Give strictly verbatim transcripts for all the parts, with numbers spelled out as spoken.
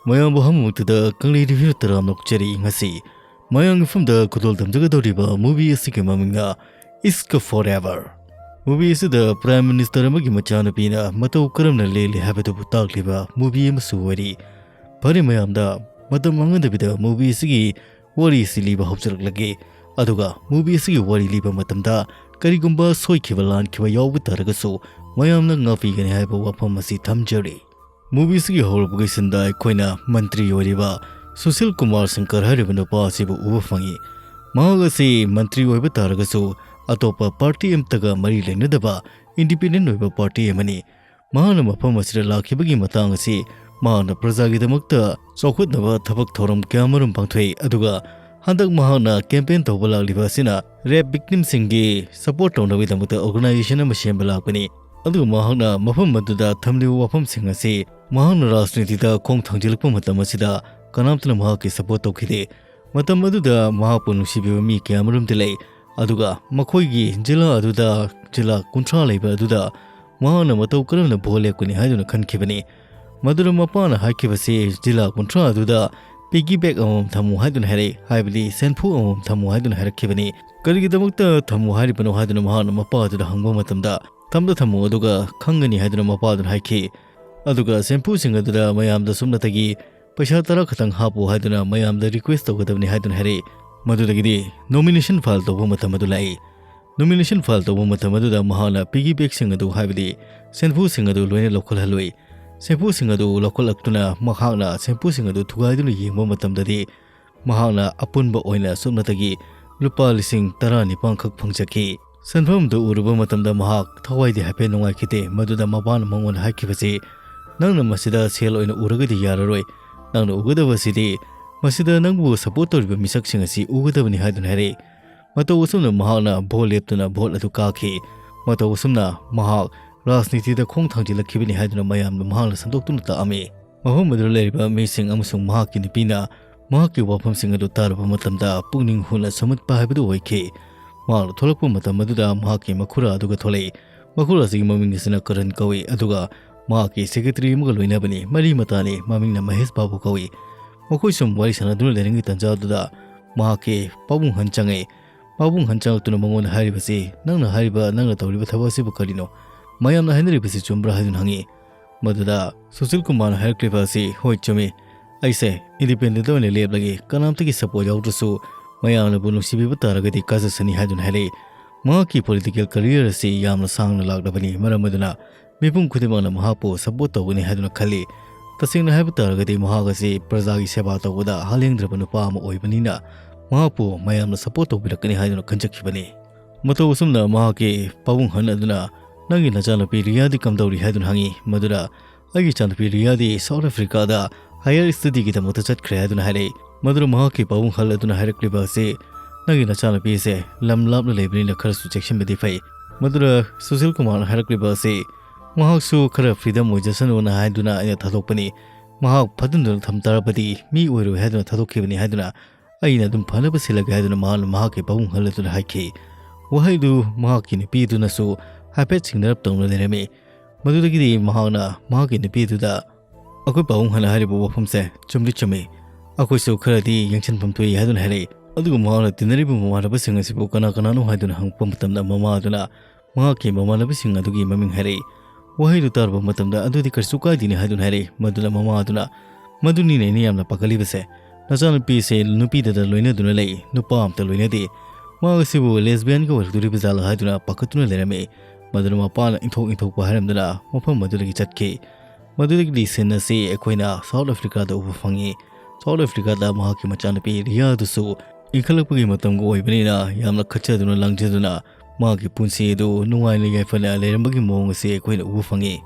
ꯃꯌꯥꯝꯕꯨ ꯑꯍꯥꯟꯕꯃꯛꯇꯗ ꯀꯪꯂꯩ ꯔꯤꯚꯤꯌꯨ ꯇꯔꯥꯝꯅ ꯑꯣꯛꯆꯔꯤ꯫ ꯉꯁꯤ ꯃꯌꯥꯝꯒꯤ ꯃꯐꯝꯗ ꯈꯨꯗꯣꯜ ꯇꯝꯖꯒꯗꯧꯔꯤꯕ movie ꯑꯁꯤꯒꯤ ꯃꯃꯤꯡꯅ Ishq Forever꯫ Movie ꯑꯁꯤꯗ Prime Minister ꯑꯃꯒꯤ ꯃꯆꯥꯅꯨꯄꯤꯅ ꯃꯇꯧ ꯀꯔꯝꯅ ꯂꯦꯜꯂꯤ ꯍꯥꯏꯕꯗꯨꯕꯨ ꯇꯥꯛꯂꯤꯕ movie ꯑꯃꯁꯨ ꯑꯣꯏꯔꯤ꯫ ꯐꯔꯦ, ꯃꯌꯥꯝꯗ ꯃꯇꯝ ꯃꯥꯡꯍꯟꯗꯕꯤꯗ movie ꯑꯁꯤꯒꯤ ꯋꯥꯔꯤ ꯑꯁꯤ ꯂꯤꯕ ꯍꯧꯖꯔꯛꯂꯒꯦ꯫ ꯑꯗꯨꯒ movie ꯑꯁꯤꯒꯤ ꯋꯥꯔꯤ ꯂꯤꯕ ꯃꯇꯝꯗ ꯀꯔꯤꯒꯨꯝꯕ ꯁꯣꯏꯈꯤꯕ ꯂꯥꯟꯈꯤꯕ ꯌꯥꯎꯕ ꯇꯥꯔꯒꯁꯨ ꯃꯌꯥꯝꯅ ꯉꯥꯛꯄꯤꯒꯅꯤ ꯍꯥꯏꯕ ꯋꯥꯐꯝ ꯑꯁꯤ ꯊꯝꯖꯔꯤ꯫ Movie ꯑꯁꯤꯒꯤ ꯍꯧꯔꯛꯄꯒꯤ ꯁꯤꯟꯗ ꯑꯩꯈꯣꯏꯅ ꯃꯟꯇ꯭ꯔꯤ ꯑꯣꯏꯔꯤꯕ ꯁꯨꯁꯤꯜ ꯀꯨꯃꯥꯔ ꯁꯪꯀꯔ ꯍꯥꯏꯔꯤꯕ ꯅꯨꯄꯥ ꯑꯁꯤꯕꯨ ꯎꯕ ꯐꯪꯏ꯫ ꯃꯍꯥꯛ ꯑꯁꯤ ꯃꯟꯇ꯭ꯔꯤ ꯑꯣꯏꯕ ꯇꯥꯔꯒꯁꯨ ꯑꯇꯣꯞꯄ party ꯑꯃꯠꯇꯒ ꯃꯔꯤ ꯂꯩꯅꯗꯕ independent ꯑꯣꯏꯕ party ꯑꯃꯅꯤ꯫ ꯃꯍꯥꯛꯅ ꯃꯐꯝ ꯑꯁꯤꯗ ꯂꯥꯛꯈꯤꯕꯒꯤ ꯃꯇꯥꯡ ꯑꯁꯤ ꯃꯍꯥꯛꯅ ꯄ꯭ꯔꯖꯥꯒꯤꯗꯃꯛꯇ ꯆꯥꯎꯈꯠꯅꯕ ꯊꯕꯛ ꯊꯧꯔꯝ ꯀꯌꯥ ꯑꯃꯔꯣꯝ ꯄꯥꯡꯊꯣꯛꯏ, ꯑꯗꯨꯒ ꯍꯟꯗꯛ ꯃꯍꯥꯛꯅ campaign ꯇꯧꯕ ꯂꯥꯛꯂꯤꯕ ꯑꯁꯤꯅ rape victimꯁꯤꯡꯒꯤ support ꯇꯧꯅꯕꯒꯤꯗꯃꯛꯇ organization ꯑꯃ ꯁꯦꯝꯕ ꯂꯥꯛꯄꯅꯤ꯫ ꯑꯗꯨꯒ ꯃꯍꯥꯛꯅ ꯃꯐꯝ ꯑꯗꯨꯗ ꯊꯝꯂꯤꯕ ꯋꯥꯐꯝꯁꯤꯡ ꯑꯁꯤ ꯃꯍꯥꯛꯅ ꯔꯥꯖꯅꯤꯇꯤꯗ ꯈꯣꯡ ꯊꯥꯡꯖꯤꯜꯂꯛꯄ ꯃꯇꯝ ꯑꯁꯤꯗ ꯀꯅꯥꯝꯇꯅ ꯃꯍꯥꯛꯀꯤ support ꯇꯧꯈꯤꯗꯦ꯫ ꯃꯇꯝ ꯑꯗꯨꯗ ꯃꯍꯥꯛꯄꯨ ꯅꯨꯡꯁꯤꯕꯤꯕ ꯃꯤ ꯀꯌꯥ ꯑꯃꯔꯣꯝꯗꯤ ꯂꯩ, ꯑꯗꯨꯒ ꯃꯈꯣꯏꯒꯤ ꯖꯤꯂꯥ ꯑꯗꯨꯗ, ꯖꯤꯂꯥ ꯀꯨꯟꯊ꯭ꯔꯥ ꯂꯩꯕ ꯑꯗꯨꯗ ꯃꯍꯥꯛꯅ ꯃꯇꯧ ꯀꯔꯝꯅ vote ꯂꯦꯞꯀꯅꯤ ꯍꯥꯏꯗꯨꯅ ꯈꯟꯈꯤꯕꯅꯤ꯫ ꯃꯗꯨꯗ ꯃꯄꯥꯅ ꯍꯥꯏꯈꯤꯕꯁꯤ ꯖꯤꯂꯥ ꯀꯨꯟꯊ꯭ꯔꯥ ꯑꯗꯨꯗ piggy bank ꯑꯃꯃꯝ ꯊꯝꯃꯨ ꯍꯥꯏꯗꯨꯅ ꯍꯥꯏꯔꯛꯏ, ꯍꯥꯏꯕꯗꯤ ꯁꯦꯟꯐꯨ ꯑꯃꯃꯝ ꯊꯝꯃꯨ ꯍꯥꯏꯗꯨꯅ ꯍꯥꯏꯔꯛꯈꯤꯕꯅꯤ꯫ ꯀꯔꯤꯒꯤꯗꯃꯛꯇ ꯊꯝꯃꯨ ꯍꯥꯏꯔꯤꯕꯅꯣ ꯍꯥꯏꯗꯨꯅ ꯃꯍꯥꯛꯅ ꯃꯄꯥ ꯑꯗꯨꯗ ꯍꯪꯕ ꯃꯇꯝꯗ, "ꯊꯝꯗ ꯊꯝꯃꯨ, ꯑꯗꯨꯒ ꯈꯪꯒꯅꯤ" ꯍꯥꯏꯗꯨꯅ ꯃꯄꯥ ꯑꯗꯨꯅ ꯍꯥꯏꯈꯤ꯫ ꯑꯗꯨꯒ ꯁꯦꯟꯐꯨꯁꯤꯡ ꯑꯗꯨꯗ ꯃꯌꯥꯝꯗ ꯁꯨꯞꯅꯇꯒꯤ ꯄꯩꯁꯥ ꯇꯔꯥ ꯈꯛꯇꯪ ꯍꯥꯞꯄꯨ ꯍꯥꯏꯗꯨꯅ ꯃꯌꯥꯝꯗ request ꯇꯧꯒꯗꯕꯅꯤ ꯍꯥꯏꯗꯨꯅ ꯍꯥꯏꯔꯛꯏ꯫ ꯃꯗꯨꯗꯒꯤꯗꯤ nomination file ꯇꯧꯕ ꯃꯇꯝ ꯑꯗꯨ ꯂꯥꯛꯏ꯫ Nomination file ꯇꯧꯕ ꯃꯇꯝ ꯑꯗꯨꯗ ꯃꯍꯥꯛꯅ piggy bankꯁꯤꯡ ꯑꯗꯨ, ꯍꯥꯏꯕꯗꯤ ꯁꯦꯟꯐꯨꯁꯤꯡ ꯑꯗꯨ ꯂꯣꯏꯅ ꯂꯧꯈꯠꯍꯜꯂꯨꯏ꯫ ꯁꯦꯟꯐꯨꯁꯤꯡ ꯑꯗꯨ ꯂꯧꯈꯠꯂꯛꯇꯨꯅ ꯃꯍꯥꯛꯅ ꯁꯦꯟꯐꯨꯁꯤꯡ ꯑꯗꯨ ꯊꯨꯒꯥꯏꯗꯨꯅ ꯌꯦꯡꯕ ꯃꯇꯝꯗꯗꯤ ꯃꯍꯥꯛꯅ ꯑꯄꯨꯟꯕ ꯑꯣꯏꯅ ꯁꯨꯞꯅꯇꯒꯤ ꯂꯨꯄꯥ ꯂꯤꯁꯤꯡ ꯇꯔꯥꯅꯤꯄꯥꯟ ꯈꯛ ꯐꯪꯖꯈꯤ꯫ ꯁꯦꯟꯐꯝꯗꯨ ꯎꯔꯨꯕ ꯃꯇꯝꯗ ꯃꯍꯥꯛ ꯊꯋꯥꯏꯗꯤ ꯍꯥꯏꯐꯦꯠ ꯅꯨꯡꯉꯥꯏꯈꯤꯗꯦ꯫ ꯃꯗꯨꯗ ꯃꯄꯥꯅ ꯃꯉꯣꯟꯗ ꯍꯥꯏꯈꯤꯕꯁꯤ, "ꯅꯪꯅ ꯃꯁꯤꯗ ꯁꯦꯜ ꯑꯣꯏꯅ ꯎꯔꯒꯗꯤ ꯌꯥꯔꯔꯣꯏ꯫ ꯅꯪꯅ ꯎꯒꯗꯕꯁꯤꯗꯤ ꯃꯁꯤꯗ ꯅꯪꯕꯨ support ꯇꯧꯔꯤꯕ ꯃꯤꯁꯛꯁꯤꯡ ꯑꯁꯤ ꯎꯒꯗꯕꯅꯤ" ꯍꯥꯏꯗꯨꯅ ꯍꯥꯏꯔꯛꯏ꯫ ꯃꯇꯧ ꯑꯁꯨꯝꯅ ꯃꯍꯥꯛꯅ vote ꯂꯦꯞꯇꯨꯅ vote ꯑꯗꯨ ꯀꯥꯈꯤ꯫ ꯃꯇꯧ ꯑꯁꯨꯝꯅ ꯃꯍꯥꯛ ꯔꯥꯖꯅꯤꯇꯤꯗ ꯈꯣꯡ ꯊꯥꯡꯖꯤꯜꯂꯛꯈꯤꯕꯅꯤ ꯍꯥꯏꯗꯨꯅ ꯃꯌꯥꯝꯗ ꯃꯍꯥꯛꯅ ꯁꯟꯗꯣꯛꯇꯨꯅ ꯇꯥꯛꯑꯝꯃꯤ꯫ ꯃꯐꯝ ꯑꯗꯨꯗ ꯂꯩꯔꯤꯕ ꯃꯤꯁꯤꯡ ꯑꯃꯁꯨꯡ ꯃꯍꯥꯛꯀꯤ ꯅꯨꯄꯤꯅ ꯃꯍꯥꯛꯀꯤ ꯋꯥꯐꯝꯁꯤꯡ ꯑꯗꯨ ꯇꯥꯔꯨꯕ ꯃꯇꯝꯗ ꯄꯨꯛꯅꯤꯡ ꯍꯨꯅ ꯁꯨꯝꯍꯠꯄ ꯍꯥꯏꯕꯗꯨ ꯑꯣꯏꯈꯤ꯫ ꯃꯍꯥꯛꯅ ꯊꯣꯛꯂꯛꯄ ꯃꯇꯝ ꯑꯗꯨꯗ ꯃꯍꯥꯛꯀꯤ ꯃꯈꯨꯔꯥ ꯑꯗꯨꯒ ꯊꯣꯛꯂꯛꯏ꯫ ꯃꯈꯨꯔꯥ ꯑꯁꯤꯒꯤ ꯃꯃꯤꯡ ꯑꯁꯤꯅ ꯀꯔꯟ ꯀꯧꯏ, ꯑꯗꯨꯒ ꯃꯍꯥꯛꯀꯤ ꯁꯦꯀ꯭ꯔꯦꯇꯔꯤ ꯑꯃꯒ ꯂꯣꯏꯅꯕꯅꯤ꯫ ꯃꯔꯤ ꯃꯇꯥꯅꯤ꯫ ꯃꯃꯤꯡꯅ ꯃꯍꯦꯁ ꯕꯥꯕꯨ ꯀꯧꯏ꯫ ꯃꯈꯣꯏ ꯁꯨꯝ ꯋꯥꯔꯤ ꯁꯥꯟꯅꯗꯨꯅ ꯂꯩꯔꯤꯉꯩ ꯇꯥꯟꯖꯥ ꯑꯗꯨꯗ ꯃꯍꯥꯛꯀꯤ ꯄꯥꯕꯨꯡ ꯍꯟ ꯆꯪꯉꯛꯏ꯫ ꯄꯥꯕꯨꯡ ꯍꯟ ꯆꯪꯂꯛꯇꯨꯅ ꯃꯉꯣꯟꯗ ꯍꯥꯏꯔꯤꯕꯁꯤ, "ꯅꯪꯅ ꯍꯥꯏꯔꯤꯕ, ꯅꯪꯅ ꯇꯧꯔꯤꯕ ꯊꯕꯛ ꯑꯁꯤꯕꯨ ꯀꯔꯤꯅꯣ? ꯃꯌꯥꯝꯅ ꯍꯥꯏꯅꯔꯤꯕꯁꯤ ꯆꯨꯝꯕ꯭ꯔꯥ?" ꯍꯥꯏꯗꯨꯅ ꯍꯪꯉꯤ꯫ ꯃꯗꯨꯗ ꯁꯨꯁꯤꯜ ꯀꯨꯃꯥꯔꯅ ꯍꯥꯏꯔꯛꯂꯤꯕ ꯑꯁꯤ, "ꯍꯣꯏ, ꯆꯨꯝꯃꯤ꯫ ꯑꯩꯁꯦ ꯏꯟꯗꯤꯄꯦꯟꯗꯦꯟꯠ ꯑꯣꯏꯅ ꯂꯦꯞꯂꯒꯦ, ꯀꯅꯥꯝꯇꯒꯤ ꯁꯄꯣꯔꯠ ꯌꯥꯎꯗ꯭ꯔꯁꯨ ꯃꯌꯥꯝꯅꯕꯨ ꯅꯨꯡꯁꯤꯕꯤꯕ ꯇꯥꯔꯒꯗꯤ ꯀꯥꯖꯁꯅꯤ" ꯍꯥꯏꯗꯨꯅ ꯍꯥꯏꯔꯛꯏ꯫ ꯃꯍꯥꯛꯀꯤ ꯄꯣꯂꯤꯇꯤꯀꯦꯜ ꯀꯦꯔꯤꯌꯔ ꯑꯁꯤ ꯌꯥꯝꯅ ꯁꯥꯡꯅ ꯂꯥꯛꯂꯕꯅꯤ꯫ ꯃꯔꯝ ꯑꯗꯨꯅ ꯃꯤꯄꯨꯝ ꯈꯨꯗꯤꯡꯃꯛꯅ ꯃꯍꯥꯛꯄꯨ ꯁꯄꯣꯔꯠ ꯇꯧꯒꯅꯤ ꯍꯥꯏꯗꯨꯅ ꯈꯜꯂꯤ꯫ ꯇꯁꯦꯡꯅ ꯍꯥꯏꯕ ꯇꯥꯔꯒꯗꯤ ꯃꯍꯥꯛ ꯑꯁꯤ ꯄ꯭ꯔꯖꯥꯒꯤ ꯁꯦꯕꯥ ꯇꯧꯕꯗ ꯍꯥꯂꯦꯡꯗ꯭ꯔꯕ ꯅꯨꯄꯥ ꯑꯃ ꯑꯣꯏꯕꯅꯤꯅ ꯃꯍꯥꯛꯄꯨ ꯃꯌꯥꯝꯅ ꯁꯄꯣꯔꯠ ꯇꯧꯕꯤꯔꯛꯀꯅꯤ ꯍꯥꯏꯗꯨꯅ ꯈꯟꯖꯈꯤꯕꯅꯤ꯫ ꯃꯇꯧ ꯑꯁꯨꯝꯅ ꯃꯍꯥꯛꯀꯤ ꯄꯥꯕꯨꯡ ꯍꯟ ꯑꯗꯨꯅ, "ꯅꯪꯒꯤ ꯅꯆꯥꯅꯨꯄꯤ ꯔꯤꯌꯥꯗꯤ ꯀꯝꯗꯧꯔꯤ?" ꯍꯥꯏꯗꯨꯅ ꯍꯪꯉꯤ꯫ ꯃꯗꯨꯗ, "ꯑꯩꯒꯤ ꯏꯆꯥꯅꯨꯄꯤ ꯔꯤꯌꯥꯗꯤ ꯁꯥꯎꯠ ꯑꯐ꯭ꯔꯤꯀꯥꯗ ꯍꯥꯌꯔ ꯁ꯭ꯇꯗꯤꯒꯤꯗꯃꯛꯇ ꯆꯠꯈ꯭ꯔꯦ" ꯍꯥꯏꯗꯨꯅ ꯍꯥꯏꯔꯛꯏ꯫ ꯃꯗꯨꯗ ꯃꯍꯥꯛꯀꯤ ꯄꯥꯕꯨꯡ ꯍꯟ ꯑꯗꯨꯅ ꯍꯥꯏꯔꯛꯂꯤꯕ ꯑꯁꯤ, "ꯅꯪꯒꯤ ꯅꯆꯥꯅꯨꯄꯤꯁꯦ ꯂꯝ ꯂꯥꯞꯅ ꯂꯩꯕꯅꯤꯅ ꯈꯔꯁꯨ ꯆꯦꯛꯁꯤꯟꯕꯗꯤ ꯐꯩ"꯫ ꯃꯗꯨꯗ ꯁꯨꯁꯤꯜ ꯀꯨꯃꯥꯔꯅ ꯍꯥꯏꯔꯛꯂꯤꯕ ꯑꯁꯤ, "ꯃꯍꯥꯛꯁꯨ ꯈꯔ ꯐ꯭ꯔꯤꯗꯝ ꯑꯣꯏꯖꯁꯅꯨꯅ ꯍꯥꯏꯗꯨꯅ ꯑꯩꯅ ꯊꯥꯗꯣꯛꯄꯅꯤ꯫ ꯃꯍꯥꯛ ꯐꯠꯇꯨꯅ ꯊꯝ ꯇꯥꯔꯕꯗꯤ ꯃꯤ ꯑꯣꯏꯔꯣꯏ ꯍꯥꯏꯗꯨꯅ ꯊꯥꯗꯣꯛꯈꯤꯕꯅꯤ" ꯍꯥꯏꯗꯨꯅ, "ꯑꯩꯅ ꯑꯗꯨꯝ ꯐꯅꯕ ꯁꯤꯜꯂꯒꯦ" ꯍꯥꯏꯗꯨꯅ ꯃꯍꯥꯛꯅ ꯃꯍꯥꯛꯀꯤ ꯄꯥꯕꯨꯡ ꯍꯟ ꯑꯗꯨꯗ ꯍꯥꯏꯈꯤ꯫ ꯋꯥꯍꯩꯗꯨ ꯃꯍꯥꯛꯀꯤ ꯅꯨꯄꯤꯗꯨꯅꯁꯨ ꯍꯥꯏꯐꯦꯠ ꯁꯤꯡꯅꯔꯞ ꯇꯧꯅ ꯂꯩꯔꯝꯃꯤ꯫ ꯃꯗꯨꯗꯒꯤꯗꯤ ꯃꯍꯥꯛꯅ ꯃꯍꯥꯛꯀꯤ ꯅꯨꯄꯤꯗꯨꯗ, "ꯑꯩꯈꯣꯏ ꯄꯥꯕꯨꯡ ꯍꯟꯅ ꯍꯥꯏꯔꯤꯕ ꯋꯥꯐꯝꯁꯦ ꯆꯨꯝꯗꯤ ꯆꯨꯝꯃꯤ꯫ ꯑꯩꯈꯣꯏꯁꯨ ꯈꯔꯗꯤ ꯌꯦꯡꯁꯤꯟꯐꯝ ꯊꯣꯛꯏ" ꯍꯥꯏꯗꯨꯅ ꯍꯥꯏꯔꯛꯏ꯫ ꯑꯗꯨꯒ ꯃꯍꯥꯛꯅ ꯇꯤꯟꯅꯔꯤꯕ ꯃꯃꯥꯟꯅꯕꯁꯤꯡ ꯑꯁꯤꯕꯨ ꯀꯅꯥ ꯀꯅꯥꯅꯣ ꯍꯥꯏꯗꯨꯅ ꯍꯪꯉꯛꯄ ꯃꯇꯝꯗ ꯃꯃꯥ ꯑꯗꯨꯅ ꯃꯍꯥꯛꯀꯤ ꯃꯃꯥꯟꯅꯕꯁꯤꯡ ꯑꯗꯨꯒꯤ ꯃꯃꯤꯡ ꯍꯥꯏꯔꯛꯏ꯫ ꯋꯥꯍꯩꯗꯨ ꯇꯥꯔꯨꯕ ꯃꯇꯝꯗ, "ꯑꯗꯨꯗꯤ ꯀꯔꯤꯁꯨ ꯀꯥꯏꯗꯦꯅꯦ" ꯍꯥꯏꯗꯨꯅ ꯍꯥꯏꯔꯛꯏ꯫ ꯃꯗꯨꯗ ꯃꯃꯥ ꯑꯗꯨꯅ, "ꯃꯗꯨꯅꯤꯅꯦ ꯑꯩꯅ ꯌꯥꯝꯅ ꯄꯥꯈꯠꯂꯤꯕꯁꯦ꯫ ꯅꯆꯥꯅꯨꯄꯤꯁꯦ ꯅꯨꯄꯤꯗꯗ ꯂꯣꯏꯅꯗꯨꯅ ꯂꯩ, ꯅꯨꯄꯥ ꯑꯝꯇ ꯂꯣꯏꯅꯗꯦ꯫ ꯃꯍꯥꯛ ꯑꯁꯤꯕꯨ ꯂꯦꯁꯕꯤꯌꯟꯒ ꯑꯣꯏꯔꯛꯇꯣꯔꯤꯕ ꯖꯥꯠꯂ" ꯍꯥꯏꯗꯨꯅ ꯄꯥꯈꯠꯇꯨꯅ ꯂꯩꯔꯝꯃꯤ꯫ ꯃꯗꯨꯅ ꯃꯄꯥꯅ ꯏꯟꯊꯣꯛ ꯏꯟꯊꯣꯛꯄ ꯍꯥꯏꯔꯝꯗꯨꯅ ꯃꯐꯝ ꯑꯗꯨꯗꯒꯤ ꯆꯠꯈꯤ꯫ ꯃꯗꯨꯗꯒꯤꯗꯤ ꯁꯤꯟ ꯑꯁꯤ ꯑꯩꯈꯣꯏꯅ ꯁꯥꯎꯠ ꯑꯐ꯭ꯔꯤꯀꯥꯗ ꯎꯕ ꯐꯪꯉꯤ꯫ ꯁꯥꯎꯠ ꯑꯐ꯭ꯔꯤꯀꯥꯗ ꯃꯍꯥꯛꯀꯤ ꯃꯆꯥꯅꯨꯄꯤ ꯔꯤꯌꯥ ꯑꯗꯨꯁꯨ ꯏꯟꯈꯠꯂꯛꯄꯒꯤ ꯃꯇꯝꯒ ꯑꯣꯏꯕꯅꯤꯅ ꯌꯥꯝꯅ ꯈꯠꯆꯗꯨꯅ ꯂꯥꯡꯖꯗꯨꯅ ꯃꯍꯥꯛꯀꯤ ꯄꯨꯟꯁꯤ ꯑꯗꯨ ꯅꯨꯡꯉꯥꯏꯅ ꯌꯥꯏꯐꯅ ꯂꯩꯔꯝꯕꯒꯤ ꯃꯑꯣꯡ ꯑꯁꯤ ꯑꯩꯈꯣꯏꯅ ꯎꯕ ꯐꯪꯉꯤ꯫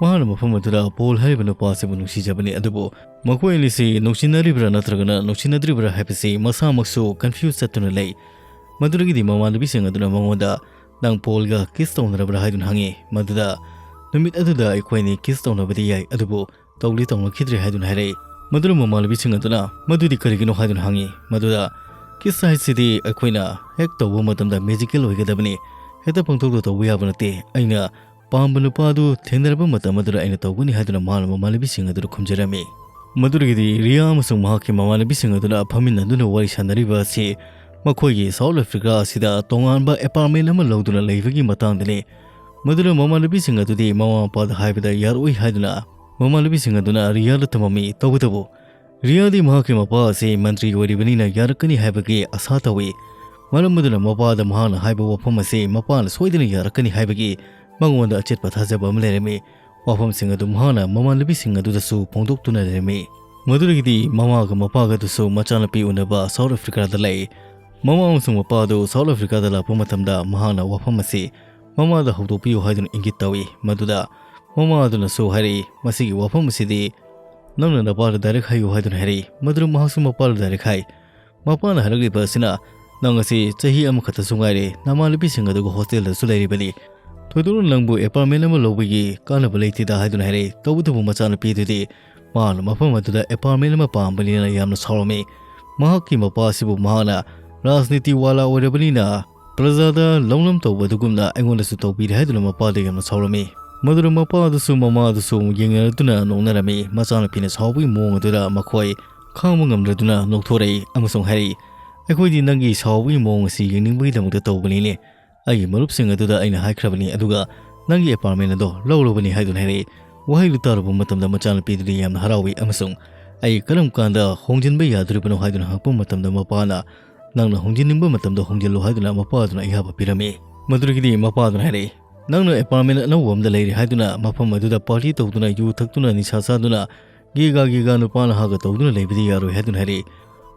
ꯃꯍꯥꯛꯅ ꯃꯐꯝ ꯑꯗꯨꯗ ꯄꯣꯜ ꯍꯥꯏꯔꯤꯕ ꯅꯨꯄꯥ ꯑꯁꯤꯕꯨ ꯅꯨꯡꯁꯤꯖꯕꯅꯤ, ꯑꯗꯨꯕꯨ ꯃꯈꯣꯏ ꯑꯅꯤꯁꯤ ꯅꯨꯡꯁꯤꯅꯔꯤꯕ꯭ꯔꯥ ꯅꯠꯇ꯭ꯔꯒꯅ ꯅꯨꯡꯁꯤꯅꯗ꯭ꯔꯤꯕ꯭ꯔꯥ ꯍꯥꯏꯕꯁꯤ ꯃꯁꯥꯃꯛꯁꯨ ꯀꯟꯐ꯭ꯌꯨꯁ ꯆꯠꯇꯨꯅ ꯂꯩ꯫ ꯃꯗꯨꯗꯒꯤꯗꯤ ꯃꯃꯥꯟꯅꯕꯤꯁꯤꯡ ꯑꯗꯨꯅ ꯃꯉꯣꯟꯗ, "ꯅꯪ ꯄꯣꯜꯒ ꯀꯤꯁ ꯇꯧꯅꯔꯕ꯭ꯔꯥ?" ꯍꯥꯏꯗꯨꯅ ꯍꯪꯉꯤ꯫ ꯃꯗꯨꯗ, "ꯅꯨꯃꯤꯠ ꯑꯗꯨꯗ ꯑꯩꯈꯣꯏ ꯑꯅꯤ ꯀꯤꯁ ꯇꯧꯅꯕꯗꯤ ꯌꯥꯏ, ꯑꯗꯨꯕꯨ ꯇꯧꯗꯤ ꯇꯧꯅꯈꯤꯗ꯭ꯔꯦ" ꯍꯥꯏꯗꯨꯅ ꯍꯥꯏꯔꯛꯏ꯫ ꯃꯗꯨꯅ ꯃꯃꯥꯟꯅꯕꯤꯁꯤꯡ ꯑꯗꯨꯅ, "ꯃꯗꯨꯗꯤ ꯀꯔꯤꯒꯤꯅꯣ?" ꯍꯥꯏꯗꯨꯅ ꯍꯪꯉꯤ꯫ ꯃꯗꯨꯗ, "ꯀꯤꯁ ꯍꯥꯏꯁꯤꯗꯤ ꯑꯩꯈꯣꯏꯅ ꯍꯦꯛ ꯇꯧꯕ ꯃꯇꯝꯗ ꯃꯦꯖꯤꯀꯦꯜ ꯑꯣꯏꯒꯗꯕꯅꯤ, ꯍꯦꯛꯇ ꯄꯪꯇꯧꯗ ꯇꯧꯕ ꯌꯥꯕ ꯅꯠꯇꯦ꯫ ꯑꯩꯅ ꯄꯥꯝꯕ ꯅꯨꯄꯥ ꯑꯗꯨ ꯊꯦꯡꯅꯔꯕ ꯃꯇꯝ ꯑꯗꯨꯗ ꯑꯩꯅ ꯇꯧꯒꯅꯤ ꯍꯥꯏꯗꯨꯅ ꯃꯍꯥꯛꯅ ꯃꯃꯥꯟꯅꯕꯤꯁꯤꯡ ꯑꯗꯨꯗ ꯈꯨꯝꯖꯔꯝꯃꯤ꯫ ꯃꯗꯨꯗꯒꯤꯗꯤ ꯔꯤꯌꯥ ꯑꯃꯁꯨꯡ ꯃꯍꯥꯛꯀꯤ ꯃꯃꯥꯟꯅꯕꯤꯁꯤꯡ ꯑꯗꯨꯅ ꯐꯝꯃꯤꯟꯅꯗꯨꯅ ꯋꯥꯔꯤ ꯁꯥꯟꯅꯔꯤꯕ ꯑꯁꯤ ꯃꯈꯣꯏꯒꯤ ꯁꯥꯎꯠ ꯑꯐ꯭ꯔꯤꯀꯥ ꯑꯁꯤꯗ ꯇꯣꯉꯥꯟꯕ ꯑꯦꯄꯥꯔꯠꯃꯦꯟ ꯑꯃ ꯂꯧꯗꯨꯅ ꯂꯩꯕꯒꯤ ꯃꯇꯥꯡꯗꯅꯤ꯫ ꯃꯗꯨꯅ ꯃꯃꯥꯟꯅꯕꯤꯁꯤꯡ ꯑꯗꯨꯗꯤ ꯃꯃꯥ ꯃꯄꯥꯗ ꯍꯥꯏꯕꯗ ꯌꯥꯔꯣꯏ ꯍꯥꯏꯗꯨꯅ ꯃꯃꯥꯟꯅꯕꯤꯁꯤꯡ ꯑꯗꯨꯅ ꯔꯤꯌꯥꯗ ꯊꯝꯃꯝꯃꯤ꯫ ꯇꯧꯕꯇꯕꯨ ꯔꯤꯌꯥꯗꯤ ꯃꯍꯥꯛꯀꯤ ꯃꯄꯥ ꯑꯁꯤ ꯃꯟꯇ꯭ꯔꯤ ꯑꯣꯏꯔꯤꯕꯅꯤꯅ ꯌꯥꯔꯛꯀꯅꯤ ꯍꯥꯏꯕꯒꯤ ꯑꯁꯥ ꯇꯧꯏ꯫ ꯃꯔꯝ ꯑꯗꯨꯅ ꯃꯄꯥꯗ ꯃꯍꯥꯛꯅ ꯍꯥꯏꯕ ꯋꯥꯐꯝ ꯑꯁꯤ ꯃꯄꯥꯅ ꯁꯣꯏꯗꯅ ꯌꯥꯔꯛꯀꯅꯤ ꯍꯥꯏꯕꯒꯤ ꯃꯉꯣꯟꯗ ꯑꯆꯦꯠꯄ ꯊꯥꯖꯕ ꯑꯃ ꯂꯩꯔꯝꯃꯤ꯫ ꯋꯥꯐꯝꯁꯤꯡ ꯑꯗꯨ ꯃꯍꯥꯛꯅ ꯃꯃꯥꯟꯅꯕꯤꯁꯤꯡ ꯑꯗꯨꯗꯁꯨ ꯐꯣꯡꯗꯣꯛꯇꯨꯅ ꯂꯩꯔꯝꯃꯤ꯫ ꯃꯗꯨꯗꯒꯤꯗꯤ ꯃꯃꯥꯒ ꯃꯄꯥꯒꯗꯨꯁꯨ ꯃꯆꯥꯅꯨꯄꯤ ꯎꯅꯕ ꯁꯥꯎꯠ ꯑꯐ꯭ꯔꯤꯀꯥꯗ ꯂꯥꯛꯏ꯫ ꯃꯃꯥ ꯑꯃꯁꯨꯡ ꯃꯄꯥ ꯑꯗꯨ ꯁꯥꯎꯠ ꯑꯐ꯭ꯔꯤꯀꯥꯗ ꯂꯥꯛꯄ ꯃꯇꯝꯗ ꯃꯍꯥꯛꯅ ꯋꯥꯐꯝ ꯑꯁꯤ ꯃꯃꯥꯗ ꯍꯧꯗꯣꯛꯄꯤꯌꯨ ꯍꯥꯏꯗꯨꯅ ꯏꯪꯒꯤꯠ ꯇꯧꯏ꯫ ꯃꯗꯨꯗ ꯃꯃꯥ ꯑꯗꯨꯅꯁꯨ ꯍꯥꯏꯔꯛꯏ, "ꯃꯁꯤꯒꯤ ꯋꯥꯐꯝ ꯑꯁꯤꯗꯤ ꯅꯪꯅ ꯅꯄꯥꯗ ꯗꯥꯏꯔꯦꯛ ꯍꯥꯏꯌꯨ" ꯍꯥꯏꯗꯨꯅ ꯍꯥꯏꯔꯛꯏ꯫ ꯃꯗꯨꯗ ꯃꯍꯥꯛꯁꯨ ꯃꯄꯥꯗ ꯗꯥꯏꯔꯦꯛ ꯍꯥꯏ꯫ ꯃꯄꯥꯅ ꯍꯥꯏꯔꯛꯂꯤꯕ ꯑꯁꯤꯅ, "ꯅꯪ ꯑꯁꯤ ꯆꯍꯤ ꯑꯃꯈꯛꯇꯁꯨ ꯉꯥꯏꯔꯦ, ꯅꯃꯥꯟꯅꯕꯤꯁꯤꯡ ꯑꯗꯨꯒ ꯍꯣꯁꯇꯦꯜꯗꯁꯨ ꯂꯩꯔꯤꯕꯅꯤ꯫ ꯊꯣꯏꯗꯣꯛꯅ ꯅꯪꯕꯨ ꯑꯦꯄꯥꯔꯠꯃꯦꯟ ꯑꯃ ꯂꯧꯕꯒꯤ ꯀꯥꯟꯅꯕ ꯂꯩꯇꯦꯗ" ꯍꯥꯏꯗꯨꯅ ꯍꯥꯏꯔꯛꯏ꯫ ꯇꯧꯕꯇꯕꯨ ꯃꯆꯥꯅꯨꯄꯤꯗꯨꯗꯤ ꯃꯍꯥꯛꯅ ꯃꯐꯝ ꯑꯗꯨꯗ ꯑꯦꯄꯥꯔꯠꯃꯦꯟ ꯑꯃ ꯄꯥꯝꯕꯅꯤꯅ ꯌꯥꯝꯅ ꯁꯥꯎꯔꯝꯃꯤ꯫ ꯃꯍꯥꯛꯀꯤ ꯃꯄꯥ ꯑꯁꯤꯕꯨ ꯃꯍꯥꯛꯅ ꯔꯥꯖꯅꯤꯇꯤ ꯋꯥꯂꯥ ꯑꯣꯏꯔꯕꯅꯤꯅ ꯄ꯭ꯔꯖꯥꯗ ꯂꯧꯅꯝ ꯇꯧꯕ ꯑꯗꯨꯒꯨꯝꯅ ꯑꯩꯉꯣꯟꯗꯁꯨ ꯇꯧꯕꯤꯔꯦ ꯍꯥꯏꯗꯨꯅ ꯃꯄꯥꯗ ꯌꯥꯝꯅ ꯁꯥꯎꯔꯝꯃꯤ꯫ ꯃꯗꯨꯗ ꯃꯄꯥ ꯑꯗꯨꯁꯨ ꯃꯃꯥ ꯑꯗꯨꯁꯨ ꯑꯃꯨꯛ ꯌꯦꯡꯅꯔꯗꯨꯅ ꯅꯣꯛꯅꯔꯝꯃꯤ꯫ ꯃꯆꯥꯅꯨꯄꯤꯅ ꯁꯥꯎꯕꯒꯤ ꯃꯑꯣꯡ ꯑꯗꯨꯗ ꯃꯈꯣꯏ ꯈꯥꯡꯕ ꯉꯝꯗ꯭ꯔꯗꯨꯅ ꯅꯣꯛꯊꯣꯔꯛꯏ ꯑꯃꯁꯨꯡ ꯍꯥꯏꯔꯛꯏ, "ꯑꯩꯈꯣꯏꯗꯤ ꯅꯪꯒꯤ ꯁꯥꯎꯕꯒꯤ ꯃꯑꯣꯡ ꯑꯁꯤ ꯌꯦꯡꯅꯤꯡꯕꯒꯤꯗꯃꯛꯇ ꯇꯧꯕꯅꯤꯅꯦ꯫ ꯑꯩꯒꯤ ꯃꯔꯨꯞꯁꯤꯡ ꯑꯗꯨꯗ ꯑꯩꯅ ꯍꯥꯏꯈ꯭ꯔꯕꯅꯤ, ꯑꯗꯨꯒ ꯅꯪꯒꯤ ꯑꯦꯄꯥꯔꯠꯃꯦꯟ ꯑꯗꯣ ꯂꯧꯔꯕꯅꯤ" ꯍꯥꯏꯗꯨꯅ ꯍꯥꯏꯔꯛꯏ꯫ ꯋꯥꯍꯩꯗꯨ ꯇꯥꯔꯨꯕ ꯃꯇꯝꯗ ꯃꯆꯥꯅꯨꯄꯤꯗꯨꯗꯤ ꯌꯥꯝꯅ ꯍꯔꯥꯎꯏ ꯑꯃꯁꯨꯡ "ꯑꯩ ꯀꯔꯝ ꯀꯥꯟꯗ ꯍꯣꯡꯖꯤꯟꯕ ꯌꯥꯗꯣꯔꯤꯕꯅꯣ?" ꯍꯥꯏꯗꯨꯅ ꯍꯪꯉꯛꯄ ꯃꯇꯝꯗ ꯃꯄꯥꯅ, "ꯅꯪꯅ ꯍꯣꯡꯖꯤꯟꯅꯤꯡꯕ ꯃꯇꯝꯗ ꯍꯣꯡꯖꯤꯜꯂꯨ" ꯍꯥꯏꯗꯨꯅ ꯃꯄꯥ ꯑꯗꯨꯅ ꯑꯌꯥꯕ ꯄꯤꯔꯝꯃꯤ꯫ ꯃꯗꯨꯗꯒꯤꯗꯤ ꯃꯄꯥ ꯑꯗꯨꯅ ꯍꯥꯏꯔꯛꯏ, "ꯅꯪꯅ ꯑꯦꯄꯥꯔꯠꯃꯦꯟ ꯑꯅꯧꯕ ꯑꯃꯗ ꯂꯩꯔꯤ ꯍꯥꯏꯗꯨꯅ ꯃꯐꯝ ꯑꯗꯨꯗ ꯄꯥꯔꯇꯤ ꯇꯧꯗꯨꯅ, ꯌꯨ ꯊꯛꯇꯨꯅ, ꯅꯤꯁꯥ ꯆꯥꯗꯨꯅ, ꯒꯦꯒꯥ ꯒꯦꯒꯥ ꯅꯨꯄꯥ ꯅꯍꯥꯒ ꯇꯧꯗꯨꯅ ꯂꯩꯕꯗꯤ ꯌꯥꯔꯣꯏ" ꯍꯥꯏꯗꯨꯅ ꯍꯥꯏꯔꯛꯏ꯫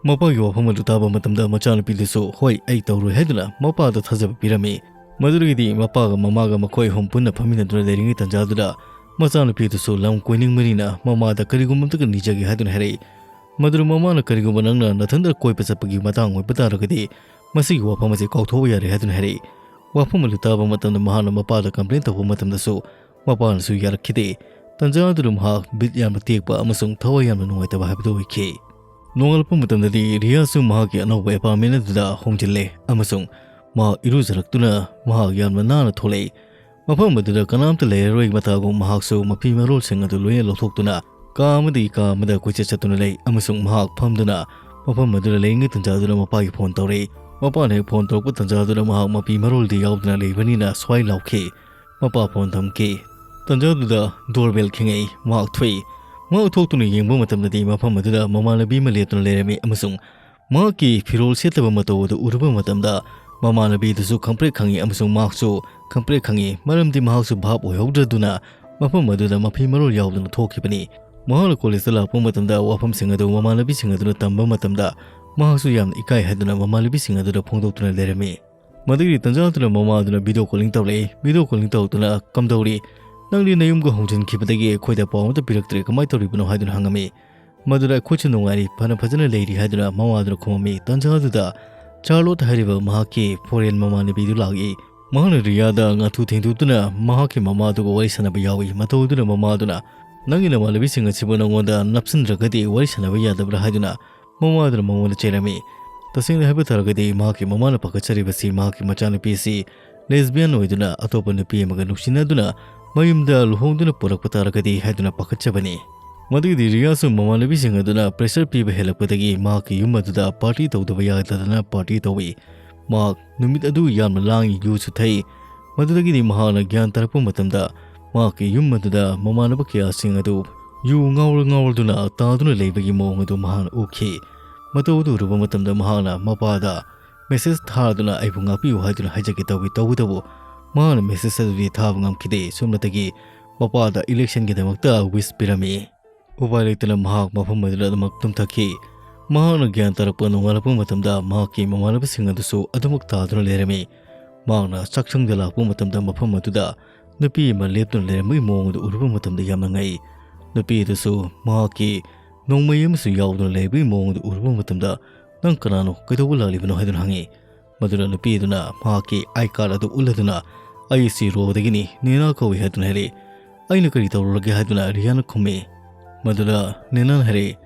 ꯃꯄꯥꯒꯤ ꯋꯥꯐꯝ ꯑꯗꯨ ꯇꯥꯕ ꯃꯇꯝꯗ ꯃꯆꯥꯅꯨꯄꯤꯗꯨꯁꯨ "ꯍꯣꯏ, ꯑꯩ ꯇꯧꯔꯣꯏ" ꯍꯥꯏꯗꯨꯅ ꯃꯄꯥꯗ ꯊꯥꯖꯕ ꯄꯤꯔꯝꯃꯤ꯫ ꯃꯗꯨꯗꯒꯤꯗꯤ ꯃꯄꯥꯒ ꯃꯃꯥꯒ ꯃꯈꯣꯏ ꯑꯍꯨꯝ ꯄꯨꯟꯅ ꯐꯝꯃꯤꯟꯅꯗꯨꯅ ꯂꯩꯔꯤꯉꯩ ꯇꯥꯟꯖꯥꯗꯨꯗ ꯃꯆꯥꯅꯨꯄꯤꯗꯨꯁꯨ ꯂꯝ ꯀꯣꯏꯅꯤꯡꯕꯅꯤꯅ ꯃꯃꯥꯗ ꯀꯔꯤꯒꯨꯝꯕ ꯑꯝꯇꯒ ꯅꯤꯖꯒꯦ ꯍꯥꯏꯗꯨꯅ ꯍꯥꯏꯔꯛꯏ꯫ ꯃꯗꯨꯗ ꯃꯃꯥꯅ, "ꯀꯔꯤꯒꯨꯝꯕ ꯅꯪꯅ ꯅꯊꯟꯗ ꯀꯣꯏꯕ ꯆꯠꯄꯒꯤ ꯃꯇꯥꯡ ꯑꯣꯏꯕ ꯇꯥꯔꯒꯗꯤ ꯃꯁꯤꯒꯤ ꯋꯥꯐꯝ ꯑꯁꯤ ꯀꯥꯎꯊꯣꯛꯄ ꯌꯥꯔꯦ" ꯍꯥꯏꯗꯨꯅ ꯍꯥꯏꯔꯛꯏ꯫ ꯋꯥꯐꯝ ꯑꯗꯨ ꯇꯥꯕ ꯃꯇꯝꯗ ꯃꯍꯥꯛꯅ ꯃꯄꯥꯗ ꯀꯝꯄ꯭ꯂꯦꯟ ꯇꯧꯕ ꯃꯇꯝꯗꯁꯨ ꯃꯄꯥꯅꯁꯨ ꯌꯥꯔꯛꯈꯤꯗꯦ꯫ ꯇꯟꯖꯥ ꯑꯗꯨꯗ ꯃꯍꯥꯛ ꯕꯤꯠ ꯌꯥꯝꯅ ꯇꯦꯛꯄ ꯑꯃꯁꯨꯡ ꯊꯋꯥꯏ ꯌꯥꯝꯅ ꯅꯨꯡꯉꯥꯏꯇꯕ ꯍꯥꯏꯕꯗꯨ ꯑꯣꯏꯈꯤ꯫ ꯅꯣꯡꯉꯥꯜꯂꯛꯄ ꯃꯇꯝꯗꯗꯤ ꯔꯤꯌꯥꯁꯨ ꯃꯍꯥꯛꯀꯤ ꯑꯅꯧꯕ ꯑꯦꯄꯥꯔꯠꯃꯦꯟ ꯑꯗꯨꯗ ꯍꯣꯡꯖꯤꯜꯂꯦ ꯑꯃꯁꯨꯡ ꯃꯍꯥꯛ ꯏꯔꯨꯖꯔꯛꯇꯨꯅ ꯃꯍꯥꯛ ꯌꯥꯝꯅ ꯅꯥꯟꯅ ꯊꯣꯛꯂꯛꯏ꯫ ꯃꯐꯝ ꯑꯗꯨꯗ ꯀꯅꯥꯝꯇ ꯂꯩꯔꯔꯣꯏ ꯃꯇꯥꯒꯨꯝ ꯃꯍꯥꯛꯁꯨ ꯃꯐꯤ ꯃꯔꯣꯜꯁꯤꯡ ꯑꯗꯨ ꯂꯣꯏꯅ ꯂꯧꯊꯣꯛꯇꯨꯅ ꯀꯥ ꯑꯃꯗꯒꯤ ꯀꯥ ꯑꯃꯗ ꯀꯣꯏꯆꯠ ꯆꯠꯇꯨꯅ ꯂꯩ, ꯑꯃꯁꯨꯡ ꯃꯍꯥꯛ ꯐꯝꯗꯨꯅ ꯃꯐꯝ ꯑꯗꯨꯗ ꯂꯩꯔꯤꯉꯩ ꯇꯟꯖꯥꯗꯨꯗ ꯃꯄꯥꯒꯤ ꯐꯣꯟ ꯇꯧꯔꯛꯏ꯫ ꯃꯄꯥꯅ ꯍꯦꯛ ꯐꯣꯟ ꯇꯧꯔꯛꯄ ꯇꯟꯖꯥꯗꯨꯗ ꯃꯍꯥꯛ ꯃꯐꯤ ꯃꯔꯣꯜꯗꯤ ꯌꯥꯎꯗꯅ ꯂꯩꯕꯅꯤꯅ ꯁ꯭ꯋꯥꯏ ꯂꯥꯎꯈꯤ꯫ ꯃꯄꯥ ꯐꯣꯟ ꯊꯝꯈꯤ꯫ ꯇꯟꯖꯥꯗꯨꯗ ꯗꯣꯔꯕꯦꯜ ꯈꯤꯡꯉꯛꯏ꯫ ꯃꯍꯥꯛ ꯊꯣꯛꯏ꯫ ꯃꯍꯥꯛ ꯊꯣꯛꯇꯨꯅ ꯌꯦꯡꯕ ꯃꯇꯝꯗꯗꯤ ꯃꯐꯝ ꯑꯗꯨꯗ ꯃꯃꯥꯟꯅꯕꯤ ꯑꯃ ꯂꯦꯞꯇꯨꯅ ꯂꯩꯔꯝꯃꯤ, ꯑꯃꯁꯨꯡ ꯃꯍꯥꯛꯀꯤ ꯐꯤꯔꯣꯜ ꯁꯦꯠꯇꯕ ꯃꯇꯧ ꯑꯗꯨ ꯎꯔꯨꯕ ꯃꯇꯝꯗ ꯃꯃꯥꯟꯅꯕꯤꯗꯨꯁꯨ ꯈꯪꯄ꯭ꯔꯦꯛ ꯈꯪꯉꯤ, ꯑꯃꯁꯨꯡ ꯃꯍꯥꯛꯁꯨ ꯈꯪꯄ꯭ꯔꯦꯛ ꯈꯪꯉꯤ, ꯃꯔꯝꯗꯤ ꯃꯍꯥꯛꯁꯨ ꯚꯥꯞ ꯑꯣꯏꯍꯧꯗ꯭ꯔꯗꯨꯅ ꯃꯐꯝ ꯑꯗꯨꯗ ꯃꯐꯤ ꯃꯔꯣꯜ ꯌꯥꯎꯗꯅ ꯊꯣꯛꯈꯤꯕꯅꯤ꯫ ꯃꯍꯥꯛꯅ ꯀꯣꯂꯦꯖꯇ ꯂꯥꯛꯄ ꯃꯇꯝꯗ ꯋꯥꯐꯝꯁꯤꯡ ꯑꯗꯨ ꯃꯃꯥꯟꯅꯕꯤꯁꯤꯡ ꯑꯗꯨꯅ ꯇꯝꯕ ꯃꯇꯝꯗ ꯃꯍꯥꯛꯁꯨ ꯌꯥꯝꯅ ꯏꯀꯥꯏ ꯍꯥꯏꯗꯨꯅ ꯃꯃꯥꯟꯅꯕꯤꯁꯤꯡ ꯑꯗꯨꯗ ꯐꯣꯡꯗꯣꯛꯇꯨꯅ ꯂꯩꯔꯝꯃꯤ꯫ ꯃꯗꯨꯒꯤ ꯇꯟꯖꯥꯗꯨꯅ ꯃꯃꯥꯗꯨꯅ ꯚꯤꯗꯤꯑꯣ ꯀꯣꯂꯤꯡ ꯇꯧꯔꯛꯏ꯫ ꯚꯤꯗꯤꯑꯣ ꯀꯣꯂꯤꯡ ꯇꯧꯔꯛꯇꯨꯅ "ꯀꯝꯗꯧꯔꯤ? ꯅꯪꯗꯤ ꯅꯌꯨꯝꯒ ꯍꯣꯡꯖꯤꯟꯈꯤꯕꯗꯒꯤ ꯑꯩꯈꯣꯏꯗ ꯄꯥꯎ ꯑꯃꯠꯇ ꯄꯤꯔꯛꯇ꯭ꯔꯦ, ꯀꯃꯥꯏꯅ ꯇꯧꯔꯤꯕꯅꯣ?" ꯍꯥꯏꯗꯨꯅ ꯍꯪꯉꯝꯃꯤ꯫ ꯃꯗꯨꯗ "ꯑꯩꯈꯣꯏꯁꯨ ꯅꯨꯡꯉꯥꯏꯔꯤ, ꯐꯅ ꯐꯖꯅ ꯂꯩꯔꯤ" ꯍꯥꯏꯗꯨꯅ ꯃꯃꯥꯗꯨꯅ ꯈꯨꯝꯃꯝꯃꯤ꯫ ꯇꯟꯖꯥꯗꯨꯗ ꯆꯥꯔꯂꯣꯠ ꯍꯥꯏꯔꯤꯕ ꯃꯍꯥꯛꯀꯤ ꯐꯣꯔꯦꯟ ꯃꯃꯥꯟꯅꯕꯤꯗꯨ ꯂꯥꯛꯏ꯫ ꯃꯍꯥꯛꯅ ꯔꯤꯌꯥꯗ ꯉꯥꯊꯨ ꯊꯦꯡꯗꯨꯗꯨꯅ ꯃꯍꯥꯛꯀꯤ ꯃꯃꯥꯗꯨꯒ ꯋꯥꯔꯤ ꯁꯥꯟꯅꯕ ꯌꯥꯎꯏ꯫ ꯃꯇꯧ ꯑꯗꯨꯅ ꯃꯃꯥꯗꯨꯅ "ꯅꯪꯒꯤ ꯅꯃꯥꯟꯅꯕꯤꯁꯤꯡ ꯑꯁꯤꯕꯨ ꯅꯉꯣꯟꯗ ꯅꯞꯁꯤꯟꯗ꯭ꯔꯒꯗꯤ ꯋꯥꯔꯤ ꯁꯥꯟꯅꯕ ꯌꯥꯗꯕ꯭ꯔꯥ?" ꯍꯥꯏꯗꯨꯅ ꯃꯃꯥꯗꯨꯅ ꯃꯉꯣꯟꯗ ꯆꯩꯔꯝꯃꯤ꯫ ꯇꯁꯦꯡꯅ ꯍꯥꯏꯕ ꯇꯥꯔꯒꯗꯤ ꯃꯍꯥꯛꯀꯤ ꯃꯃꯥꯅ ꯄꯥꯈꯠꯆꯔꯤꯕꯁꯤ ꯃꯍꯥꯛꯀꯤ ꯃꯆꯥꯅꯨꯄꯤ ꯑꯁꯤ ꯂꯦꯁꯕꯤꯌꯟ ꯑꯣꯏꯗꯨꯅ ꯑꯇꯣꯞꯄ ꯅꯨꯄꯤ ꯑꯃꯒ ꯅꯨꯡꯁꯤꯅꯗꯨꯅ ꯃꯌꯨꯝꯗ ꯂꯨꯍꯣꯡꯗꯨꯅ ꯄꯨꯔꯛꯄ ꯇꯥꯔꯒꯗꯤ ꯍꯥꯏꯗꯨꯅ ꯄꯥꯈꯠꯆꯕꯅꯤ꯫ ꯃꯗꯨꯒꯤꯗꯤ ꯔꯤꯌꯥꯁꯨ ꯃꯃꯥꯟꯅꯕꯤꯁꯤꯡ ꯑꯗꯨꯅ ꯄ꯭ꯔꯦꯁꯔ ꯄꯤꯕ ꯍꯦꯜꯂꯛꯄꯗꯒꯤ ꯃꯍꯥꯛꯀꯤ ꯌꯨꯝ ꯑꯗꯨꯗ ꯄꯥꯔꯇꯤ ꯇꯧꯗꯕ ꯌꯥꯗꯗꯅ ꯄꯥꯔꯇꯤ ꯇꯧꯏ꯫ ꯃꯍꯥꯛ ꯅꯨꯃꯤꯠ ꯑꯗꯨ ꯌꯥꯝꯅ ꯂꯥꯡꯏ, ꯌꯨꯁꯨ ꯊꯛꯏ꯫ ꯃꯗꯨꯗꯒꯤꯗꯤ ꯃꯍꯥꯛꯅ ꯒ꯭ꯌꯥꯟ ꯇꯥꯔꯛꯄ ꯃꯇꯝꯗ ꯃꯍꯥꯛꯀꯤ ꯌꯨꯝ ꯑꯗꯨꯗ ꯃꯃꯥꯟꯅꯕ ꯀꯌꯥꯁꯤꯡ ꯑꯗꯨ ꯌꯨ ꯉꯥꯎꯔ ꯉꯥꯎꯔꯗꯨꯅ ꯇꯥꯗꯨꯅ ꯂꯩꯕꯒꯤ ꯃꯑꯣꯡ ꯑꯗꯨ ꯃꯍꯥꯛꯅ ꯎꯈꯤ꯫ ꯃꯇꯧ ꯑꯗꯨ ꯎꯔꯨꯕ ꯃꯇꯝꯗ ꯃꯍꯥꯛꯅ ꯃꯄꯥꯗ ꯃꯦꯁꯦꯖ ꯊꯥꯗꯨꯅ "ꯑꯩꯕꯨ ꯉꯥꯛꯄꯤꯌꯨ" ꯍꯥꯏꯗꯨꯅ ꯍꯥꯏꯖꯒꯦ ꯇꯧꯏ꯫ ꯇꯧꯕꯇꯕꯨ ꯃꯍꯥꯛꯅ ꯃꯦꯁꯦꯖ ꯑꯗꯨꯗꯤ ꯊꯥꯕ ꯉꯝꯈꯤꯗꯦ꯫ ꯁꯨꯞꯅꯇꯒꯤ ꯃꯄꯥꯗ ꯏꯂꯦꯛꯁꯟꯒꯤꯗꯃꯛꯇ ꯋꯤꯁ ꯄꯤꯔꯝꯃꯤ꯫ ꯎꯄꯥꯏ ꯂꯩꯇꯅ ꯃꯍꯥꯛ ꯃꯐꯝ ꯑꯗꯨꯗ ꯑꯗꯨꯃꯛ ꯇꯨꯝꯊꯈꯤ꯫ ꯃꯍꯥꯛꯅ ꯒ꯭ꯌꯥꯟ ꯇꯥꯔꯛꯄ ꯅꯣꯡꯉꯥꯜꯂꯛꯄ ꯃꯇꯝꯗ ꯃꯍꯥꯛꯀꯤ ꯃꯃꯥꯟꯅꯕꯁꯤꯡ ꯑꯗꯨꯁꯨ ꯑꯗꯨꯃꯛ ꯇꯥꯗꯨꯅ ꯂꯩꯔꯝꯃꯤ꯫ ꯃꯍꯥꯛꯅ ꯆꯥꯛꯁꯪꯗ ꯂꯥꯛꯄ ꯃꯇꯝꯗ ꯃꯐꯝ ꯑꯗꯨꯗ ꯅꯨꯄꯤ ꯑꯃ ꯂꯦꯞꯇꯨꯅ ꯂꯩꯔꯝꯕꯒꯤ ꯃꯑꯣꯡ ꯑꯗꯨ ꯎꯔꯨꯕ ꯃꯇꯝꯗ ꯌꯥꯝꯅ ꯉꯛꯏ꯫ ꯅꯨꯄꯤ ꯑꯗꯨꯁꯨ ꯃꯍꯥꯛꯀꯤ ꯅꯣꯡꯃꯩ ꯑꯃꯁꯨ ꯌꯥꯎꯗꯨꯅ ꯂꯩꯕꯒꯤ ꯃꯑꯣꯡ ꯑꯗꯨ ꯎꯔꯨꯕ ꯃꯇꯝꯗ, "ꯅꯪ ꯀꯅꯥꯅꯣ? ꯀꯩꯗꯧꯕ ꯂꯥꯛꯂꯤꯕꯅꯣ?" ꯍꯥꯏꯗꯨꯅ ꯍꯪꯉꯤ꯫ ꯃꯗꯨꯗ ꯅꯨꯄꯤ ꯑꯗꯨꯅ ꯃꯍꯥꯛꯀꯤ ꯑꯥꯏ ꯀꯥꯔꯗ ꯑꯗꯨ ꯎꯠꯂꯗꯨꯅ, "ꯑꯩ ꯑꯁꯤ ꯔꯣꯗꯒꯤꯅꯤ, ꯅꯦꯅꯥ ꯀꯧꯏ" ꯍꯥꯏꯗꯨꯅ ꯍꯥꯏꯔꯛꯏ꯫ "ꯑꯩꯅ ꯀꯔꯤ ꯇꯧꯔꯨꯔꯒꯦ?" ꯍꯥꯏꯗꯨꯅ ꯔꯤꯌꯥꯅ ꯈꯨꯝꯃꯤ꯫ ꯃꯗꯨꯗ ꯅꯦꯅꯥꯅ ꯍꯥꯏꯔꯛꯏ,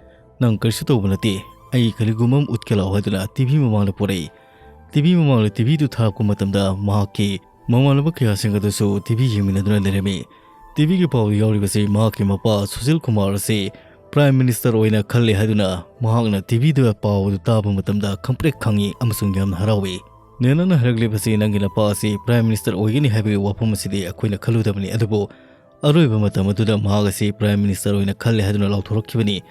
"ꯅꯪ ꯀꯔꯤꯁꯨ ꯇꯧꯕ ꯅꯠꯇꯦ, ꯑꯩ ꯀꯔꯤꯒꯨꯝꯕ ꯑꯃ ꯎꯠꯀꯦ ꯂꯥꯛꯑꯣ" ꯍꯥꯏꯗꯨꯅ ꯇꯤꯚꯤ ꯃꯃꯥꯡꯗ ꯄꯨꯔꯛꯏ꯫ ꯇꯤꯚꯤ ꯃꯃꯥꯡꯗ ꯇꯤꯚꯤꯗꯨ ꯊꯥꯔꯛꯄ ꯃꯇꯝꯗ ꯃꯍꯥꯛꯀꯤ ꯃꯃꯥꯟꯅꯕ ꯀꯌꯥꯁꯤꯡ ꯑꯗꯨꯁꯨ ꯇꯤꯚꯤ ꯌꯦꯡꯃꯤꯟꯅꯗꯨꯅ ꯂꯩꯔꯝꯃꯤ꯫ ꯇꯤꯚꯤꯒꯤ ꯄꯥꯎꯗ ꯌꯥꯎꯔꯤꯕꯁꯤ ꯃꯍꯥꯛꯀꯤ ꯃꯄꯥ ꯁꯨꯁꯤꯜ ꯀꯨꯃꯥꯔ ꯑꯁꯤ ꯄ꯭ꯔꯥꯏꯝ ꯃꯤꯅꯤꯁꯇꯔ ꯑꯣꯏꯅ ꯈꯜꯂꯦ ꯍꯥꯏꯗꯨꯅ ꯃꯍꯥꯛꯅ ꯇꯤꯚꯤꯗ ꯄꯥꯎ ꯑꯗꯨ ꯇꯥꯕ ꯃꯇꯝꯗ ꯈꯪꯄ꯭ꯔꯦꯛ ꯈꯪꯉꯤ ꯑꯃꯁꯨꯡ ꯌꯥꯝꯅ ꯍꯔꯥꯎꯏ꯫ ꯅꯦꯅꯥꯅ ꯍꯥꯏꯔꯛꯂꯤꯕꯁꯤ ꯅꯪꯒꯤ ꯅꯄꯥ ꯑꯁꯤ ꯄ꯭ꯔꯥꯏꯝ ꯃꯤꯅꯤꯁꯇꯔ ꯑꯣꯏꯒꯅꯤ ꯍꯥꯏꯕꯒꯤ ꯋꯥꯐꯝ ꯑꯁꯤꯗꯤ ꯑꯩꯈꯣꯏꯅ ꯈꯜꯂꯨꯗꯕꯅꯤ, ꯑꯗꯨꯕꯨ ꯑꯔꯣꯏꯕ ꯃꯇꯝ ꯑꯗꯨꯗ ꯃꯍꯥꯛ ꯑꯁꯤ ꯄ꯭ꯔꯥꯏꯝ ꯃꯤꯅꯤꯁꯇꯔ ꯑꯣꯏꯅ ꯈꯜꯂꯦ ꯍꯥꯏꯗꯨꯅ ꯂꯥꯎꯊꯣꯔꯛꯈꯤꯕꯅꯤ꯫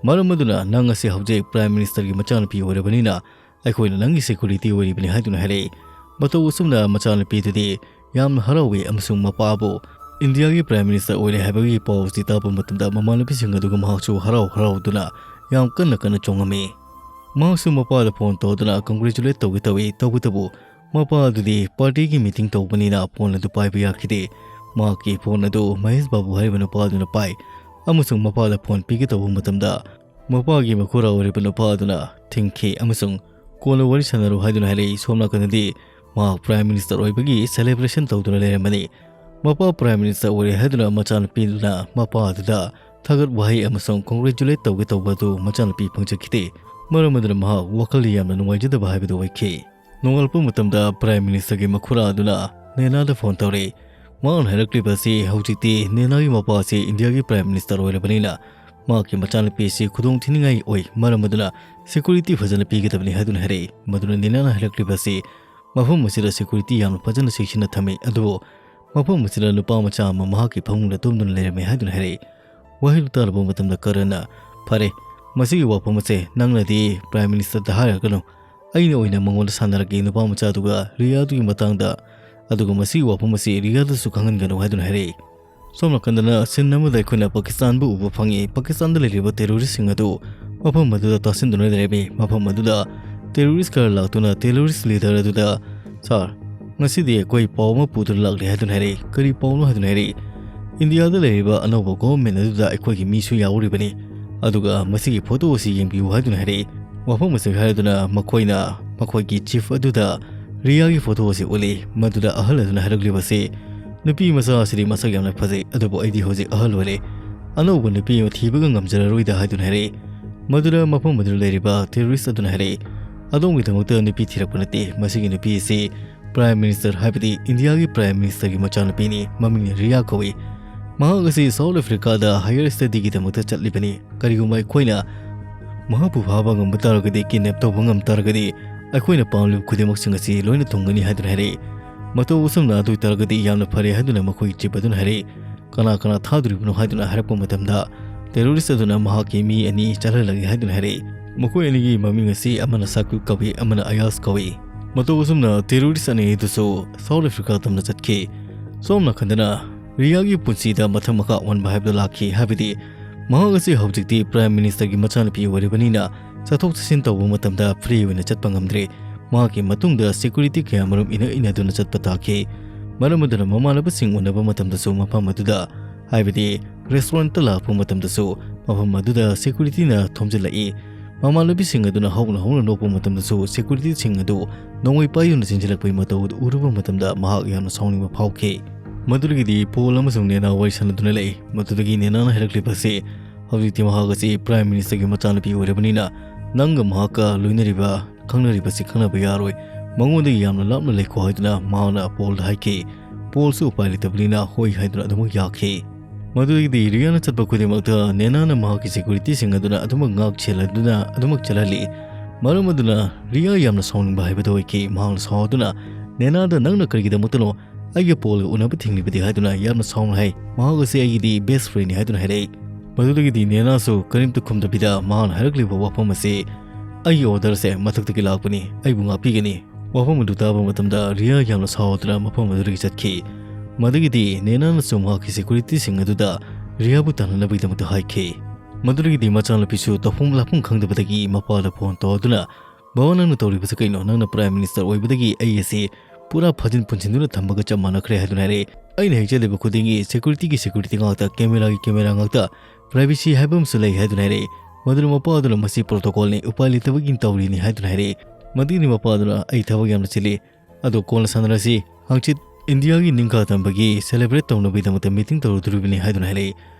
ꯃꯔꯝ ꯑꯗꯨꯅ ꯅꯪ ꯑꯁꯤ ꯍꯧꯖꯤꯛ ꯄ꯭ꯔꯥꯏꯝ ꯃꯤꯅꯤꯁꯇꯔꯒꯤ ꯃꯆꯥꯅꯨꯄꯤ ꯑꯣꯏꯔꯕꯅꯤꯅ ꯑꯩꯈꯣꯏꯅ ꯅꯪꯒꯤ ꯁꯦꯀ꯭ꯌꯨꯔꯤꯇꯤ ꯑꯣꯏꯔꯤꯕꯅꯤ ꯍꯥꯏꯗꯨꯅ ꯍꯥꯏꯔꯛꯏ꯫ ꯃꯇꯧ ꯑꯁꯨꯝꯅ ꯃꯆꯥꯅꯨꯄꯤꯗꯨꯗꯤ ꯌꯥꯝꯅ ꯍꯔꯥꯎꯏ ꯑꯃꯁꯨꯡ ꯃꯄꯥꯕꯨ ꯏꯟꯗꯤꯌꯥꯒꯤ ꯄ꯭ꯔꯥꯏꯝ ꯃꯤꯅꯤꯁꯇꯔ ꯑꯣꯏꯔꯦ ꯍꯥꯏꯕꯒꯤ ꯄꯥꯎ ꯑꯁꯤ ꯇꯥꯕ ꯃꯇꯝꯗ ꯃꯃꯥꯟꯅꯕꯤꯁꯤꯡ ꯑꯗꯨꯒ ꯃꯍꯥꯛꯁꯨ ꯍꯔꯥꯎ ꯍꯔꯥꯎꯗꯨꯅ ꯌꯥꯝ ꯀꯟꯅ ꯀꯟꯅ ꯆꯣꯡꯉꯝꯃꯤ꯫ ꯃꯍꯥꯛꯁꯨ ꯃꯄꯥꯗ ꯐꯣꯟ ꯇꯧꯗꯨꯅ ꯀꯪꯒ꯭ꯔꯦꯆꯨꯂꯦꯠ ꯇꯧꯒꯦ ꯇꯧꯏ꯫ ꯇꯧꯕꯇꯕꯨ ꯃꯄꯥ ꯑꯗꯨꯗꯤ ꯄꯥꯔꯇꯤꯒꯤ ꯃꯤꯇꯤꯡ ꯇꯧꯕꯅꯤꯅ ꯐꯣꯟ ꯑꯗꯨ ꯄꯥꯏꯕ ꯌꯥꯈꯤꯗꯦ꯫ ꯃꯍꯥꯛꯀꯤ ꯐꯣꯟ ꯑꯗꯨ ꯃꯍꯦꯁ ꯕꯥꯕꯨ ꯍꯥꯏꯔꯤꯕ ꯅꯨꯄꯥ ꯑꯗꯨꯅ ꯄꯥꯏ ꯑꯃꯁꯨꯡ ꯃꯄꯥꯗ ꯐꯣꯟ ꯄꯤꯒꯦ ꯇꯧꯕ ꯃꯇꯝꯗ ꯃꯄꯥꯒꯤ ꯃꯈꯨꯔꯥ ꯑꯣꯏꯔꯤꯕ ꯅꯨꯄꯥ ꯑꯗꯨꯅ ꯊꯤꯡꯈꯤ ꯑꯃꯁꯨꯡ ꯀꯣꯟꯅ ꯋꯥꯔꯤ ꯁꯥꯟꯅꯔꯨ ꯍꯥꯏꯗꯨꯅ ꯍꯥꯏꯔꯛꯏ꯫ ꯁꯣꯝ ꯅꯥꯀꯟꯗꯗꯤ ꯃꯍꯥꯛ ꯄ꯭ꯔꯥꯏꯝ ꯃꯤꯅꯤꯁꯇꯔ ꯑꯣꯏꯕꯒꯤ ꯁꯦꯂꯦꯕ꯭ꯔꯦꯁꯟ ꯇꯧꯗꯨꯅ ꯂꯩꯔꯝꯕꯅꯤ꯫ ꯃꯄꯥ ꯄ꯭ꯔꯥꯏꯝ ꯃꯤꯅꯤꯁꯇꯔ ꯑꯣꯏꯔꯦ ꯍꯥꯏꯗꯨꯅ ꯃꯆꯥꯅꯨꯄꯤꯗꯨꯅ ꯃꯄꯥ ꯑꯗꯨꯗ ꯊꯥꯒꯠ ꯋꯥꯍꯩ ꯑꯃꯁꯨꯡ ꯀꯣꯡꯒ꯭ꯔꯦꯆꯨꯂꯦꯠ ꯇꯧꯒꯦ ꯇꯧꯕ ꯑꯗꯨ ꯃꯆꯥꯅꯨꯄꯤ ꯐꯪꯖꯈꯤꯗꯦ꯫ ꯃꯔꯝ ꯑꯗꯨꯅ ꯃꯍꯥꯛ ꯋꯥꯈꯜꯗ ꯌꯥꯝꯅ ꯅꯨꯡꯉꯥꯏꯖꯗꯕ ꯍꯥꯏꯕꯗꯨ ꯑꯣꯏꯈꯤ꯫ ꯅꯣꯡꯉꯥꯜꯂꯛꯄ ꯃꯇꯝꯗ ꯄ꯭ꯔꯥꯏꯝ ꯃꯤꯅꯤꯁꯇꯔꯒꯤ ꯃꯈꯨꯔꯥ ꯑꯗꯨꯅ ꯅꯦꯅꯥꯗ ꯐꯣꯟ ꯇꯧꯔꯛꯏ꯫ ꯃꯍꯥꯛꯅ ꯍꯥꯏꯔꯛꯂꯤꯕ ꯑꯁꯤ ꯍꯧꯖꯤꯛꯇꯤ ꯅꯦꯅꯥꯒꯤ ꯃꯄꯥ ꯑꯁꯤ ꯏꯟꯗꯤꯌꯥꯒꯤ ꯄ꯭ꯔꯥꯏꯝ ꯃꯤꯅꯤꯁꯇꯔ ꯑꯣꯏꯔꯕꯅꯤꯅ ꯃꯍꯥꯛꯀꯤ ꯃꯆꯥꯅꯨꯄꯤ ꯑꯁꯤ ꯈꯨꯗꯣꯡ ꯊꯤꯅꯤꯡꯉꯥꯏ ꯑꯣꯏ, ꯃꯔꯝ ꯑꯗꯨꯅ ꯁꯦꯀ꯭ꯌꯨꯔꯤꯇꯤ ꯐꯖꯅ ꯄꯤꯒꯗꯕꯅꯤ ꯍꯥꯏꯗꯨꯅ ꯍꯥꯏꯔꯛꯏ꯫ ꯃꯗꯨꯅ ꯅꯦꯅꯥꯅ ꯍꯥꯏꯔꯛꯂꯤꯕ ꯑꯁꯤ ꯃꯐꯝ ꯑꯁꯤꯗ ꯁꯦꯀ꯭ꯌꯨꯔꯤꯇꯤ ꯌꯥꯝꯅ ꯐꯖꯅ ꯆꯦꯛꯁꯤꯟꯅ ꯊꯝꯃꯤ, ꯑꯗꯨꯕꯨ ꯃꯐꯝ ꯑꯁꯤꯗ ꯅꯨꯄꯥ ꯃꯆꯥ ꯑꯃ ꯃꯍꯥꯛꯀꯤ ꯐꯃꯨꯡꯗ ꯇꯨꯝꯗꯨꯅ ꯂꯩꯔꯝꯃꯤ ꯍꯥꯏꯗꯨꯅ ꯍꯥꯏꯔꯛꯏ꯫ ꯋꯥꯍꯩꯗꯨ ꯇꯥꯔꯕ ꯃꯇꯝꯗ ꯀꯔꯟꯅ, "ꯐꯔꯦ, ꯃꯁꯤꯒꯤ ꯋꯥꯐꯝ ꯑꯁꯦ ꯅꯪꯅꯗꯤ ꯄ꯭ꯔꯥꯏꯝ ꯃꯤꯅꯤꯁꯇꯔꯗ ꯍꯥꯏꯔꯒꯅꯨ, ꯑꯩꯅ ꯑꯣꯏꯅ ꯃꯉꯣꯟꯗ ꯁꯥꯟꯅꯔꯒꯦ ꯅꯨꯄꯥ ꯃꯆꯥꯗꯨꯒ ꯔꯤꯌꯥꯗꯨꯒꯤ ꯃꯇꯥꯡꯗ, ꯑꯗꯨꯒ ꯃꯁꯤꯒꯤ ꯋꯥꯐꯝ ꯑꯁꯤ ꯔꯤꯌꯥꯗꯁꯨ ꯈꯪꯍꯟꯒꯅꯨ" ꯍꯥꯏꯗꯨꯅ ꯍꯥꯏꯔꯛꯏ꯫ ꯁꯣꯝ ꯅꯥꯀꯟꯗꯅ ꯁꯤꯟ ꯑꯃꯗ ꯑꯩꯈꯣꯏꯅ ꯄꯥꯀꯤꯁꯇꯥꯟꯕꯨ ꯎꯕ ꯐꯪꯉꯤ꯫ ꯄꯥꯀꯤꯁꯇꯥꯟꯗ ꯂꯩꯔꯤꯕ ꯇꯦꯔꯣꯔꯤꯁꯁꯤꯡ ꯑꯗꯨ ꯃꯐꯝ ꯑꯗꯨꯗ ꯇꯥꯁꯤꯟꯗꯨꯅ ꯂꯩꯔꯝꯃꯤ꯫ ꯃꯐꯝ ꯑꯗꯨꯗ ꯇꯦꯔꯣꯔꯤꯁ ꯈꯔ ꯂꯥꯛꯇꯨꯅ ꯇꯦꯔꯣꯔꯤꯁ ꯂꯤꯗꯔ ꯑꯗꯨꯗ, "ꯁꯥꯔ, ꯉꯁꯤꯗꯤ ꯑꯩꯈꯣꯏ ꯄꯥꯎ ꯑꯃ ꯄꯨꯗꯨꯅ ꯂꯥꯛꯂꯦ" ꯍꯥꯏꯗꯨꯅ ꯍꯥꯏꯔꯛꯏ꯫ "ꯀꯔꯤ ꯄꯥꯎꯅꯣ?" ꯍꯥꯏꯗꯨꯅ ꯍꯥꯏꯔꯛꯏ꯫ "ꯏꯟꯗꯤꯌꯥꯗ ꯂꯩꯔꯤꯕ ꯑꯅꯧꯕ ꯒꯣꯚꯔꯟꯃꯦꯟꯠ ꯑꯗꯨꯗ ꯑꯩꯈꯣꯏꯒꯤ ꯃꯤꯁꯨ ꯌꯥꯎꯔꯤꯕꯅꯤ, ꯑꯗꯨꯒ ꯃꯁꯤꯒꯤ ꯐꯣꯇꯣ ꯑꯁꯤ ꯌꯦꯡꯕꯤꯌꯨ" ꯍꯥꯏꯗꯨꯅ ꯍꯥꯏꯔꯛꯏ꯫ ꯋꯥꯐꯝ ꯑꯁꯤ ꯍꯥꯏꯔꯗꯨꯅ ꯃꯈꯣꯏꯅ ꯃꯈꯣꯏꯒꯤ ꯆꯤꯐ ꯑꯗꯨꯗ ꯔꯤꯌꯥꯒꯤ ꯐꯣꯇꯣ ꯑꯁꯤ ꯎꯠꯂꯤ꯫ ꯃꯗꯨꯗ ꯑꯍꯜ ꯑꯗꯨꯅ ꯍꯥꯏꯔꯛꯂꯤꯕꯁꯤ, "ꯅꯨꯄꯤ ꯃꯆꯥ ꯑꯁꯤꯗꯤ ꯃꯁꯛ ꯌꯥꯝꯅ ꯐꯖꯩ, ꯑꯗꯨꯕꯨ ꯑꯩꯗꯤ ꯍꯧꯖꯤꯛ ꯑꯍꯜ ꯑꯣꯏꯔꯦ꯫ ꯑꯅꯧꯕ ꯅꯨꯄꯤ ꯑꯃ ꯊꯤꯕꯒ ꯉꯝꯖꯔꯔꯣꯏꯗ" ꯍꯥꯏꯗꯨꯅ ꯍꯥꯏꯔꯛꯏ꯫ ꯃꯗꯨꯗ ꯃꯐꯝ ꯑꯗꯨꯗ ꯂꯩꯔꯤꯕ ꯇꯦꯔꯣꯔꯤꯁ ꯑꯗꯨꯅ ꯍꯥꯏꯔꯛꯏ, "ꯑꯗꯣꯝꯒꯤꯗꯃꯛꯇ ꯅꯨꯄꯤ ꯊꯤꯔꯛꯄ ꯅꯠꯇꯦ, ꯃꯁꯤꯒꯤ ꯅꯨꯄꯤ ꯑꯁꯤ Prime Minister ꯍꯥꯏꯕꯗꯤ ꯏꯟꯗꯤꯌꯥꯒꯤ Prime Ministerꯒꯤ ꯃꯆꯥꯅꯨꯄꯤꯅꯤ꯫ ꯃꯃꯤꯡꯅ ꯔꯤꯌꯥ ꯀꯧꯏ꯫ ꯃꯍꯥꯛ ꯑꯁꯤ South Africaꯗ higher studyꯒꯤꯗꯃꯛꯇ ꯆꯠꯂꯤꯕꯅꯤ꯫ ꯀꯔꯤꯒꯨꯝꯕ ꯑꯩꯈꯣꯏꯅ ꯃꯍꯥꯛꯄꯨ ꯐꯥꯕ ꯉꯝꯕ ꯇꯥꯔꯒꯗꯤ, kidnap ꯇꯧꯕ ꯉꯝ ꯇꯥꯔꯒꯗꯤ, ꯑꯩꯈꯣꯏꯅ ꯄꯥꯝꯂꯤꯕ ꯈꯨꯗꯤꯡꯃꯛꯁꯤꯡ ꯑꯁꯤ ꯂꯣꯏꯅ ꯊꯨꯡꯒꯅꯤ ꯍꯥꯏꯗꯨꯅ ꯍꯥꯏꯔꯛꯏ꯫ ꯃꯇꯧ ꯑꯁꯨꯝꯅ ꯑꯗꯨ ꯑꯣꯏꯇꯥꯔꯒꯗꯤ ꯌꯥꯝꯅ ꯐꯔꯦ ꯍꯥꯏꯗꯨꯅ ꯃꯈꯣꯏꯒꯤ chief ꯑꯗꯨꯅ ꯍꯥꯏꯔꯛꯏ꯫ ꯀꯅꯥ ꯀꯅꯥ ꯊꯥꯗꯣꯔꯤꯕꯅꯣ ꯍꯥꯏꯗꯨꯅ ꯍꯥꯏꯔꯛꯄ ꯃꯇꯝꯗ, terrorist ꯑꯗꯨꯅ ꯃꯍꯥꯛꯀꯤ ꯃꯤ ꯑꯅꯤ ꯆꯠꯍꯜꯂꯒꯦ ꯍꯥꯏꯗꯨꯅ ꯍꯥꯏꯔꯛꯏ꯫ ꯃꯈꯣꯏ ꯑꯅꯤꯒꯤ ꯃꯃꯤꯡ ꯑꯁꯤ ꯑꯃꯅ ꯁꯥꯀꯤꯕ ꯀꯧꯏ, ꯑꯃꯅ ꯑꯌꯥꯁ ꯀꯧꯏ꯫ ꯃꯇꯧ ꯑꯁꯨꯝꯅ terrorist ꯑꯅꯤ ꯑꯗꯨꯁꯨ South Africa ꯇꯝꯅ ꯆꯠꯈꯤ꯫ ꯁꯣꯝ ꯅꯥꯀꯟꯗꯅ ꯔꯤꯌꯥꯒꯤ ꯄꯨꯟꯁꯤꯗ ꯃꯊꯛ ꯃꯈꯥ ꯑꯣꯟꯕ ꯍꯥꯏꯕꯗꯨ ꯂꯥꯛꯈꯤ꯫ ꯍꯥꯏꯕꯗꯤ ꯃꯍꯥꯛ ꯑꯁꯤ ꯍꯧꯖꯤꯛꯇꯤ Prime Ministerꯒꯤ ꯃꯆꯥꯅꯨꯄꯤ ꯑꯣꯏꯔꯕꯅꯤꯅ ꯆꯠꯊꯣꯛ ꯆꯠꯁꯤꯟ ꯇꯧꯕ ꯃꯇꯝꯗ free ꯑꯣꯏꯅ ꯆꯠꯄ ꯉꯝꯗ꯭ꯔꯦ꯫ ꯃꯍꯥꯛꯀꯤ ꯃꯇꯨꯡꯗ security ꯀꯌꯥꯃꯔꯨꯝ ꯏꯟꯅ ꯏꯟꯅꯗꯨꯅ ꯆꯠꯄ ꯇꯥꯈꯤ꯫ ꯃꯔꯝ ꯑꯗꯨꯅ ꯃꯃꯥꯟꯅꯕꯁꯤꯡ ꯎꯅꯕ ꯃꯇꯝꯗꯁꯨ ꯃꯐꯝ ꯑꯗꯨꯗ, ꯍꯥꯏꯕꯗꯤ restaurantꯇ ꯂꯥꯛꯄ ꯃꯇꯝꯗꯁꯨ ꯃꯐꯝ ꯑꯗꯨꯗ securityꯅ ꯊꯣꯝꯖꯤꯜꯂꯛꯏ꯫ ꯃꯃꯥꯟꯅꯕꯤꯁꯤꯡ ꯑꯗꯨꯅ ꯍꯧꯅ ꯍꯧꯅ ꯅꯣꯛꯄ ꯃꯇꯝꯗꯁꯨ securityꯁꯤꯡ ꯑꯗꯨ ꯅꯣꯡꯃꯩ ꯄꯥꯏꯗꯨꯅ ꯆꯦꯟꯁꯤꯜꯂꯛꯄꯒꯤ ꯃꯇꯧ ꯑꯗꯨ ꯎꯔꯨꯕ ꯃꯇꯝꯗ ꯃꯍꯥꯛ ꯌꯥꯝꯅ ꯁꯥꯎꯅꯤꯡꯕ ꯐꯥꯎꯈꯤ꯫ ꯃꯗꯨꯗꯒꯤꯗꯤ ꯄꯣꯜ ꯑꯃꯁꯨꯡ ꯅꯦꯅꯥ ꯋꯥꯔꯤ ꯁꯥꯟꯅꯗꯨꯅ ꯂꯩ꯫ ꯃꯗꯨꯗꯒꯤ ꯅꯦꯅꯥꯅ ꯍꯥꯏꯔꯛꯂꯤꯕ ꯑꯁꯤ, "ꯍꯧꯖꯤꯛꯇꯤ ꯃꯍꯥꯛ ꯑꯁꯤ Prime Ministerꯒꯤ ꯃꯆꯥꯅꯨꯄꯤ ꯑꯣꯏꯔꯕꯅꯤꯅ ꯅꯪꯒ ꯃꯍꯥꯛꯀ ꯂꯣꯏꯅꯔꯤꯕ, ꯈꯪꯅꯔꯤꯕꯁꯤ ꯈꯪꯅꯕ ꯌꯥꯔꯣꯏ꯫ ꯃꯉꯣꯟꯗꯒꯤ ꯌꯥꯝꯅ ꯂꯥꯞꯅ ꯂꯩꯈꯣ" ꯍꯥꯏꯗꯨꯅ ꯃꯍꯥꯛꯅ ꯄꯣꯜꯗ ꯍꯥꯏꯈꯤ꯫ ꯄꯣꯜꯁꯨ ꯎꯄꯥꯏ ꯂꯩꯇꯕꯅꯤꯅ ꯍꯣꯏ ꯍꯥꯏꯗꯨꯅ ꯑꯗꯨꯃꯛ ꯌꯥꯈꯤ꯫ ꯃꯗꯨꯗꯒꯤꯗꯤ ꯔꯤꯌꯥꯅ ꯆꯠꯄ ꯈꯨꯗꯤꯡꯃꯛꯇ ꯅꯦꯅꯥꯅ ꯃꯍꯥꯛꯀꯤ securityꯁꯤꯡ ꯑꯗꯨꯅ ꯑꯗꯨꯃꯛ ꯉꯥꯛ ꯁꯦꯜꯂꯗꯨꯅ ꯑꯗꯨꯃꯛ ꯆꯠꯍꯜꯂꯤ꯫ ꯃꯔꯝ ꯑꯗꯨꯅ ꯔꯤꯌꯥ ꯌꯥꯝꯅ ꯁꯥꯎꯅꯤꯡꯕ ꯍꯥꯏꯕꯗꯨ ꯑꯣꯏꯈꯤ꯫ ꯃꯍꯥꯛꯅ ꯁꯥꯎꯗꯨꯅ ꯅꯦꯅꯥꯗ, "ꯅꯪꯅ ꯀꯔꯤꯒꯤꯗꯃꯛꯇꯅꯣ ꯑꯩꯒ ꯄꯣꯜꯒ ꯎꯅꯕ ꯊꯤꯡꯂꯤꯕꯗꯤ?" ꯍꯥꯏꯗꯨꯅ ꯌꯥꯝꯅ ꯁꯥꯎꯅ ꯍꯥꯏ꯫ "ꯃꯍꯥꯛ ꯑꯁꯤ ꯑꯩꯒꯤꯗꯤ best friendꯅꯤ" ꯍꯥꯏꯗꯨꯅ ꯍꯥꯏꯔꯛꯏ꯫ ꯃꯗꯨꯗꯒꯤꯗꯤ ꯅꯦꯅꯥꯁꯨ ꯀꯔꯤꯝꯇ ꯈꯨꯝꯗꯕꯤꯗ ꯃꯍꯥꯛꯅ ꯍꯥꯏꯔꯛꯂꯤꯕ ꯋꯥꯐꯝ ꯑꯁꯤ, "ꯑꯩꯒꯤ orderꯁꯦ ꯃꯊꯛꯇꯒꯤ ꯂꯥꯛꯄꯅꯤ, ꯑꯩꯕꯨ ꯉꯥꯛꯄꯤꯒꯅꯤ"꯫ ꯋꯥꯐꯝ ꯑꯗꯨ ꯇꯥꯕ ꯃꯇꯝꯗ ꯔꯤꯌꯥ ꯌꯥꯝꯅ ꯁꯥꯎꯗꯨꯅ ꯃꯐꯝ ꯑꯗꯨꯗꯒꯤ ꯆꯠꯈꯤ꯫ ꯃꯗꯨꯒꯤꯗꯤ ꯅꯦꯅꯥꯅꯁꯨ ꯃꯍꯥꯛꯀꯤ securityꯁꯤꯡ ꯑꯗꯨꯗ ꯔꯤꯌꯥꯕꯨ ꯇꯥꯟꯅꯅꯕꯒꯤꯗꯃꯛꯇ ꯍꯥꯏꯈꯤ꯫ ꯃꯗꯨꯗꯒꯤꯗꯤ ꯃꯆꯥꯅꯨꯄꯤꯁꯨ ꯇꯧꯐꯝ ꯂꯥꯛꯐꯝ ꯈꯪꯗꯕꯗꯒꯤ ꯃꯄꯥꯗ phone ꯇꯧꯗꯨꯅ, "ꯕꯕꯥ, ꯅꯪꯅ ꯇꯧꯔꯤꯕꯁꯤ ꯀꯩꯅꯣ? ꯅꯪꯅ Prime Minister ꯑꯣꯏꯕꯗꯒꯤ ꯑꯩ ꯑꯁꯤ ꯄꯨꯔꯥ ꯐꯥꯖꯤꯟ ꯄꯨꯟꯁꯤꯟꯗꯨꯅ ꯊꯝꯕꯒ ꯆꯞ ꯃꯥꯟꯅꯈ꯭ꯔꯦ" ꯍꯥꯏꯗꯨꯅ ꯍꯥꯏꯔꯛꯏ꯫ "ꯑꯩꯅ ꯍꯦꯛ ꯆꯠꯂꯤꯕ ꯈꯨꯗꯤꯡꯒꯤ securityꯒꯤ security ꯉꯥꯛꯇ, cameraꯒꯤ camera ꯉꯥꯛꯇ, privacy ꯍꯥꯏꯕ ꯑꯃꯁꯨ ꯂꯩ" ꯍꯥꯏꯗꯨꯅ ꯍꯥꯏꯔꯛꯏ꯫ ꯃꯗꯨꯅ ꯃꯄꯥ ꯑꯗꯨꯅ "ꯃꯁꯤ protocolꯅꯤ, ꯎꯄꯥꯏ ꯂꯩꯇꯕꯒꯤ ꯇꯧꯔꯤꯅꯤ" ꯍꯥꯏꯗꯨꯅ ꯍꯥꯏꯔꯛꯏ꯫ ꯃꯗꯨꯒꯤꯗꯤ ꯃꯄꯥ ꯑꯗꯨꯅ, "ꯑꯩ ꯊꯕꯛ ꯌꯥꯝꯅ ꯆꯤꯜꯂꯤ, ꯑꯗꯣ ꯀꯣꯟꯅ ꯁꯥꯟꯅꯔꯁꯤ, ꯍꯪꯆꯤꯠ ꯏꯟꯗꯤꯌꯥꯒꯤ ꯅꯤꯡꯈꯥ ꯇꯝꯕꯒꯤ celebrate ꯇꯧꯅꯕꯒꯤꯗꯃꯛꯇ meeting ꯇꯧꯔꯨꯗꯣꯔꯤꯕꯅꯤ" ꯍꯥꯏꯗꯨꯅ ꯍꯥꯏꯔꯛꯏ꯫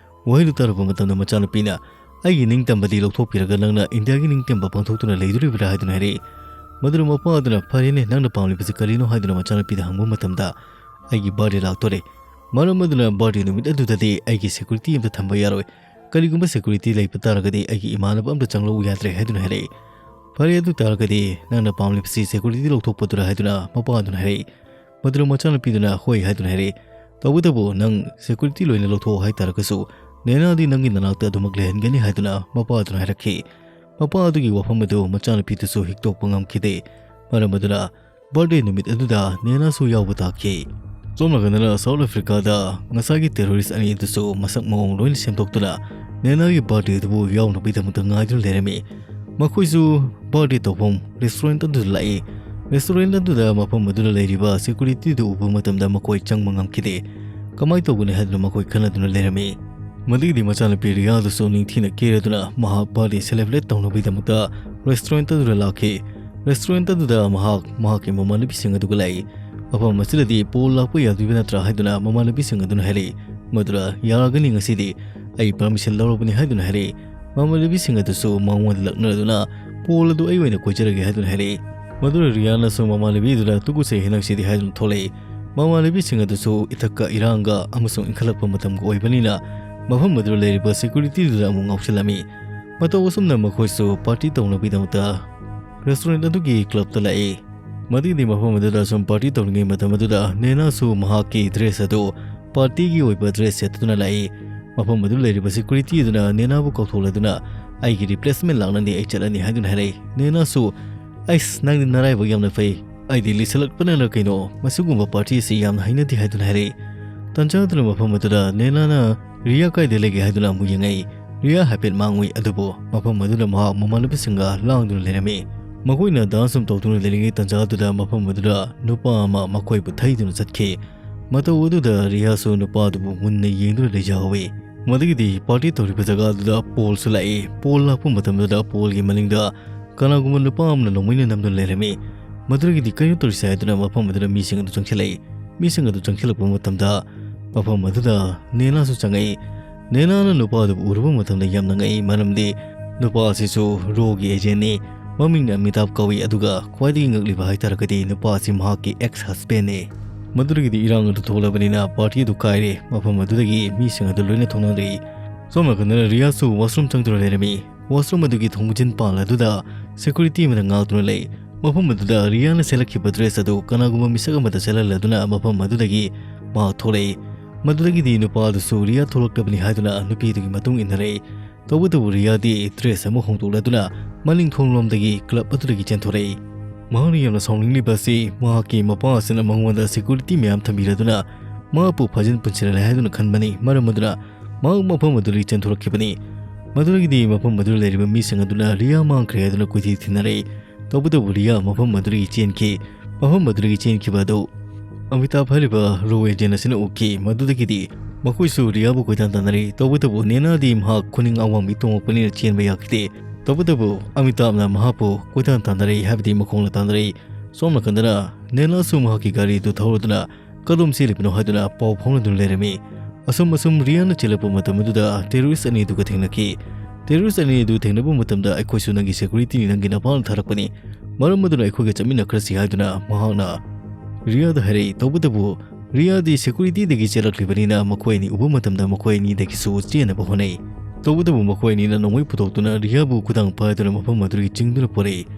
ꯋꯥꯍꯩꯗꯨ ꯇꯥꯔꯨꯕ ꯃꯇꯝꯗ ꯃꯆꯥꯅꯨꯄꯤꯅ, "ꯑꯩꯒꯤ ꯅꯤꯡꯇꯝꯕꯗꯤ ꯂꯧꯊꯣꯛꯄꯤꯔꯒ ꯅꯪꯅ ꯏꯟꯗꯤꯌꯥꯒꯤ ꯅꯤꯡꯇꯝꯕ ꯄꯥꯡꯊꯣꯛꯇꯨꯅ ꯂꯩꯗꯣꯔꯤꯕ꯭ꯔꯥ?" ꯍꯥꯏꯗꯨꯅ ꯍꯥꯏꯔꯛꯏ꯫ ꯃꯗꯨꯗ ꯃꯄꯥ ꯑꯗꯨꯅ, "ꯐꯔꯦꯅꯦ, ꯅꯪꯅ ꯄꯥꯝꯂꯤꯕꯁꯤ ꯀꯔꯤꯅꯣ?" ꯍꯥꯏꯗꯨꯅ ꯃꯆꯥꯅꯨꯄꯤꯗ ꯍꯪꯕ ꯃꯇꯝꯗ, "ꯑꯩꯒꯤ ꯕꯥꯔꯗꯦ ꯂꯥꯛꯇꯣꯔꯦ꯫ ꯃꯔꯝ ꯑꯗꯨꯅ ꯕꯥꯔꯗꯦ ꯅꯨꯃꯤꯠ ꯑꯗꯨꯗꯗꯤ ꯑꯩꯒꯤ ꯁꯦꯀ꯭ꯌꯨꯔꯤꯇꯤ ꯑꯃꯇ ꯊꯝꯕ ꯌꯥꯔꯣꯏ꯫ ꯀꯔꯤꯒꯨꯝꯕ ꯁꯦꯀ꯭ꯌꯨꯔꯤꯇꯤ ꯂꯩꯕ ꯇꯥꯔꯒꯗꯤ ꯑꯩꯒꯤ ꯏꯃꯥꯟꯅꯕ ꯑꯃꯇ ꯆꯪꯂꯛꯎ ꯌꯥꯗ꯭ꯔꯦ" ꯍꯥꯏꯗꯨꯅ ꯍꯥꯏꯔꯛꯏ꯫ "ꯐꯔꯦ, ꯑꯗꯨ ꯇꯥꯔꯒꯗꯤ ꯅꯪꯅ ꯄꯥꯝꯂꯤꯕꯁꯤ ꯁꯦꯀ꯭ꯌꯨꯔꯤꯇꯤ ꯂꯧꯊꯣꯛꯄꯗꯨꯔ?" ꯍꯥꯏꯗꯨꯅ ꯃꯄꯥ ꯑꯗꯨꯅ ꯍꯥꯏꯔꯛꯏ꯫ ꯃꯗꯨꯗ ꯃꯆꯥꯅꯨꯄꯤꯗꯨꯅ "ꯍꯣꯏ" ꯍꯥꯏꯗꯨꯅ ꯍꯥꯏꯔꯛꯏ꯫ "ꯇꯧꯕꯇꯕꯨ ꯅꯪ ꯁꯦꯀ꯭ꯌꯨꯔꯤꯇꯤ ꯂꯣꯏꯅ ꯂꯧꯊꯣꯛꯑꯣ ꯍꯥꯏꯇꯥꯔꯒꯁꯨ, ꯅꯦꯅꯥꯗꯤ ꯅꯪꯒꯤ ꯅꯅꯥꯛꯇ ꯑꯗꯨꯃꯛ ꯂꯩꯍꯟꯒꯅꯤ" ꯍꯥꯏꯗꯨꯅ ꯃꯄꯥ ꯑꯗꯨꯅ ꯍꯥꯏꯔꯛꯈꯤ꯫ ꯃꯄꯥ ꯑꯗꯨꯒꯤ ꯋꯥꯐꯝ ꯑꯗꯨ ꯃꯆꯥꯅꯨꯄꯤꯗꯨꯁꯨ ꯍꯤꯛꯇꯣꯛꯄ ꯉꯝꯈꯤꯗꯦ꯫ ꯃꯔꯝ ꯑꯗꯨꯅ ꯕꯥꯔꯗꯦ ꯅꯨꯃꯤꯠ ꯑꯗꯨꯗ ꯅꯦꯅꯥꯁꯨ ꯌꯥꯎꯕ ꯇꯥꯈꯤ꯫ ꯁꯣꯝ ꯅꯥꯀꯟꯗꯅ ꯁꯥꯎꯠ ꯑꯐ꯭ꯔꯤꯀꯥꯗ ꯉꯁꯥꯏꯒꯤ ꯇꯦꯔꯣꯔꯤꯁ ꯑꯅꯤ ꯑꯗꯨꯁꯨ ꯃꯁꯛ ꯃꯑꯣꯡ ꯂꯣꯏꯅ ꯁꯦꯝꯗꯣꯛꯇꯨꯅ ꯅꯦꯅꯥꯒꯤ ꯕꯥꯔꯗꯦ ꯑꯗꯨꯕꯨ ꯌꯥꯎꯅꯕꯒꯤꯗꯃꯛꯇ ꯉꯥꯏꯗꯨꯅ ꯂꯩꯔꯝꯃꯤ꯫ ꯃꯈꯣꯏꯁꯨ ꯕꯥꯔꯗꯦ ꯇꯧꯐꯝ ꯔꯦꯁꯇꯨꯔꯦꯟꯠ ꯑꯗꯨꯗ ꯂꯥꯛꯏ꯫ ꯔꯦꯁꯇꯨꯔꯦꯟꯠ ꯑꯗꯨꯗ ꯃꯐꯝ ꯑꯗꯨꯗ ꯂꯩꯔꯤꯕ ꯁꯦꯀ꯭ꯌꯨꯔꯤꯇꯤꯗꯨ ꯎꯕ ꯃꯇꯝꯗ ꯃꯈꯣꯏ ꯆꯪꯕ ꯉꯝꯈꯤꯗꯦ꯫ ꯀꯃꯥꯏꯅ ꯇꯧꯒꯅꯤ ꯍꯥꯏꯗꯨꯅ ꯃꯈꯣꯏ ꯈꯟꯅꯗꯨꯅ ꯂꯩꯔꯝꯃꯤ꯫ ꯃꯗꯨꯒꯤꯗꯤ ꯃꯆꯥꯅꯨꯄꯤ ꯔꯤꯌꯥꯗꯨꯁꯨ ꯅꯤꯡꯊꯤꯅ ꯀꯦꯔꯗꯨꯅ ꯃꯍꯥꯛ ꯕꯥꯔꯗꯦ ꯁꯦꯂꯦꯕ꯭ꯔꯦꯠ ꯇꯧꯅꯕꯒꯤꯗꯃꯛꯇ ꯔꯦꯁꯇꯨꯔꯦꯟꯠ ꯑꯗꯨꯗ ꯂꯥꯛꯈꯤ꯫ ꯔꯦꯁꯇꯨꯔꯦꯟꯠ ꯑꯗꯨꯗ ꯃꯍꯥꯛ ꯃꯍꯥꯛꯀꯤ ꯃꯃꯥꯟꯅꯕꯤꯁꯤꯡ ꯑꯗꯨꯒ ꯂꯥꯛꯏ꯫ ꯃꯐꯝ ꯑꯁꯤꯗꯗꯤ ꯄꯣꯜ ꯂꯥꯛꯄ ꯌꯥꯗꯣꯏꯕ ꯅꯠꯇ꯭ꯔꯥ ꯍꯥꯏꯗꯨꯅ ꯃꯃꯥꯟꯅꯕꯤꯁꯤꯡ ꯑꯗꯨꯅ ꯍꯥꯏꯔꯛꯏ꯫ ꯃꯗꯨꯗ "ꯌꯥꯔꯒꯅꯤ, ꯉꯁꯤꯗꯤ ꯑꯩ ꯄꯔꯃꯤꯁꯟ ꯂꯧꯔꯕꯅꯤ" ꯍꯥꯏꯗꯨꯅ ꯍꯥꯏꯔꯛꯏ꯫ ꯃꯃꯥꯟꯅꯕꯤꯁꯤꯡ ꯑꯗꯨꯁꯨ ꯃꯉꯣꯟꯗ ꯂꯛꯅꯗꯨꯅ "ꯄꯣꯜ ꯑꯗꯨ ꯑꯩ ꯑꯣꯏꯅ ꯀꯣꯏꯖꯔꯒꯦ" ꯍꯥꯏꯗꯨꯅ ꯍꯥꯏꯔꯛꯏ꯫ ꯃꯗꯨꯗ ꯔꯤꯌꯥꯅꯁꯨ ꯃꯃꯥꯟꯅꯕꯤꯗꯨꯗ "ꯇꯨꯀꯨꯠꯆꯩ ꯅꯪꯁꯤꯗꯤ" ꯍꯥꯏꯗꯨꯅ ꯊꯣꯛꯂꯛꯏ꯫ ꯃꯃꯥꯟꯅꯕꯤꯁꯤꯡ ꯑꯗꯨꯁꯨ ꯏꯊꯛꯀ ꯏꯔꯥꯡꯒ ꯑꯃꯁꯨꯡ ꯏꯟꯈꯠꯂꯛꯄ ꯃꯇꯝꯒ ꯑꯣꯏꯕꯅꯤꯅ ꯃꯐꯝ ꯑꯗꯨꯗ ꯂꯩꯔꯤꯕ ꯁꯦꯀ꯭ꯌꯨꯔꯤꯇꯤꯗꯨꯗ ꯑꯃꯨꯛ ꯉꯥꯎꯁꯤꯜꯂꯝꯃꯤ꯫ ꯃꯇꯧ ꯑꯁꯨꯝꯅ ꯃꯈꯣꯏꯁꯨ ꯄꯥꯔꯇꯤ ꯇꯧꯅꯕꯒꯤꯗꯃꯛꯇ ꯔꯦꯁꯇꯨꯔꯦꯟꯠ ꯑꯗꯨꯒꯤ ꯀ꯭ꯂꯕꯇ ꯂꯥꯛꯏ꯫ ꯃꯗꯨꯒꯤꯗꯤ ꯃꯐꯝ ꯑꯗꯨꯗ ꯁꯨꯝ ꯄꯥꯔꯇꯤ ꯇꯧꯔꯤꯉꯩ ꯃꯇꯝ ꯑꯗꯨꯗ ꯅꯦꯅꯥꯁꯨ ꯃꯍꯥꯛꯀꯤ ꯗ꯭ꯔꯦꯁ ꯑꯗꯨ ꯄꯥꯔꯇꯤꯒꯤ ꯑꯣꯏꯕ ꯗ꯭ꯔꯦꯁ ꯁꯦꯠꯇꯨꯅ ꯂꯥꯛꯏ꯫ ꯃꯐꯝ ꯑꯗꯨ ꯂꯩꯔꯤꯕ ꯁꯦꯀ꯭ꯌꯨꯔꯤꯇꯤ ꯑꯗꯨꯅ ꯅꯦꯅꯥꯕꯨ ꯀꯧꯊꯣꯛꯂꯗꯨꯅ "ꯑꯩꯒꯤ ꯔꯤꯄ꯭ꯂꯦꯁꯃꯦꯟ ꯂꯥꯛꯅꯗꯤ ꯑꯩ ꯆꯠꯂꯅꯤ" ꯍꯥꯏꯗꯨꯅ ꯍꯥꯏꯔꯛꯏ꯫ ꯅꯦꯅꯥꯁꯨ "ꯑꯩꯁ, ꯅꯪꯗꯤ ꯅꯔꯥꯏꯕꯛ ꯌꯥꯝꯅ ꯐꯩ, ꯑꯩꯗꯤ ꯂꯤꯁꯜꯂꯛꯄꯅꯔ ꯀꯩꯅꯣ, ꯃꯁꯤꯒꯨꯝꯕ ꯄꯥꯔꯇꯤ ꯑꯁꯤ ꯌꯥꯝꯅ ꯍꯩꯅꯗꯦ" ꯍꯥꯏꯗꯨꯅ ꯍꯥꯏꯔꯛꯏ꯫ ꯇꯟꯖꯥ ꯑꯗꯨꯅ ꯃꯐꯝ ꯑꯗꯨꯗ ꯅꯦꯅꯥꯅ "ꯔꯤꯌꯥ ꯀꯥꯏꯗ ꯂꯩꯒꯦ?" ꯍꯥꯏꯗꯨꯅ ꯑꯃꯨꯛ ꯌꯦꯡꯉꯛꯏ꯫ ꯔꯤꯌꯥ ꯍꯥꯏꯐꯦꯠ ꯃꯥꯡꯉꯨꯏ, ꯑꯗꯨꯕꯨ ꯃꯐꯝ ꯑꯗꯨꯗ ꯃꯍꯥꯛ ꯃꯃꯥꯟꯅꯕꯁꯤꯡꯒ ꯂꯥꯡꯗꯨꯅ ꯂꯩꯔꯝꯃꯤ꯫ ꯃꯈꯣꯏꯅ ꯗꯥꯟꯁ ꯁꯨꯝ ꯇꯧꯗꯨꯅ ꯂꯩꯔꯤꯉꯩ ꯇꯟꯖꯥ ꯑꯗꯨꯗ ꯃꯐꯝ ꯑꯗꯨꯗ ꯅꯨꯄꯥ ꯑꯃ ꯃꯈꯣꯏꯕꯨ ꯊꯩꯗꯨꯅ ꯆꯠꯈꯤ꯫ ꯃꯇꯧ ꯑꯗꯨꯗ ꯔꯤꯌꯥꯁꯨ ꯅꯨꯄꯥ ꯑꯗꯨꯕꯨ ꯃꯨꯟꯅ ꯌꯦꯡꯗꯨꯅ ꯂꯩꯖꯍꯧꯏ꯫ ꯃꯗꯨꯒꯤꯗꯤ ꯄꯥꯔꯇꯤ ꯇꯧꯔꯤꯕ ꯖꯒꯥ ꯑꯗꯨꯗ ꯄꯣꯜꯁꯨ ꯂꯥꯛꯏ꯫ ꯄꯣꯜ ꯂꯥꯛꯄ ꯃꯇꯝꯗꯨꯗ ꯄꯣꯜꯒꯤ ꯃꯅꯤꯡꯗ ꯀꯅꯥꯒꯨꯝꯕ ꯅꯨꯄꯥ ꯑꯃꯅ ꯅꯣꯡꯃꯩꯅ ꯅꯝꯗꯨꯅ ꯂꯩꯔꯝꯃꯤ꯫ ꯃꯗꯨꯗꯒꯤꯗꯤ "ꯀꯩꯅꯣ ꯇꯧꯔꯤꯁꯦ?" ꯍꯥꯏꯗꯨꯅ ꯃꯐꯝ ꯑꯗꯨꯗ ꯃꯤꯁꯤꯡ ꯑꯗꯨ ꯆꯪꯁꯤꯜꯂꯛꯏ꯫ ꯃꯤꯁꯤꯡ ꯑꯗꯨ ꯆꯪꯁꯤꯜꯂꯛꯄ ꯃꯇꯝꯗ ꯃꯐꯝ ꯑꯗꯨꯗ ꯅꯦꯅꯥꯁꯨ ꯆꯪꯉꯛꯏ꯫ ꯅꯦꯅꯥꯅ ꯅꯨꯄꯥ ꯑꯗꯨꯕꯨ ꯎꯔꯨꯕ ꯃꯇꯝꯗ ꯌꯥꯝꯅ ꯉꯛꯏ, ꯃꯔꯝꯗꯤ ꯅꯨꯄꯥ ꯑꯁꯤꯁꯨ ꯔꯣꯒꯤ ꯑꯦꯖꯦꯟꯅꯤ꯫ ꯃꯃꯤꯡꯅ ꯑꯃꯤꯇꯥꯕ ꯀꯧꯏ, ꯑꯗꯨꯒ ꯈ꯭ꯋꯥꯏꯗꯒꯤ ꯉꯛꯂꯤꯕ ꯍꯥꯏꯇꯥꯔꯒꯗꯤ ꯅꯨꯄꯥ ꯑꯁꯤ ꯃꯍꯥꯛꯀꯤ ex husbandꯅꯤ꯫ ꯃꯗꯨꯗꯒꯤꯗꯤ ꯏꯔꯥꯡ ꯑꯗꯨ ꯊꯣꯛꯂꯕꯅꯤꯅ party ꯑꯗꯨ ꯀꯥꯏꯔꯦ꯫ ꯃꯐꯝ ꯑꯗꯨꯗꯒꯤ ꯃꯤꯁꯤꯡ ꯑꯗꯨ ꯂꯣꯏꯅ ꯊꯣꯛꯅꯔꯛꯏ꯫ ꯁꯣꯝ ꯅꯥꯀꯟꯗꯅ ꯔꯤꯌꯥꯁꯨ washroom ꯆꯪꯗꯨꯅ ꯂꯩꯔꯝꯃꯤ꯫ Washroom ꯑꯗꯨꯒꯤ ꯊꯣꯡꯖꯤꯟ ꯄꯥꯜ ꯑꯗꯨꯗ security ꯑꯃꯅ ꯉꯥꯛꯇꯨꯅ ꯂꯩ꯫ ꯃꯐꯝ ꯑꯗꯨꯗ ꯔꯤꯌꯥꯅ ꯁꯦꯠꯂꯛꯈꯤꯕ dress ꯑꯗꯨ ꯀꯅꯥꯒꯨꯝꯕ ꯃꯤꯁꯛ ꯑꯃꯗ ꯆꯦꯜꯍꯜꯂꯗꯨꯅ ꯃꯐꯝ ꯑꯗꯨꯗꯒꯤ ꯃꯍꯥꯛ ꯊꯣꯛꯂꯛꯏ꯫ ꯃꯗꯨꯗꯒꯤꯗꯤ ꯅꯨꯄꯥ ꯑꯗꯨꯁꯨ ꯔꯤꯌꯥ ꯊꯣꯛꯂꯛꯂꯕꯅꯤ ꯍꯥꯏꯗꯨꯅ ꯅꯨꯄꯤꯗꯨꯒꯤ ꯃꯇꯨꯡ ꯏꯟꯅꯔꯛꯏ꯫ ꯇꯧꯕꯇꯕꯨ ꯔꯤꯌꯥꯗꯤ dress ꯑꯃ ꯍꯣꯡꯗꯣꯛꯂꯗꯨꯅ ꯃꯅꯤꯡ ꯊꯣꯡꯂꯣꯝꯗꯒꯤ club ꯑꯗꯨꯗꯒꯤ ꯆꯦꯟꯊꯣꯔꯛꯏ꯫ ꯃꯍꯥꯛꯅ ꯌꯥꯝꯅ ꯁꯥꯎꯅꯤꯡꯂꯤꯕ ꯑꯁꯤ ꯃꯍꯥꯛꯀꯤ ꯃꯄꯥ ꯑꯁꯤꯅ ꯃꯉꯣꯟꯗ security ꯃꯌꯥꯝ ꯊꯝꯕꯤꯔꯗꯨꯅ ꯃꯍꯥꯛꯄꯨ ꯐꯥꯖꯤꯟ ꯄꯨꯟꯁꯤꯜꯍꯜꯂꯦ ꯍꯥꯏꯗꯨꯅ ꯈꯟꯕꯅꯤ꯫ ꯃꯔꯝ ꯑꯗꯨꯅ ꯃꯍꯥꯛ ꯃꯐꯝ ꯑꯗꯨꯗꯒꯤ ꯆꯦꯟꯊꯣꯔꯛꯈꯤꯕꯅꯤ꯫ ꯃꯗꯨꯗꯒꯤꯗꯤ ꯃꯐꯝ ꯑꯗꯨꯗ ꯂꯩꯔꯤꯕ ꯃꯤꯁꯤꯡ ꯑꯗꯨꯅ ꯔꯤꯌꯥ ꯃꯥꯡꯈ꯭ꯔꯦ ꯍꯥꯏꯗꯨꯅ ꯀꯣꯏꯊꯤ ꯊꯤꯅꯔꯛꯏ꯫ ꯇꯧꯕꯇꯕꯨ ꯔꯤꯌꯥ ꯃꯐꯝ ꯑꯗꯨꯗꯒꯤ ꯆꯦꯟꯈꯤ꯫ ꯃꯐꯝ ꯑꯗꯨꯗꯒꯤ ꯆꯦꯟꯈꯤꯕ ꯑꯗꯨ ꯑꯃꯤꯇꯥꯕ ꯍꯥꯏꯔꯤꯕ row agent ꯑꯁꯤꯅ ꯎꯈꯤ꯫ ꯃꯗꯨꯗꯒꯤꯗꯤ ꯃꯈꯣꯏꯁꯨ ꯔꯤꯌꯥꯕꯨ ꯀꯣꯏꯇꯥꯟ ꯇꯥꯟꯅꯔꯤ꯫ ꯇꯧꯕꯇꯕꯨ ꯅꯦꯅꯥꯗꯤ ꯃꯍꯥꯛ ꯈꯨꯅꯤꯡ ꯑꯋꯥꯡꯕꯤ ꯇꯣꯡꯉꯛꯄꯅꯤꯅ ꯆꯦꯟꯕ ꯌꯥꯈꯤꯗꯦ꯫ ꯇꯧꯕꯇꯕꯨ ꯑꯃꯤꯇꯥꯕꯅ ꯃꯍꯥꯛꯄꯨ ꯀꯣꯏꯇꯥꯟ ꯇꯥꯟꯅꯔꯛꯏ, ꯍꯥꯏꯕꯗꯤ ꯃꯈꯣꯡꯅ ꯇꯥꯟꯅꯔꯛꯏ꯫ ꯁꯣꯝ ꯅꯥꯀꯟꯗꯅ ꯅꯦꯅꯥꯁꯨ ꯃꯍꯥꯛꯀꯤ ꯒꯥꯔꯤ ꯑꯗꯨ ꯊꯧꯔꯗꯨꯅ ꯀꯗꯣꯝ ꯆꯦꯜꯂꯤꯕꯅꯣ ꯍꯥꯏꯗꯨꯅ ꯄꯥꯎ ꯐꯥꯎꯅꯗꯨꯅ ꯂꯩꯔꯝꯃꯤ꯫ ꯑꯁꯨꯝ ꯑꯁꯨꯝ ꯔꯤꯌꯥꯅ ꯆꯦꯜꯂꯛꯄ ꯃꯇꯝ ꯑꯗꯨꯗ terrorist ꯑꯅꯤ ꯑꯗꯨꯒ ꯊꯦꯡꯅꯈꯤ꯫ Terrorist ꯑꯅꯤ ꯑꯗꯨ ꯊꯦꯡꯅꯕ ꯃꯇꯝꯗ, "ꯑꯩꯈꯣꯏꯁꯨ ꯅꯪꯒꯤ securityꯅꯤ, ꯅꯪꯒꯤ ꯅꯄꯥꯅ ꯊꯥꯔꯛꯄꯅꯤ, ꯃꯔꯝ ꯑꯗꯨꯅ ꯑꯩꯈꯣꯏꯒ ꯆꯠꯃꯤꯟꯅꯈ꯭ꯔꯁꯤ" ꯍꯥꯏꯗꯨꯅ ꯃꯍꯥꯛꯅ ꯔꯤꯌꯥꯗ ꯍꯥꯏꯔꯛꯏ꯫ ꯇꯧꯕꯇꯕꯨ ꯔꯤꯌꯥꯗꯤ securityꯗꯒꯤ ꯆꯦꯜꯂꯛꯂꯤꯕꯅꯤꯅ ꯃꯈꯣꯏ ꯑꯅꯤ ꯎꯕ ꯃꯇꯝꯗ ꯃꯈꯣꯏ ꯑꯅꯤꯗꯒꯤꯁꯨ ꯆꯦꯟꯅꯕ ꯍꯣꯠꯅꯩ꯫ ꯇꯧꯕꯇꯕꯨ ꯃꯈꯣꯏ ꯑꯅꯤꯅ ꯅꯣꯡꯃꯩ ꯄꯨꯊꯣꯛꯇꯨꯅ ꯔꯤꯌꯥꯕꯨ ꯈꯨꯗꯥꯡ ꯄꯥꯏꯗꯨꯅ ꯃꯐꯝ ꯑꯗꯨꯗꯒꯤ ꯆꯤꯡꯗꯨꯅ ꯄꯨꯔꯛꯏ꯫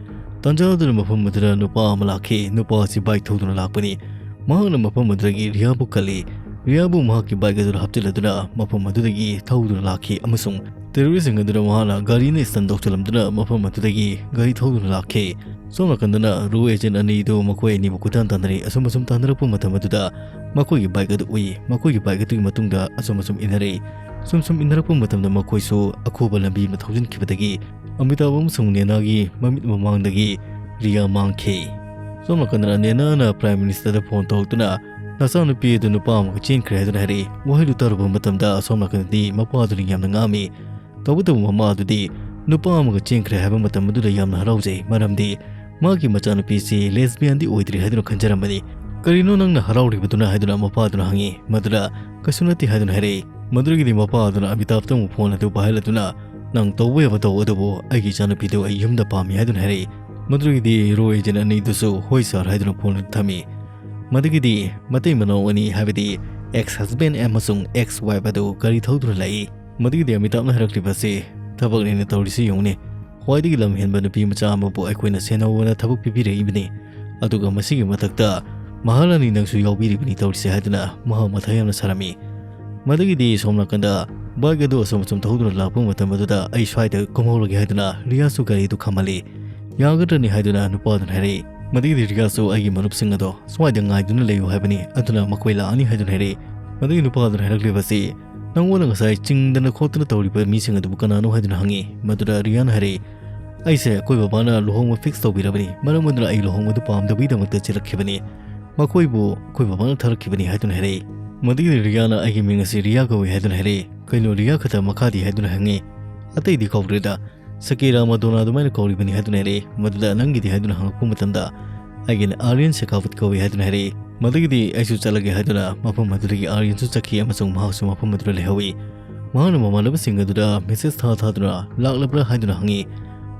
ꯇꯥꯟꯖꯥ ꯑꯗꯨꯅ ꯃꯐꯝ ꯑꯗꯨꯗ ꯅꯨꯄꯥ ꯑꯃ ꯂꯥꯛꯈꯤ꯫ ꯅꯨꯄꯥ ꯑꯁꯤ bike ꯊꯧꯗꯨꯅ ꯂꯥꯛꯄꯅꯤ꯫ ꯃꯍꯥꯛꯅ ꯃꯐꯝ ꯑꯗꯨꯗꯒꯤ ꯔꯤꯌꯥꯕꯨ ꯀꯜꯂꯤ꯫ ꯔꯤꯌꯥꯕꯨ ꯃꯍꯥꯛꯀꯤ bike ꯑꯗꯨꯗ ꯍꯥꯞꯆꯤꯜꯂꯗꯨꯅ ꯃꯐꯝ ꯑꯗꯨꯗꯒꯤ ꯊꯧꯗꯨꯅ ꯂꯥꯛꯈꯤ ꯑꯃꯁꯨꯡ terroristꯁꯤꯡ ꯑꯗꯨꯅ ꯃꯍꯥꯛꯅ ꯒꯥꯔꯤꯅ stand ꯇꯧꯁꯤꯜꯂꯝꯗꯨꯅ ꯃꯐꯝ ꯑꯗꯨꯗꯒꯤ ꯒꯥꯔꯤ ꯊꯧꯗꯨꯅ ꯂꯥꯛꯈꯤ꯫ ꯁꯣꯝ ꯅꯥꯀꯟꯗꯅ row agent ꯑꯅꯤꯗꯨ ꯃꯈꯣꯏ ꯑꯅꯤꯕꯨ ꯀꯣꯏꯇꯥꯟ ꯇꯥꯟꯅꯔꯤ꯫ ꯑꯁꯨꯝ ꯑꯁꯨꯝ ꯇꯥꯟꯅꯔꯛꯄ ꯃꯇꯝ ꯑꯗꯨꯗ ꯃꯈꯣꯏꯒꯤ bike ꯑꯗꯨ ꯎꯏ꯫ ꯃꯈꯣꯏꯒꯤ bike ꯑꯗꯨꯒꯤ ꯃꯇꯨꯡꯗ ꯑꯁꯨꯝ ꯑꯁꯨꯝ ꯏꯟꯅꯔꯛꯏ꯫ ꯁꯨꯝ ꯁꯨꯝ ꯏꯟꯅꯔꯛꯄ ꯃꯇꯝꯗ ꯃꯈꯣꯏꯁꯨ ꯑꯈꯨꯕ ꯂꯝꯕꯤ ꯑꯃ ꯊꯧꯖꯤꯟꯈꯤꯕꯗꯒꯤ ꯑꯃꯤꯇꯥꯕ ꯑꯃꯁꯨꯡ ꯅꯦꯅꯥꯒꯤ ꯃꯃꯤꯠ ꯃꯃꯥꯡꯗꯒꯤ ꯔꯤꯌꯥ ꯃꯥꯡꯈꯤ꯫ ꯁꯣꯝ ꯅꯥꯀꯟꯗꯅ ꯅꯦꯅꯥꯅ Prime Ministerꯗ phone ꯇꯧꯔꯛꯇꯨꯅ ꯅꯆꯥꯅꯨꯄꯤ ꯑꯗꯨ ꯅꯨꯄꯥ ꯑꯃꯒ ꯆꯦꯟꯈ꯭ꯔꯦ ꯍꯥꯏꯗꯨꯅ ꯍꯥꯏꯔꯛꯏ꯫ ꯋꯥꯍꯩꯗꯨ ꯇꯥꯔꯨꯕ ꯃꯇꯝꯗ ꯑꯁꯣꯝ ꯅꯥꯀꯟꯗꯗꯤ ꯃꯄꯥ ꯑꯗꯨꯅ ꯌꯥꯝꯅ ꯉꯥꯡꯃꯤ꯫ ꯇꯧꯕꯇꯕꯨ ꯃꯃꯥ ꯑꯗꯨꯗꯤ ꯅꯨꯄꯥ ꯑꯃꯒ ꯆꯦꯟꯈ꯭ꯔꯦ ꯍꯥꯏꯕ ꯃꯇꯝ ꯑꯗꯨꯗ ꯌꯥꯝꯅ ꯍꯔꯥꯎꯖꯩ, ꯃꯔꯝꯗꯤ ꯃꯥꯒꯤ ꯃꯆꯥꯅꯨꯄꯤꯁꯤ lesbianꯗꯤ ꯑꯣꯏꯗ꯭ꯔꯤ ꯍꯥꯏꯗꯨꯅ ꯈꯟꯖꯔꯝꯕꯅꯤ꯫ "ꯀꯔꯤꯅꯣ ꯅꯪꯅ ꯍꯔꯥꯎꯔꯤꯕꯗꯨꯅ?" ꯍꯥꯏꯗꯨꯅ ꯃꯄꯥ ꯑꯗꯨꯅ ꯍꯪꯉꯤ꯫ ꯃꯗꯨꯗ "ꯀꯩꯁꯨ ꯅꯠꯇꯦ" ꯍꯥꯏꯗꯨꯅ ꯍꯥꯏꯔꯛꯏ꯫ ꯃꯗꯨꯗꯒꯤꯗꯤ ꯃꯄꯥ ꯑꯗꯨꯅ ꯑꯃꯤꯇꯥꯕꯇ ꯑꯃꯨꯛ phone ꯑꯗꯨ ꯄꯥꯏꯍꯜꯂꯗꯨꯅ "ꯅꯪ ꯇꯧꯕ ꯌꯥꯕ ꯇꯧ, ꯑꯗꯨꯕꯨ ꯑꯩꯒꯤ ꯏꯆꯥꯅꯨꯄꯤꯗꯨ ꯑꯩ ꯌꯨꯝꯗ ꯄꯥꯝꯃꯤ" ꯍꯥꯏꯗꯨꯅ ꯍꯥꯏꯔꯛꯏ꯫ ꯃꯗꯨꯗꯒꯤꯗꯤ ꯔꯣ ꯑꯦꯖꯦꯟ ꯑꯅꯤꯗꯨꯁꯨ "ꯍꯣꯏ ꯁꯥꯔ" ꯍꯥꯏꯗꯨꯅ ꯐꯣꯟ ꯑꯗꯨ ꯊꯝꯃꯤ꯫ ꯃꯗꯒꯤꯗꯤ ꯃꯇꯩ ꯃꯅꯥꯎ ꯑꯅꯤ, ꯍꯥꯏꯕꯗꯤ ꯑꯦꯛꯁ ꯍꯁꯕꯦꯟ ꯑꯃꯁꯨꯡ ꯑꯦꯛꯁ ꯋꯥꯏꯐ ꯑꯗꯨ ꯒꯥꯔꯤ ꯊꯧꯗꯨꯅ ꯂꯥꯛꯏ꯫ ꯃꯗꯒꯤꯗꯤ ꯑꯃꯤꯇꯥꯕꯅ ꯍꯥꯏꯔꯛꯂꯤꯕꯁꯤ, "ꯊꯕꯛꯅꯤꯅ ꯇꯧꯔꯤꯁꯤ ꯌꯦꯡꯉꯨꯅꯦ꯫ ꯈ꯭ꯋꯥꯏꯗꯒꯤ ꯂꯝ ꯍꯦꯟꯕ ꯅꯨꯄꯤ ꯃꯆꯥ ꯑꯃꯕꯨ ꯑꯩꯈꯣꯏꯅ ꯁꯦꯟꯅꯧꯑꯅ ꯊꯕꯛ ꯄꯤꯕꯤꯔꯛꯏꯕꯅꯤ꯫ ꯑꯗꯨꯒ ꯃꯁꯤꯒꯤ ꯃꯊꯛꯇ ꯃꯍꯥꯔꯥꯅꯤ ꯅꯪꯁꯨ ꯌꯥꯎꯕꯤꯔꯤꯕꯅꯤ ꯇꯧꯔꯤꯁꯦ" ꯍꯥꯏꯗꯨꯅ ꯃꯍꯥꯛ ꯃꯊꯥ ꯌꯥꯝꯅ ꯁꯥꯔꯝꯃꯤ꯫ ꯃꯗꯒꯤꯗꯤ ꯁꯣꯝ ꯅꯥꯀꯟꯗ ꯕꯥꯏꯛ ꯑꯗꯨ ꯑꯁꯨꯝ ꯑꯁꯨꯝ ꯊꯧꯗꯨꯅ ꯂꯥꯛꯄ ꯃꯇꯝ ꯑꯗꯨꯗ "ꯑꯩ ꯁ꯭ꯋꯥꯏꯗ ꯀꯨꯝꯍꯧꯔꯒꯦ" ꯍꯥꯏꯗꯨꯅ ꯔꯤꯌꯥꯁꯨ ꯒꯥꯔꯤꯗꯨ ꯈꯥꯝꯍꯜꯂꯤ꯫ "ꯌꯥꯒꯗ꯭ꯔꯅꯤ?" ꯍꯥꯏꯗꯨꯅ ꯅꯨꯄꯥꯗꯨꯅ ꯍꯥꯏꯔꯛꯏ꯫ ꯃꯗꯒꯤꯗꯤ ꯔꯤꯌꯥꯁꯁꯨ "ꯑꯩꯒꯤ ꯃꯔꯨꯞꯁꯤꯡ ꯑꯗꯣ ꯁ꯭ꯋꯥꯏꯗ ꯉꯥꯏꯗꯨꯅ ꯂꯩꯌꯨ ꯍꯥꯏꯕꯅꯤ, ꯑꯗꯨꯅ ꯃꯈꯣꯏ ꯂꯥꯛꯑꯅꯤ" ꯍꯥꯏꯗꯨꯅ ꯍꯥꯏꯔꯛꯏ꯫ ꯃꯗꯒꯤ ꯅꯨꯄꯥꯗꯨꯅ ꯍꯥꯏꯔꯛꯂꯤꯕꯁꯤ, "ꯅꯪꯉꯣꯟꯗ ꯉꯁꯥꯏ ꯆꯤꯡꯗꯅ ꯈꯣꯠꯇꯅ ꯇꯧꯔꯤꯕ ꯃꯤꯁꯤꯡ ꯑꯗꯨꯕꯨ ꯀꯅꯥꯅꯣ?" ꯍꯥꯏꯗꯨꯅ ꯍꯪꯉꯤ꯫ ꯃꯗꯨꯗ ꯔꯤꯌꯥꯅ ꯍꯥꯏꯔꯛꯏ, "ꯑꯩꯁꯦ ꯑꯩꯈꯣꯏ ꯕꯕꯥꯅ ꯂꯨꯍꯣꯡꯕ ꯐꯤꯛꯁ ꯇꯧꯕꯤꯔꯕꯅꯤ, ꯃꯔꯝ ꯑꯗꯨꯅ ꯑꯩ ꯂꯨꯍꯣꯡꯕꯗꯨ ꯄꯥꯝꯗꯕꯒꯤꯗꯃꯛꯇ ꯆꯦꯜꯂꯛꯈꯤꯕꯅꯤ꯫ ꯃꯈꯣꯏꯕꯨ ꯑꯩꯈꯣꯏ ꯕꯕꯥꯅ ꯊꯥꯔꯛꯈꯤꯕꯅꯤ" ꯍꯥꯏꯗꯨꯅ ꯍꯥꯏꯔꯛꯏ꯫ ꯃꯗꯒꯤꯗꯤ ꯔꯤꯌꯥꯅ "ꯑꯩꯒꯤ ꯃꯤꯡ ꯑꯁꯤ ꯔꯤꯌꯥ ꯀꯧꯏ" ꯍꯥꯏꯗꯨꯅ ꯍꯥꯏꯔꯛꯏ꯫ "ꯀꯩꯅꯣ, ꯔꯤꯌꯥ ꯈꯛꯇ, ꯃꯈꯥꯗꯤ?" ꯍꯥꯏꯗꯨꯅ ꯍꯪꯉꯤ꯫ "ꯑꯇꯩꯗꯤ ꯀꯧꯗ꯭ꯔꯦꯗ, ꯁꯀꯤꯔꯥ, ꯃꯗꯣꯅꯥ ꯑꯗꯨꯃꯥꯏꯅ ꯀꯧꯔꯤꯕꯅꯤ" ꯍꯥꯏꯗꯨꯅ ꯍꯥꯏꯔꯛꯏ꯫ ꯃꯗꯨꯗ "ꯅꯪꯒꯤꯗꯤ?" ꯍꯥꯏꯗꯨꯅ ꯍꯪꯉꯛꯄ ꯃꯇꯝꯗ, "ꯑꯩꯒꯤꯅ ꯑꯥꯔꯌꯟ ꯁꯦꯈꯥꯋꯠ ꯀꯧꯏ" ꯍꯥꯏꯗꯨꯅ ꯍꯥꯏꯔꯛꯏ꯫ ꯃꯗꯒꯤꯗꯤ "ꯑꯩꯁꯨ ꯆꯠꯂꯒꯦ" ꯍꯥꯏꯗꯨꯅ ꯃꯐꯝ ꯑꯗꯨꯗꯒꯤ ꯑꯥꯔꯌꯟꯁꯨ ꯆꯠꯈꯤ ꯑꯃꯁꯨꯡ ꯃꯍꯥꯛꯁꯨ ꯃꯐꯝ ꯑꯗꯨꯗ ꯂꯩꯍꯧꯏ꯫ ꯃꯍꯥꯛꯅ ꯃꯃꯥꯟꯅꯕꯁꯤꯡ ꯑꯗꯨꯗ ꯃꯦꯁꯦꯖ ꯊꯥ ꯊꯥꯗꯨꯅ "ꯂꯥꯛꯂꯕ꯭ꯔꯥ?" ꯍꯥꯏꯗꯨꯅ ꯍꯪꯉꯤ꯫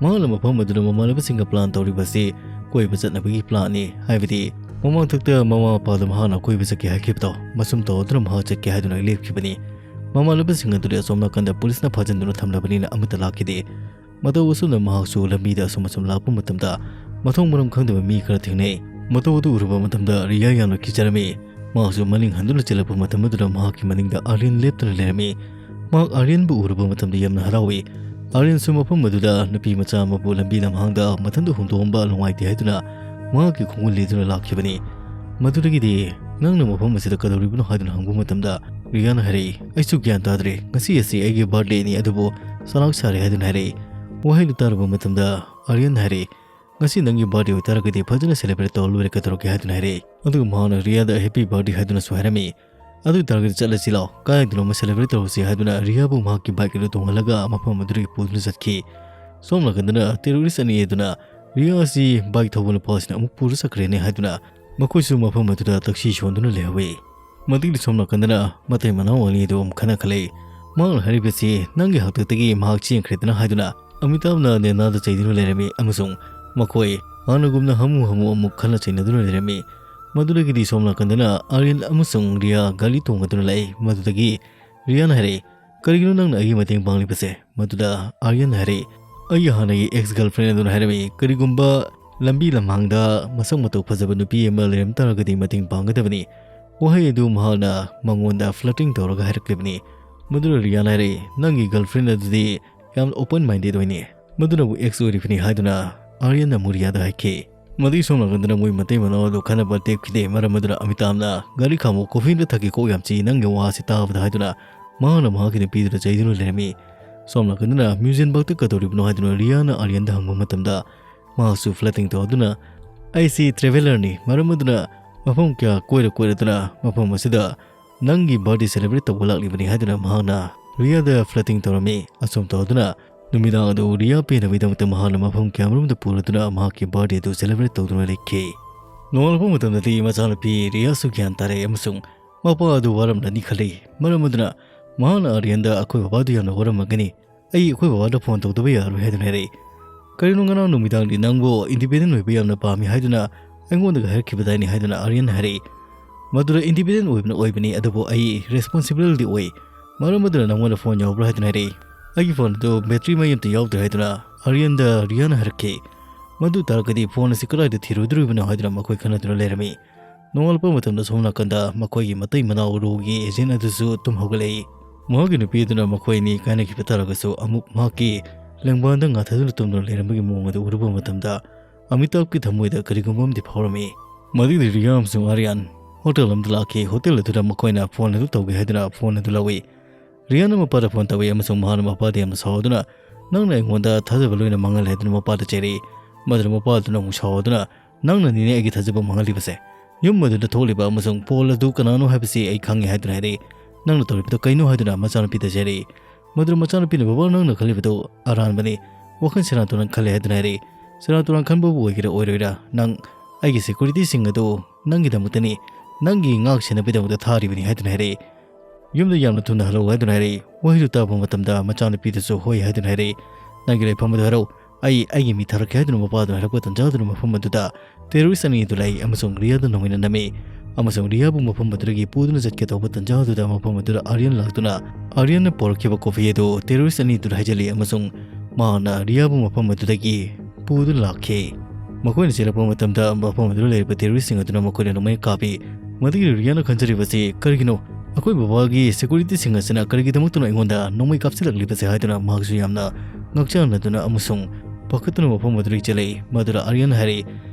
ꯃꯍꯥꯛꯅ ꯃꯐꯝ ꯑꯗꯨꯗ ꯃꯃꯥꯟꯅꯕꯁꯤꯡꯒ ꯄ꯭ꯂꯥꯟ ꯇꯧꯔꯤꯕ ꯑꯁꯤ ꯀꯣꯏꯕ ꯆꯠꯅꯕꯒꯤ ꯄ꯭ꯂꯥꯟꯅꯤ, ꯍꯥꯏꯕꯗꯤ ꯃꯃꯥꯡꯊꯛꯇ ꯃꯃꯥ ꯃꯄꯥꯗ ꯃꯍꯥꯛꯅ ꯀꯣꯏꯕ ꯆꯠꯀꯦ ꯍꯥꯏꯈꯤꯕꯗꯣ ꯃꯁꯨꯝ ꯇꯧꯗꯨꯅ ꯃꯍꯥꯛ ꯆꯠꯀꯦ ꯍꯥꯏꯗꯨꯅ ꯂꯦꯞꯈꯤꯕꯅꯤ꯫ ꯃꯃꯥꯟꯅꯕꯁꯤꯡ ꯑꯗꯨꯗꯤ ꯑꯁꯣꯝ ꯅꯥꯀꯟꯗ ꯄꯨꯂꯤꯁꯅ ꯐꯥꯖꯤꯟꯗꯨꯅ ꯊꯝꯂꯕꯅꯤꯅ ꯑꯃꯠꯇ ꯂꯥꯛꯈꯤꯗꯦ꯫ ꯃꯇꯧ ꯑꯁꯨꯝꯅ ꯃꯍꯥꯛꯁꯨ ꯂꯝꯕꯤꯗ ꯑꯁꯨꯝ ꯑꯁꯨꯝ ꯂꯥꯛꯄ ꯃꯇꯝꯗ ꯃꯊꯣꯡ ꯃꯔꯝ ꯈꯪꯗꯕ ꯃꯤ ꯈꯔ ꯊꯦꯡꯅꯩ꯫ ꯃꯇꯧ ꯑꯗꯨ ꯎꯔꯨꯕ ꯃꯇꯝꯗ ꯔꯤꯌꯥ ꯌꯥꯝꯅ ꯀꯤꯖꯔꯝꯃꯤ꯫ ꯃꯍꯥꯛꯁꯨ ꯃꯅꯤꯡ ꯍꯟꯗꯨꯅ ꯆꯦꯜꯂꯛꯄ ꯃꯇꯝ ꯑꯗꯨꯗ ꯃꯍꯥꯛꯀꯤ ꯃꯅꯤꯡꯗ ꯑꯥꯔꯌꯟ ꯂꯦꯞꯇꯨꯅ ꯂꯩꯔꯝꯃꯤ꯫ ꯃꯍꯥꯛ ꯑꯥꯔꯌꯟꯕꯨ ꯎꯔꯨꯕ ꯃꯇꯝꯗ ꯌꯥꯝꯅ ꯍꯔꯥꯎꯏ꯫ ꯑꯥꯔꯌꯟꯁꯨ ꯃꯐꯝ ꯑꯗꯨꯗ ꯅꯨꯄꯤ ꯃꯆꯥ ꯑꯃꯕꯨ ꯂꯝꯕꯤ ꯂꯝꯍꯥꯡꯗ ꯃꯊꯟꯇ ꯍꯨꯟꯗꯣꯛꯑꯝꯕ ꯅꯨꯡꯉꯥꯏꯇꯦ ꯍꯥꯏꯗꯨꯅ ꯃꯍꯥꯛꯀꯤ ꯈꯣꯡꯒꯨꯜ ꯂꯤꯗꯨꯅ ꯂꯥꯛꯈꯤꯕꯅꯤ꯫ ꯃꯗꯨꯗꯒꯤꯗꯤ "ꯅꯪꯅ ꯃꯐꯝ ꯑꯁꯤꯗ ꯀꯩꯗꯧꯔꯤꯕꯅꯣ?" ꯍꯥꯏꯗꯨꯅ ꯍꯪꯕ ꯃꯇꯝꯗ ꯔꯤꯌꯥꯅ ꯍꯥꯏꯔꯛꯏ, "ꯑꯩꯁꯨ ꯒ꯭ꯌꯥꯟ ꯇꯥꯗ꯭ꯔꯦ꯫ ꯉꯁꯤ ꯑꯁꯤ ꯑꯩꯒꯤ ꯕꯥꯔꯊꯗꯦꯅꯤ, ꯑꯗꯨꯕꯨ ꯆꯔꯥꯛ ꯁꯥꯔꯦ" ꯍꯥꯏꯗꯨꯅ ꯍꯥꯏꯔꯛꯏ꯫ ꯋꯥꯍꯩꯗꯨ ꯇꯥꯔꯨꯕ ꯃꯇꯝꯗ ꯑꯥꯔꯌꯟ ꯍꯥꯏꯔꯛꯏ, "ꯉꯁꯤ ꯅꯪꯒꯤ ꯕꯥꯔꯊꯗꯦ ꯑꯣꯏꯇꯥꯔꯒꯗꯤ ꯐꯖꯅ ꯁꯦꯂꯦꯕ꯭ꯔꯦꯠ ꯇꯧꯔ ꯂꯣꯏꯔꯦ, ꯀꯩꯗꯧꯔꯒꯦ?" ꯍꯥꯏꯗꯨꯅ ꯍꯥꯏꯔꯛꯏ꯫ ꯑꯗꯨꯒ ꯃꯍꯥꯛꯅ ꯔꯤꯌꯥꯗ "ꯍꯦꯄꯤ ꯕꯥꯔꯊꯗꯦ" ꯍꯥꯏꯗꯨꯅꯁꯨ ꯍꯥꯏꯔꯝꯃꯤ꯫ "ꯑꯗꯨ ꯑꯣꯏꯇꯥꯔꯒꯗꯤ ꯆꯠꯂꯁꯤ ꯂꯥꯛꯑꯣ, ꯀꯥꯏꯗꯅꯣꯃ ꯁꯦꯂꯦꯕ꯭ꯔꯦꯠ ꯇꯧꯔꯁꯤ" ꯍꯥꯏꯗꯨꯅ ꯔꯤꯌꯥꯕꯨ ꯃꯍꯥꯛꯀꯤ ꯕꯥꯏꯛ ꯑꯗꯨ ꯇꯣꯡꯍꯜꯂꯒ ꯃꯐꯝ ꯑꯗꯨꯗꯒꯤ ꯄꯨꯗꯨꯅ ꯆꯠꯈꯤ꯫ ꯁꯣꯝ ꯅꯥꯀꯟꯗꯅ ꯇꯦꯔꯣꯔꯤꯁ ꯑꯅꯤ ꯑꯗꯨꯅ ꯔꯤꯌꯥ ꯑꯁꯤ ꯕꯥꯏꯛ ꯊꯧꯕ ꯅꯨꯄꯥ ꯑꯁꯤꯅ ꯑꯃꯨꯛ ꯄꯨꯔ ꯆꯠꯈ꯭ꯔꯦꯅꯦ ꯍꯥꯏꯗꯨꯅ ꯃꯈꯣꯏꯁꯨ ꯃꯐꯝ ꯑꯗꯨꯗ ꯇꯛꯁꯤ ꯁꯣꯟꯗꯨꯅ ꯂꯩꯍꯧꯏ꯫ ꯃꯗꯨꯒꯤ ꯁꯣꯝ ꯅꯥꯀꯟꯗꯅ ꯃꯇꯩ ꯃꯅꯥꯎ ꯑꯅꯤ ꯑꯗꯨ ꯑꯃꯨꯛ ꯈꯠꯅꯈꯠꯂꯛꯏ꯫ ꯃꯍꯥꯛꯅ ꯍꯥꯏꯔꯤꯕꯁꯤ ꯅꯪꯒꯤ ꯍꯥꯛꯇꯛꯇꯒꯤ ꯃꯍꯥꯛ ꯆꯦꯟꯈ꯭ꯔꯦꯗꯅ ꯍꯥꯏꯗꯨꯅ ꯑꯃꯤꯇꯥꯕꯅ ꯅꯦꯅꯥꯗ ꯆꯩꯗꯨꯅ ꯂꯩꯔꯝꯃꯤ ꯑꯃꯁꯨꯡ ꯃꯈꯣꯏ ꯍꯥꯟꯅꯒꯨꯝꯅ ꯍꯥꯃꯨ ꯍꯥꯃꯨ ꯑꯃꯨꯛ ꯈꯟꯅ ꯆꯩꯅꯗꯨꯅ ꯂꯩꯔꯝꯃꯤ꯫ ꯃꯗꯨꯗꯒꯤꯗꯤ ꯁꯣꯝ ꯅꯥꯀꯟꯗꯅ ꯑꯥꯔꯌꯟ ꯑꯃꯁꯨꯡ ꯔꯤꯌꯥ ꯒꯥꯔꯤ ꯇꯣꯡꯒꯗꯨꯅ ꯂꯥꯛꯏ꯫ ꯃꯗꯨꯗꯒꯤ ꯔꯤꯌꯥꯅ ꯍꯥꯏꯔꯛꯏ, "ꯀꯔꯤꯒꯤꯅꯣ ꯅꯪꯅ ꯑꯩꯒꯤ ꯃꯇꯦꯡ ꯄꯥꯡꯂꯤꯕꯁꯦ?" ꯃꯗꯨꯗ ꯑꯥꯔꯌꯟꯅ ꯍꯥꯏꯔꯛꯏ, "ꯑꯩꯒꯤ ꯍꯥꯟꯅꯒꯤ ex girlfriend ꯑꯗꯨꯅ ꯍꯥꯏꯔꯝꯃꯤ, ꯀꯔꯤꯒꯨꯝꯕ ꯂꯝꯕꯤ ꯂꯝꯍꯥꯡꯗ ꯃꯁꯛ ꯃꯇꯧ ꯐꯖꯕ ꯅꯨꯄꯤ ꯑꯃ ꯂꯩꯔꯝ ꯇꯥꯔꯒꯗꯤ ꯃꯇꯦꯡ ꯄꯥꯡꯒꯗꯕꯅꯤ"꯫ ꯋꯥꯍꯩ ꯑꯗꯨ ꯃꯍꯥꯛꯅ ꯃꯉꯣꯟꯗ flirting ꯇꯧꯔꯒ ꯍꯥꯏꯔꯛꯂꯤꯕꯅꯤ꯫ ꯃꯗꯨꯗ ꯔꯤꯌꯥꯅ ꯍꯥꯏꯔꯛꯏ, "ꯅꯪꯒꯤ girlfriend ꯑꯗꯨꯗꯤ ꯌꯥꯝ open minded ꯑꯣꯏꯅꯤ, ꯃꯗꯨꯅꯕꯨ ex ꯑꯣꯏꯔꯤꯕꯅꯤ" ꯍꯥꯏꯗꯨꯅ ꯑꯥꯔꯌꯟꯅ ꯃꯨꯔꯤꯌꯥꯗ ꯍꯥꯏꯈꯤ꯫ ꯃꯗꯨꯒꯤ ꯁꯣꯝ ꯅꯥꯀꯟꯗꯅ ꯃꯣꯏ ꯃꯇꯩ ꯃꯅꯥꯎ ꯑꯗꯨ ꯈꯟꯅꯕ ꯂꯦꯞꯈꯤꯗꯦ꯫ ꯃꯔꯝ ꯑꯗꯨꯅ ꯑꯃꯤꯇꯥꯕꯅ, "ꯒꯥꯔꯤ ꯈꯥꯝꯃꯨ, coffee ꯑꯝꯇ ꯊꯛꯀꯦ, ꯀꯣꯛ ꯌꯥꯝ ꯆꯤꯛꯏ ꯅꯪꯒꯤ ꯋꯥꯁꯤ ꯇꯥꯕꯗ" ꯍꯥꯏꯗꯨꯅ ꯃꯍꯥꯛꯅ ꯃꯍꯥꯛꯀꯤ ꯅꯨꯄꯤꯗꯨꯗ ꯆꯩꯗꯨꯅ ꯂꯩꯔꯝꯃꯤ꯫ ꯁꯣꯝ ꯅꯥꯀꯟꯗꯅ, "Museum ꯕꯛꯇ ꯀꯩꯗꯧꯔꯤꯕꯅꯣ?" ꯍꯥꯏꯗꯨꯅ ꯔꯤꯌꯥꯅ ꯑꯥꯔꯌꯟꯗ ꯍꯪꯕ ꯃꯇꯝꯗ, ꯃꯍꯥꯛꯁꯨ flirting ꯇꯧꯗꯨꯅ, "ꯑꯩꯁꯤ travellerꯅꯤ, ꯃꯔꯝ ꯑꯗꯨꯅ ꯃꯐꯝ ꯀꯌꯥ ꯀꯣꯏꯔ ꯀꯣꯏꯔꯗꯨꯅ ꯃꯐꯝ ꯑꯁꯤꯗ ꯅꯪꯒꯤ birthday celebrate ꯇꯧꯕ ꯂꯥꯛꯂꯤꯕꯅꯤ" ꯍꯥꯏꯗꯨꯅ ꯃꯍꯥꯛꯅ ꯔꯤꯌꯥꯗ flirting ꯇꯧꯔꯝꯃꯤ꯫ ꯑꯁꯨꯝ ꯇꯧꯗꯨꯅ ꯅꯨꯃꯤꯗꯥꯡ ꯑꯗꯨ ꯔꯤꯌꯥ ꯄꯦꯟꯅꯕꯒꯤꯗꯃꯛꯇ ꯃꯍꯥꯛꯅ ꯃꯐꯝ ꯀꯌꯥꯃꯔꯨꯝꯗ ꯄꯨꯔꯗꯨꯅ ꯃꯍꯥꯛꯀꯤ birthday ꯑꯗꯨ celebrate ꯇꯧꯗꯨꯅ ꯂꯩꯈꯤ꯫ ꯅꯣꯡꯉꯥꯜꯂꯛꯄ ꯃꯇꯝꯗꯗꯤ ꯃꯆꯥꯅꯨꯄꯤ ꯔꯤꯌꯥꯁꯨ ꯒ꯭ꯌꯥꯟ ꯇꯥꯔꯛꯏ ꯑꯃꯁꯨꯡ ꯃꯄꯥ ꯑꯗꯨ ꯋꯥꯔꯝꯂꯅꯤ ꯈꯜꯂꯤ꯫ ꯃꯔꯝ ꯑꯗꯨꯅ ꯃꯍꯥꯛꯅ ꯑꯥꯔꯌꯟꯗ, "ꯑꯩꯈꯣꯏ ꯕꯕꯥꯗꯨ ꯌꯥꯝꯅ ꯋꯥꯔꯝꯃꯒꯅꯤ, ꯑꯩ ꯑꯩꯈꯣꯏ ꯕꯕꯥꯗ phone ꯇꯧꯗꯕ ꯌꯥꯔꯣꯏ" ꯍꯥꯏꯗꯨꯅ ꯍꯥꯏꯔꯛꯏ꯫ "ꯀꯔꯤꯅꯣ, ꯉꯔꯥꯡ ꯅꯨꯃꯤꯗꯥꯡꯗꯤ ꯅꯪꯕꯨ independent ꯑꯣꯏꯕ ꯌꯥꯝꯅ ꯄꯥꯝꯃꯤ ꯍꯥꯏꯗꯨꯅ ꯑꯩꯉꯣꯟꯗꯒ ꯍꯥꯏꯔꯛꯈꯤꯕꯗꯥꯏꯅꯦ?" ꯍꯥꯏꯗꯨꯅ ꯑꯥꯔꯌꯟꯅ ꯍꯥꯏꯔꯛꯏ꯫ "ꯃꯗꯨꯗ independent ꯑꯣꯏꯕꯅ ꯑꯣꯏꯕꯅꯤ, ꯑꯗꯨꯕꯨ ꯑꯩ responsible ꯑꯣꯏ, ꯃꯔꯝ ꯑꯗꯨꯅ ꯅꯪꯉꯣꯟꯗ phone ꯌꯥꯎꯕ꯭ꯔꯥ?" ꯍꯥꯏꯗꯨꯅ ꯍꯥꯏꯔꯛꯏ꯫ "ꯑꯩꯒꯤ phone ꯑꯗꯨ battery ꯃꯩ ꯑꯝꯇ ꯌꯥꯎꯗ꯭ꯔꯦ" ꯍꯥꯏꯗꯨꯅ ꯑꯥꯔꯌꯟꯗ ꯔꯤꯌꯥꯅ ꯍꯥꯏꯔꯛꯈꯤ꯫ "ꯃꯗꯨ ꯇꯥꯔꯒꯗꯤ phone ꯑꯁꯤ ꯀꯗꯥꯏꯗ ꯊꯤꯔꯨꯗꯣꯔꯤꯕꯅꯣ?" ꯍꯥꯏꯗꯨꯅ ꯃꯈꯣꯏ ꯈꯟꯅꯗꯨꯅ ꯂꯩꯔꯝꯃꯤ꯫ ꯅꯣꯡꯉꯥꯜꯂꯛꯄ ꯃꯇꯝꯗ ꯁꯣꯝ ꯅꯥꯀꯟꯗ ꯃꯈꯣꯏꯒꯤ ꯃꯇꯩ ꯃꯅꯥꯎ ꯔꯣꯒꯤ agent ꯑꯗꯨꯁꯨ ꯇꯨꯝ ꯍꯧꯒꯠꯂꯛꯏ꯫ ꯃꯍꯥꯛꯀꯤ ꯅꯨꯄꯤ ꯑꯗꯨꯅ ꯃꯈꯣꯏ ꯑꯅꯤ ꯀꯥꯏꯅꯈꯤꯕ ꯇꯥꯔꯒꯁꯨ ꯑꯃꯨꯛ ꯃꯍꯥꯛꯀꯤ ꯂꯦꯡꯕꯥꯟꯗ ꯉꯥꯊꯗꯨꯅ ꯇꯨꯝꯗꯨꯅ ꯂꯩꯔꯝꯕꯒꯤ ꯃꯑꯣꯡ ꯑꯗꯨ ꯎꯔꯨꯕ ꯃꯇꯝꯗ ꯑꯃꯤꯇꯥꯕꯀꯤ ꯊꯃꯣꯏꯗ ꯀꯔꯤꯒꯨꯝꯕ ꯑꯃꯗꯤ ꯐꯥꯎꯔꯝꯃꯤ꯫ ꯃꯗꯨꯗꯤ ꯔꯤꯌꯥ ꯑꯃꯁꯨꯡ ꯑꯥꯔꯌꯥꯟ hotel ꯑꯃꯗ ꯂꯥꯛꯈꯤ꯫ Hotel ꯑꯗꯨꯗ ꯃꯈꯣꯏꯅ phone ꯑꯗꯨ ꯇꯧꯒꯦ ꯍꯥꯏꯗꯨꯅ phone ꯑꯗꯨ ꯂꯧꯏ꯫ ꯔꯤꯌꯥꯅ ꯃꯄꯥꯗ phone ꯇꯧꯏ ꯑꯃꯁꯨꯡ ꯃꯍꯥꯛꯅ ꯃꯄꯥꯗ ꯌꯥꯝꯅ ꯁꯥꯎꯗꯨꯅ, "ꯅꯪꯅ ꯑꯩꯉꯣꯟꯗ ꯊꯥꯖꯕ ꯂꯣꯏꯅ ꯃꯥꯡꯍꯜꯂꯦ" ꯍꯥꯏꯗꯨꯅ ꯃꯄꯥꯗ ꯆꯩꯔꯛꯏ꯫ ꯃꯗꯨꯅ ꯃꯄꯥꯗꯨꯅ ꯑꯃꯨꯛ ꯁꯥꯎꯗꯨꯅ, "ꯅꯪꯅꯅꯤꯅꯦ ꯑꯩꯒꯤ ꯊꯥꯖꯕ ꯃꯥꯡꯍꯜꯂꯤꯕꯁꯦ꯫ ꯌꯨꯝ ꯑꯗꯨꯗ ꯊꯣꯛꯂꯤꯕ ꯑꯃꯁꯨꯡ ꯄꯣꯜ ꯑꯗꯨ ꯀꯅꯥꯅꯣ ꯍꯥꯏꯕꯁꯤ ꯑꯩ ꯈꯪꯉꯤ" ꯍꯥꯏꯗꯨꯅ ꯍꯥꯏꯔꯛꯏ꯫ "ꯅꯪꯅ ꯇꯧꯔꯤꯕꯗꯨ ꯀꯩꯅꯣ?" ꯍꯥꯏꯗꯨꯅ ꯃꯆꯥꯅꯨꯄꯤꯗ ꯆꯩꯔꯛꯏ꯫ ꯃꯗꯨꯅ ꯃꯆꯥꯅꯨꯄꯤꯅ, "ꯕꯕꯥ, ꯅꯪꯅ ꯈꯜꯂꯤꯕꯗꯨ ꯑꯔꯥꯟꯕꯅꯤ꯫ ꯋꯥꯈꯜ ꯁꯦꯔꯥꯟ ꯇꯨꯔꯥꯟ ꯈꯜꯂꯦ" ꯍꯥꯏꯗꯨꯅ ꯍꯥꯏꯔꯛꯏ꯫ "ꯁꯦꯔꯥꯟ ꯇꯨꯔꯥꯟ ꯈꯟꯕꯕꯨ ꯑꯣꯏꯒꯦꯔꯥ ꯑꯣꯏꯔꯣꯏꯔꯥ, ꯅꯪ ꯑꯩꯒꯤ securityꯁꯤꯡ ꯑꯗꯨ ꯅꯪꯒꯤꯗꯃꯛꯇꯅꯤ, ꯅꯪꯒꯤ ꯉꯥꯛ ꯁꯦꯟꯅꯕꯒꯤꯗꯃꯛꯇ ꯊꯥꯔꯤꯕꯅꯤ" ꯍꯥꯏꯗꯨꯅ ꯍꯥꯏꯔꯛꯏ꯫ "ꯌꯨꯝꯗ ꯌꯥꯝꯅ ꯊꯨꯅ ꯍꯜꯂꯛꯎ" ꯍꯥꯏꯗꯨꯅ ꯍꯥꯏꯔꯛꯏ꯫ ꯋꯥꯍꯩꯗꯨ ꯇꯥꯕ ꯃꯇꯝꯗ ꯃꯆꯥꯅꯨꯄꯤꯗꯨꯁꯨ "ꯍꯣꯏ" ꯍꯥꯏꯗꯨꯅ ꯍꯥꯏꯔꯛꯏ꯫ "ꯅꯪꯒꯤ ꯂꯩꯐꯝ ꯑꯗꯨ ꯍꯥꯏꯔꯛꯎ, ꯑꯩ ꯑꯩꯒꯤ ꯃꯤ ꯊꯥꯔꯛꯀꯦ" ꯍꯥꯏꯗꯨꯅ ꯃꯄꯥꯗꯨꯅ ꯍꯥꯏꯔꯛꯄ ꯇꯟꯖꯥꯗꯨꯅ ꯃꯐꯝ ꯑꯗꯨꯗ terrorist ꯑꯅꯤꯗꯨ ꯂꯥꯛꯏ ꯑꯃꯁꯨꯡ ꯔꯤꯌꯥꯗ ꯅꯣꯡꯃꯩꯅ ꯅꯝꯃꯤ꯫ ꯑꯃꯁꯨꯡ ꯔꯤꯌꯥꯕꯨ ꯃꯐꯝ ꯑꯗꯨꯗꯒꯤ ꯄꯨꯗꯨꯅ ꯆꯠꯀꯦ ꯇꯧꯕ ꯇꯟꯖꯥ ꯑꯗꯨꯗ ꯃꯐꯝ ꯑꯗꯨꯗ ꯑꯥꯔꯌꯟ ꯂꯥꯛꯇꯨꯅ ꯑꯥꯔꯌꯟꯅ ꯄꯣꯔꯛꯈꯤꯕ coffee ꯑꯗꯨ terrorist ꯑꯅꯤꯗꯨꯗ ꯍꯩꯖꯤꯜꯂꯤ ꯑꯃꯁꯨꯡ ꯃꯍꯥꯛꯅ ꯔꯤꯌꯥꯕꯨ ꯃꯐꯝ ꯑꯗꯨꯗꯒꯤ ꯄꯨꯗꯨꯅ ꯂꯥꯛꯈꯤ꯫ ꯃꯈꯣꯏꯅ ꯆꯦꯜꯂꯛꯄ ꯃꯇꯝꯗ ꯃꯐꯝ ꯑꯗꯨꯗ ꯂꯩꯔꯤꯕ terroristꯁꯤꯡ ꯑꯗꯨꯅ ꯃꯈꯣꯏꯅ ꯅꯣꯡꯃꯩ ꯀꯥꯞꯄꯤ꯫ ꯃꯗꯨꯒꯤ ꯔꯤꯌꯥꯅ ꯈꯟꯖꯔꯤꯕꯁꯤ, "ꯀꯔꯤꯒꯤꯅꯣ? ꯑꯩꯈꯣꯏ ꯕꯕꯥꯒꯤ securityꯁꯤꯡ ꯑꯁꯤꯅ ꯀꯔꯤꯒꯤꯗꯃꯛꯇꯅꯣ ꯑꯩꯉꯣꯟꯗ ꯅꯣꯡꯃꯩ ꯀꯥꯞꯁꯤꯜꯂꯛꯂꯤꯕꯁꯦ?" ꯍꯥꯏꯗꯨꯅ ꯃꯍꯥꯛꯁꯨ ꯌꯥꯝꯅ ꯉꯛꯆꯥꯟꯅꯗꯨꯅ ꯑꯃꯁꯨꯡ ꯄꯥꯈꯠꯇꯨꯅ ꯃꯐꯝ ꯑꯗꯨꯗꯒꯤ ꯆꯦꯜꯂꯛꯏ꯫ ꯃꯗꯨꯗ ꯑꯥꯔꯌꯟ ꯍꯥꯏꯔꯛꯏ,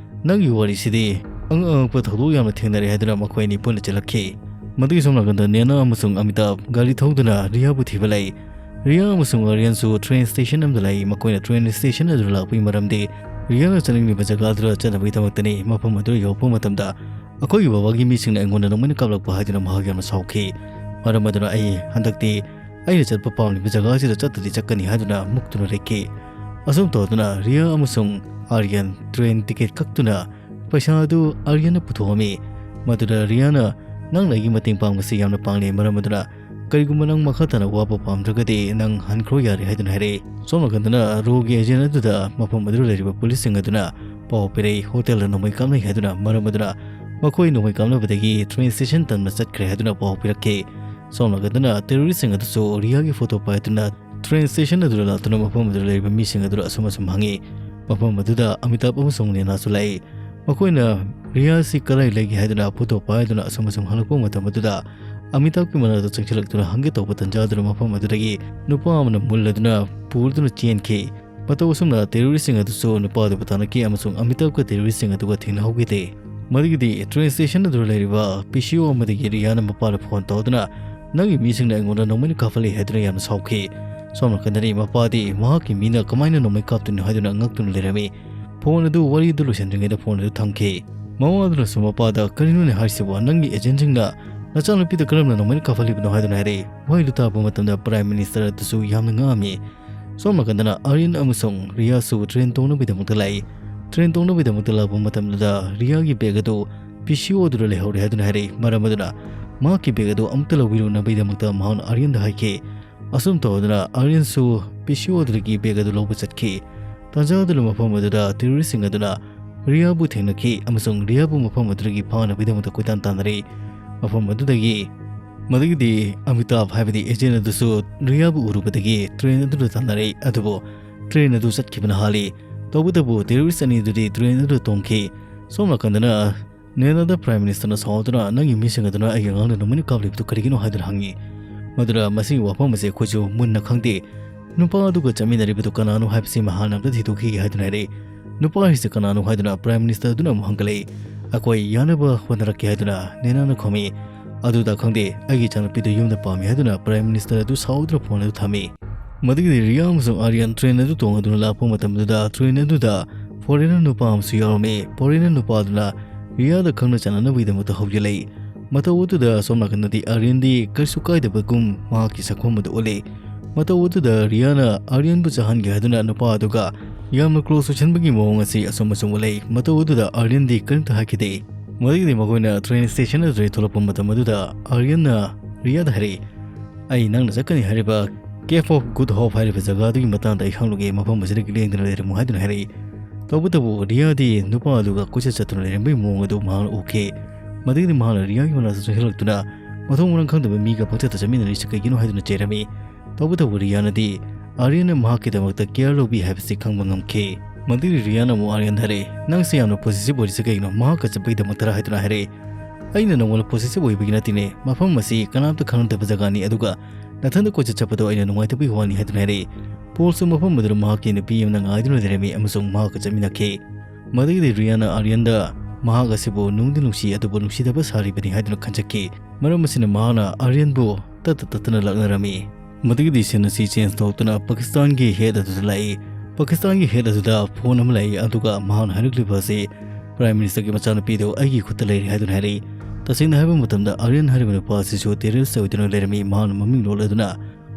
"ꯅꯪꯒꯤ ꯋꯥꯔꯤꯁꯤꯗꯤ ꯑꯉꯛ ꯑꯉꯛꯄ ꯊꯧꯗꯣꯛ ꯌꯥꯝꯅ ꯊꯦꯡꯅꯔꯦ" ꯍꯥꯏꯗꯨꯅ ꯃꯈꯣꯏ ꯑꯅꯤ ꯄꯨꯟꯅ ꯆꯦꯜꯂꯛꯈꯤ꯫ ꯃꯗꯨꯒꯤ ꯁꯣꯝ ꯅꯥꯀꯟꯗ ꯅꯦꯅꯥ ꯑꯃꯁꯨꯡ ꯑꯃꯤꯇꯥꯕ ꯒꯥꯔꯤ ꯊꯧꯗꯨꯅ ꯔꯤꯌꯥꯕꯨ ꯊꯤꯕ ꯂꯥꯛꯏ꯫ ꯔꯤꯌꯥ ꯑꯃꯁꯨꯡ ꯑꯥꯔꯌꯟꯁꯨ train station ꯑꯃꯗ ꯂꯥꯛꯏ꯫ ꯃꯈꯣꯏꯅ train station ꯑꯗꯨꯗ ꯂꯥꯛꯄꯒꯤ ꯃꯔꯝꯗꯤ ꯔꯤꯌꯥꯅ ꯆꯠꯅꯤꯡꯂꯤꯕ ꯖꯒꯥ ꯑꯗꯨꯗ ꯆꯠꯅꯕꯒꯤꯗꯃꯛꯇꯅꯤ꯫ ꯃꯐꯝ ꯑꯗꯨꯗ ꯌꯧꯔꯛꯄ ꯃꯇꯝꯗ ꯑꯩꯈꯣꯏꯒꯤ ꯕꯕꯥꯒꯤ ꯃꯤꯁꯤꯡꯅ ꯑꯩꯉꯣꯟꯗ ꯅꯣꯡꯃꯩꯅ ꯀꯥꯞꯂꯛꯄ ꯍꯥꯏꯗꯨꯅ ꯃꯍꯥꯛ ꯌꯥꯝꯅ ꯁꯥꯎꯈꯤ꯫ ꯃꯔꯝ ꯑꯗꯨꯅ ꯑꯩ ꯍꯟꯗꯛꯇꯤ ꯑꯩꯅ ꯆꯠꯄ ꯄꯥꯝꯂꯤꯕ ꯖꯒꯥ ꯑꯁꯤꯗ ꯆꯠꯇꯗꯤ ꯆꯠꯀꯅꯤ ꯍꯥꯏꯗꯨꯅ ꯃꯨꯛꯇꯨꯅ ꯂꯩꯈꯤ꯫ ꯑꯁꯨꯝ ꯇꯧꯗꯨꯅ ꯔꯤꯌꯥ ꯑꯃꯁꯨꯡ ꯑꯥꯔꯌꯟ train ticket ꯀꯛꯇꯨꯅ ꯄꯩꯁꯥ ꯑꯗꯨ ꯑꯥꯔꯌꯟꯅ ꯄꯨꯊꯣꯛꯑꯝꯃꯤ꯫ ꯃꯗꯨꯗ ꯔꯤꯌꯥꯅ, "ꯅꯪꯅ ꯑꯩꯒꯤ ꯃꯇꯦꯡ ꯄꯥꯡꯕꯁꯤ ꯌꯥꯝꯅ ꯄꯥꯡꯂꯦ, ꯃꯔꯝ ꯑꯗꯨꯅ ꯀꯔꯤꯒꯨꯝꯕ ꯅꯪ ꯃꯈꯥ ꯇꯥꯅ ꯋꯥꯕ ꯄꯥꯝꯗ꯭ꯔꯒꯗꯤ ꯅꯪ ꯍꯟꯈ꯭ꯔꯣ ꯌꯥꯔꯦ" ꯍꯥꯏꯗꯨꯅ ꯍꯥꯏꯔꯛꯏ꯫ ꯁꯣꯝ ꯅꯥꯀꯟꯗꯅ ꯔꯣꯒꯤ agent ꯑꯗꯨꯗ ꯃꯐꯝ ꯑꯗꯨꯗ ꯂꯩꯔꯤꯕ policeꯁꯤꯡ ꯑꯗꯨꯅ ꯄꯥꯎ ꯄꯤꯔꯛꯏ, hotelꯗ ꯅꯣꯡꯃꯩ ꯀꯥꯞꯅꯩ ꯍꯥꯏꯗꯨꯅ, ꯃꯔꯝ ꯑꯗꯨꯅ ꯃꯈꯣꯏ ꯅꯣꯡꯃꯩ ꯀꯥꯞꯅꯕꯗꯒꯤ train station ꯇꯝꯅ ꯆꯠꯈ꯭ꯔꯦ ꯍꯥꯏꯗꯨꯅ ꯄꯥꯎ ꯄꯤꯔꯛꯈꯤ꯫ ꯁꯣꯝ ꯅꯥꯀꯟꯗꯅ terroristꯁꯤꯡ ꯑꯗꯨꯁꯨ ꯔꯤꯌꯥꯒꯤ photo ꯄꯥꯏꯗꯨꯅ train station ꯑꯗꯨꯗ ꯂꯥꯛꯇꯨꯅ ꯃꯐꯝ ꯑꯗꯨꯗ ꯂꯩꯔꯤꯕ ꯃꯤꯁꯤꯡ ꯑꯗꯨꯗ ꯑꯁꯨꯝ ꯑꯁꯨꯝ ꯍꯪꯉꯤ꯫ ꯃꯐꯝ ꯑꯗꯨꯗ ꯑꯃꯤꯇꯥꯕ ꯑꯃꯁꯨꯡ ꯅꯦꯅꯥꯁꯨ ꯂꯥꯛꯏ꯫ ꯃꯈꯣꯏꯅ ꯔꯤꯌꯥꯁꯤ ꯀꯗꯥꯏ ꯂꯩꯒꯦ ꯍꯥꯏꯗꯨꯅ photo ꯄꯥꯏꯗꯨꯅ ꯑꯁꯨꯝ ꯑꯁꯨꯝ ꯍꯜꯂꯛꯄ ꯃꯇꯝ ꯑꯗꯨꯗ ꯑꯃꯤꯇꯥꯕꯀꯤ ꯃꯅꯥꯛꯇ ꯆꯪꯁꯤꯜꯂꯛꯇꯨꯅ ꯍꯪꯒꯦ ꯇꯧꯕ ꯇꯟꯖꯥꯗꯨꯅ ꯃꯐꯝ ꯑꯗꯨꯗꯒꯤ ꯅꯨꯄꯥ ꯑꯃꯅ ꯃꯨꯜꯂꯗꯨꯅ ꯄꯨꯗꯨꯅ ꯆꯦꯟꯈꯤ꯫ ꯃꯇꯧ ꯑꯁꯨꯝꯅ terroristꯁꯤꯡ ꯑꯗꯨꯁꯨ ꯅꯨꯄꯥꯗꯨꯕꯨ ꯇꯥꯟꯅꯈꯤ ꯑꯃꯁꯨꯡ ꯑꯃꯤꯇꯥꯕꯀ terroristꯁꯤꯡ ꯑꯗꯨꯒ ꯊꯦꯡꯅꯍꯧꯈꯤꯗꯦ꯫ ꯃꯗꯨꯒꯤꯗꯤ train station ꯑꯗꯨꯗ ꯂꯩꯔꯤꯕ PCO ꯑꯃꯗꯒꯤ ꯔꯤꯌꯥꯅ ꯃꯄꯥꯗ phone ꯇꯧꯗꯨꯅ, "ꯅꯪꯒꯤ ꯃꯤꯁꯤꯡꯅ ꯑꯩꯉꯣꯟꯗ ꯅꯣꯡꯃꯩꯅ ꯀꯥꯞꯍꯜꯂꯤ" ꯍꯥꯏꯗꯨꯅ ꯌꯥꯝꯅ ꯁꯥꯎꯈꯤ꯫ ꯁꯣꯝ ꯅꯥꯀꯟꯗꯅꯤ ꯃꯄꯥꯗꯤ ꯃꯍꯥꯛꯀꯤ ꯃꯤꯅ ꯀꯃꯥꯏꯅ ꯅꯣꯡꯃꯩ ꯀꯥꯞꯇꯣꯏꯅꯣ ꯍꯥꯏꯗꯨꯅ ꯉꯛꯇꯨꯅ ꯂꯩꯔꯝꯃꯤ꯫ Phone ꯑꯗꯨ ꯋꯥꯔꯤꯗꯨ ꯂꯣꯏꯁꯤꯟꯗ꯭ꯔꯤꯉꯩꯗ phone ꯑꯗꯨ ꯊꯝꯈꯤ꯫ ꯃꯃꯥꯗꯨꯅꯁꯨ ꯃꯄꯥꯗ, "ꯀꯔꯤꯅꯣꯅꯦ ꯍꯥꯏꯁꯤꯕꯣ? ꯅꯪꯒꯤ agentꯁꯤꯡꯅ ꯅꯆꯥꯅꯨꯄꯤꯗ ꯀꯔꯝꯅ ꯅꯣꯡꯃꯩꯅ ꯀꯥꯞꯍꯜꯂꯤꯕꯅꯣ?" ꯍꯥꯏꯗꯨꯅ ꯍꯥꯏꯔꯛꯏ꯫ ꯋꯥꯍꯩꯗꯨ ꯇꯥꯕ ꯃꯇꯝꯗ Prime Minister ꯑꯗꯨꯁꯨ ꯌꯥꯝꯅ ꯉꯛꯑꯝꯃꯤ꯫ ꯁꯣꯝ ꯅꯥꯀꯟꯗꯅ ꯑꯥꯔꯌꯟ ꯑꯃꯁꯨꯡ ꯔꯤꯌꯥꯁꯨ train ꯇꯣꯡꯅꯕꯒꯤꯗꯃꯛꯇ ꯂꯥꯛꯏ꯫ Train ꯇꯣꯡꯅꯕꯒꯤꯗꯃꯛꯇ ꯂꯥꯛꯄ ꯃꯇꯝꯗꯨꯗ ꯔꯤꯌꯥꯒꯤ bag ꯑꯗꯨ PCO ꯑꯗꯨꯗ ꯂꯩꯍꯧꯔꯦ ꯍꯥꯏꯗꯨꯅ ꯍꯥꯏꯔꯛꯏ꯫ ꯃꯔꯝ ꯑꯗꯨꯅ ꯃꯍꯥꯛꯀꯤ ꯕꯦꯒ ꯑꯗꯨ ꯑꯃꯨꯛꯇ ꯂꯧꯕꯤꯔꯨꯅꯕꯒꯤꯗꯃꯛꯇ ꯃꯍꯥꯛꯅ ꯑꯥꯔꯌꯟꯗ ꯍꯥꯏꯈꯤ꯫ ꯑꯁꯨꯝ ꯇꯧꯗꯨꯅ ꯑꯥꯔꯌꯟꯁꯨ ꯄꯤ ꯁꯤ ꯑꯣ ꯑꯗꯨꯗꯒꯤ ꯕꯦꯒ ꯑꯗꯨ ꯂꯧꯕ ꯆꯠꯈꯤ꯫ ꯇꯥꯟꯖꯥ ꯑꯗꯨꯅ ꯃꯐꯝ ꯑꯗꯨꯗ ꯇꯦꯔꯣꯔꯤꯁꯁꯤꯡ ꯑꯗꯨꯅ ꯔꯤꯌꯥꯕꯨ ꯊꯦꯡꯅꯈꯤ ꯑꯃꯁꯨꯡ ꯔꯤꯌꯥꯕꯨ ꯃꯐꯝ ꯑꯗꯨꯗꯒꯤ ꯐꯥꯅꯕꯒꯤꯗꯃꯛꯇ ꯀꯣꯏꯇꯥꯟ ꯇꯥꯟꯅꯔꯤ꯫ ꯃꯐꯝ ꯑꯗꯨꯗꯒꯤ ꯃꯗꯨꯒꯤꯗꯤ ꯑꯃꯤꯇꯥꯚ ꯍꯥꯏꯕꯗꯤ ꯑꯦꯖꯦꯟ ꯑꯗꯨꯁꯨ ꯔꯤꯌꯥꯕꯨ ꯎꯔꯨꯕꯗꯒꯤ ꯇ꯭ꯔꯦꯟ ꯑꯗꯨꯗ ꯇꯥꯟꯅꯔꯦ꯫ ꯑꯗꯨꯕꯨ ꯇ꯭ꯔꯦꯟ ꯑꯗꯨ ꯆꯠꯈꯤꯕꯅ ꯍꯥꯜꯂꯤ꯫ ꯇꯧꯕꯇꯕꯨ ꯇꯦꯔꯣꯔꯤꯁ ꯑꯅꯤ ꯑꯗꯨꯗꯤ ꯇ꯭ꯔꯦꯟ ꯑꯗꯨꯗ ꯇꯣꯡꯈꯤ꯫ ꯁꯣꯝ ꯅꯥꯀꯟꯗꯅ ꯅꯦꯅꯥꯗ ꯄ꯭ꯔꯥꯏꯝ ꯃꯤꯅꯤꯁꯇꯔꯅ ꯁꯥꯎꯗꯨꯅ, "ꯅꯪꯒꯤ ꯃꯤꯁꯤꯡ ꯑꯗꯨꯅ ꯑꯩꯒꯤ ꯑꯉꯥꯡꯗ ꯅꯣꯡꯃꯩꯅ ꯀꯥꯞꯂꯤꯕꯗꯨ ꯀꯔꯤꯒꯤꯅꯣ?" ꯍꯥꯏꯗꯨꯅ ꯍꯪꯉꯤ꯫ ꯃꯗꯨꯗ ꯃꯁꯤꯒꯤ ꯋꯥꯐꯝ ꯑꯁꯤ ꯑꯩꯈꯣꯏꯁꯨ ꯃꯨꯟꯅ ꯈꯪꯗꯦ꯫ ꯅꯨꯄꯥ ꯑꯗꯨꯒ ꯆꯠꯃꯤꯟꯅꯔꯤꯕꯗꯨ ꯀꯅꯥꯅꯣ ꯍꯥꯏꯕꯁꯤ ꯃꯍꯥꯛꯅ ꯑꯝꯇ ꯊꯤꯗꯣꯛꯈꯤꯒꯦ ꯍꯥꯏꯗꯨꯅ ꯍꯥꯏꯔꯛꯏ꯫ ꯅꯨꯄꯥ ꯑꯁꯤ ꯀꯅꯥꯅꯣ ꯍꯥꯏꯗꯨꯅ ꯄ꯭ꯔꯥꯏꯝ ꯃꯤꯅꯤꯁꯇꯔ ꯑꯗꯨꯅ ꯑꯃꯨꯛ ꯍꯪꯒꯠꯂꯛꯏ꯫ "ꯑꯩꯈꯣꯏ ꯌꯥꯅꯕ ꯍꯣꯠꯅꯔꯛꯀꯦ" ꯍꯥꯏꯗꯨꯅ ꯅꯦꯅꯥꯅ ꯈꯨꯝꯃꯤ꯫ "ꯑꯗꯨꯗ ꯈꯪꯗꯦ, ꯑꯩꯒꯤ ꯏꯆꯥꯅꯨꯄꯤꯗꯨ ꯌꯨꯝꯗ ꯄꯥꯝꯃꯤ" ꯍꯥꯏꯗꯨꯅ ꯄ꯭ꯔꯥꯏꯝ ꯃꯤꯅꯤꯁꯇꯔ ꯑꯗꯨ ꯁꯥꯎꯗꯨꯅ ꯐꯣꯟ ꯑꯗꯨ ꯊꯝꯃꯤ꯫ ꯃꯗꯨꯒꯤꯗꯤ ꯔꯤꯌꯥ ꯑꯃꯁꯨꯡ ꯑꯥꯔꯌꯟ ꯇ꯭ꯔꯦꯟ ꯑꯗꯨ ꯇꯣꯡꯗꯨꯅ ꯂꯥꯛꯄ ꯃꯇꯝꯗꯨꯗ ꯇ꯭ꯔꯦꯟ ꯑꯗꯨꯗ ꯐꯣꯔꯦꯅꯔ ꯅꯨꯄꯥ ꯑꯃꯁꯨ ꯌꯥꯎꯔꯝꯃꯤ꯫ ꯐꯣꯔꯦꯅꯔ ꯅꯨꯄꯥ ꯑꯗꯨꯅ ꯔꯤꯌꯥꯗ ꯈꯪꯅ ꯆꯥꯟꯅꯅꯕꯒꯤꯗꯃꯛꯇ ꯍꯧꯖꯤꯜꯂꯛꯏ꯫ ꯃꯇꯧ ꯑꯗꯨꯗ ꯑꯁꯣꯝ ꯅꯥꯀꯟꯗꯗꯤ ꯑꯥꯔꯌꯟꯗꯤ ꯀꯔꯤꯁꯨ ꯀꯥꯏꯗꯕꯒꯨꯝ ꯃꯍꯥꯛꯀꯤ ꯁꯛꯐꯝ ꯑꯗꯨ ꯎꯠꯂꯤ꯫ ꯃꯇꯧ ꯑꯗꯨꯗ ꯔꯤꯌꯥꯅ ꯑꯥꯔꯌꯟꯕꯨ ꯆꯥꯍꯟꯒꯦ ꯍꯥꯏꯗꯨꯅ ꯅꯨꯄꯥ ꯑꯗꯨꯒ ꯌꯥꯝꯅ ꯀ꯭ꯂꯣꯁ ꯑꯣꯏꯁꯤꯟꯕꯒꯤ ꯃꯑꯣꯡ ꯑꯁꯤ ꯑꯁꯨꯝ ꯑꯁꯨꯝ ꯎꯠꯂꯛꯏ꯫ ꯃꯇꯧ ꯑꯗꯨꯗ ꯑꯥꯔꯌꯟꯗꯤ ꯀꯔꯤꯝꯇ ꯍꯥꯏꯈꯤꯗꯦ꯫ ꯃꯗꯨꯒꯤꯗꯤ ꯃꯈꯣꯏꯅ ꯇ꯭ꯔꯦꯟ ꯁ꯭ꯇꯦꯁꯟ ꯑꯗꯨꯗꯒꯤ ꯊꯣꯛꯂꯛꯄ ꯃꯇꯝ ꯑꯗꯨꯗ ꯑꯥꯔꯌꯟꯅ ꯔꯤꯌꯥꯗ ꯍꯥꯏꯔꯛꯏ, "ꯑꯩ ꯅꯪꯅ ꯆꯠꯀꯅꯤ ꯍꯥꯏꯔꯤꯕ Cape of Good Hope ꯍꯥꯏꯔꯤꯕ ꯖꯒꯥ ꯑꯗꯨꯒꯤ ꯃꯇꯥꯡꯗ ꯑꯩ ꯈꯪꯂꯨꯒꯦ, ꯃꯐꯝ ꯑꯁꯤꯗꯒꯤ ꯂꯦꯡꯗꯅ ꯂꯩꯔꯝꯃꯨ" ꯍꯥꯏꯗꯨꯅ ꯍꯥꯏꯔꯛꯏ꯫ ꯇꯧꯕꯇꯕꯨ ꯔꯤꯌꯥꯗꯤ ꯅꯨꯄꯥ ꯑꯗꯨꯒ ꯀꯣꯏꯆꯠ ꯆꯠꯇꯨꯅ ꯂꯩꯔꯝꯕꯒꯤ ꯃꯑꯣꯡ ꯑꯗꯨ ꯃꯍꯥꯛꯅ ꯎꯈꯤ꯫ ꯃꯗꯨꯒꯤꯗꯤ ꯃꯍꯥꯛꯅ ꯔꯤꯌꯥꯒꯤ ꯃꯅꯥꯛꯇ ꯆꯪꯁꯤꯜꯂꯛꯇꯨꯅ, "ꯃꯊꯣꯡ ꯃꯔꯝ ꯈꯪꯗꯕ ꯃꯤꯒ ꯄꯪꯆꯠꯇ ꯆꯠꯃꯤꯟꯅꯔꯤꯁꯤ ꯀꯩꯒꯤꯅꯣ?" ꯍꯥꯏꯗꯨꯅ ꯆꯩꯔꯝꯃꯤ꯫ ꯇꯧꯕꯇꯕꯨ ꯔꯤꯌꯥꯅꯗꯤ ꯑꯥꯔꯌꯟꯅ ꯃꯍꯥꯛꯀꯤꯗꯃꯛꯇ ꯀꯤꯌꯔ ꯂꯧꯕꯤ ꯍꯥꯏꯕꯁꯤ ꯈꯪꯕ ꯉꯝꯈꯤ꯫ ꯃꯗꯨꯒꯤ ꯔꯤꯌꯥꯅ ꯑꯃꯨꯛ ꯑꯥꯔꯌꯟ ꯍꯥꯏꯔꯦ, "ꯅꯪꯁꯦ ꯌꯥꯝꯅ ꯄꯣꯁꯦꯁꯤꯚ ꯑꯣꯏꯔꯤꯁꯦ ꯀꯩꯒꯤꯅꯣ? ꯃꯍꯥꯛꯀ ꯆꯠꯄꯒꯤꯗꯃꯛꯇꯔꯥ?" ꯍꯥꯏꯗꯨꯅ ꯍꯥꯏꯔꯦ꯫ "ꯑꯩꯅ ꯅꯉꯣꯟꯗ ꯄꯣꯁꯦꯁꯤꯚ ꯑꯣꯏꯕꯒꯤ ꯅꯠꯇꯦꯅꯦ, ꯃꯐꯝ ꯑꯁꯤ ꯀꯅꯥꯝꯇ ꯈꯪꯅꯗꯕ ꯖꯒꯥꯅꯤ, ꯑꯗꯨꯒ ꯅꯊꯟꯗ ꯀꯣꯏꯆꯠ ꯆꯠꯄꯗꯣ ꯑꯩꯅ ꯅꯨꯡꯉꯥꯏꯇꯕꯒꯤ ꯋꯥꯅꯤ" ꯍꯥꯏꯗꯨꯅ ꯍꯥꯏꯔꯛꯏ꯫ ꯄꯣꯜꯁꯨ ꯃꯐꯝ ꯑꯗꯨꯗ ꯃꯍꯥꯛꯀꯤ ꯅꯨꯄꯤ ꯑꯃꯅ ꯉꯥꯏꯗꯨꯅ ꯂꯩꯔꯝꯃꯤ ꯑꯃꯁꯨꯡ ꯃꯍꯥꯛꯀ ꯆꯠꯃꯤꯟꯅꯈꯤ꯫ ꯃꯗꯨꯒꯤꯗꯤ ꯔꯤꯌꯥꯅ ꯑꯥꯔꯌꯟꯗ ꯃꯍꯥꯛ ꯑꯁꯤꯕꯨ ꯅꯨꯡꯗꯤ ꯅꯨꯡꯁꯤ ꯑꯗꯨꯕꯨ ꯅꯨꯡꯁꯤꯗꯕ ꯁꯥꯔꯤꯕꯅꯤ ꯍꯥꯏꯗꯨꯅ ꯈꯟꯖꯈꯤ꯫ ꯃꯔꯝ ꯑꯁꯤꯅ ꯃꯍꯥꯛꯅ ꯑꯥꯔꯌꯟꯕꯨ ꯇꯠꯇ ꯇꯠꯇꯅ ꯂꯛꯅꯔꯝꯃꯤ꯫ ꯃꯗꯨꯒꯤꯗꯤ ꯁꯤꯟ ꯑꯁꯤ ꯆꯦꯟꯖ ꯇꯧꯔꯛꯇꯨꯅ ꯄꯥꯀꯤꯁꯇꯥꯟꯒꯤ ꯍꯦꯠ ꯑꯗꯨꯗ ꯂꯥꯛꯏ꯫ ꯄꯥꯀꯤꯁꯇꯥꯟꯒꯤ ꯍꯦꯠ ꯑꯗꯨꯗ ꯐꯣꯟ ꯑꯃ ꯂꯥꯛꯏ, ꯑꯗꯨꯒ ꯃꯍꯥꯛꯅ ꯍꯥꯏꯔꯛꯂꯤꯕ ꯑꯁꯤ ꯄ꯭ꯔꯥꯏꯝ ꯃꯤꯅꯤꯁꯇꯔꯒꯤ ꯃꯆꯥꯅꯨꯄꯤꯗꯨ ꯑꯩꯒꯤ ꯈꯨꯠꯇ ꯂꯩꯔꯦ ꯍꯥꯏꯗꯨꯅ ꯍꯥꯏꯔꯛꯏ꯫ ꯇꯁꯦꯡꯅ ꯍꯥꯏꯕ ꯃꯇꯝꯗ ꯑꯥꯔꯌꯟ ꯍꯥꯏꯔꯤꯕ ꯅꯨꯄꯥ ꯑꯁꯤꯁꯨ ꯇꯦꯔꯣꯔꯤꯁ ꯑꯣꯏꯗꯨꯅ ꯂꯩꯔꯝꯃꯤ꯫ ꯃꯍꯥꯛꯅ ꯃꯃꯤꯡ ꯂꯣꯠꯂꯗꯨꯅ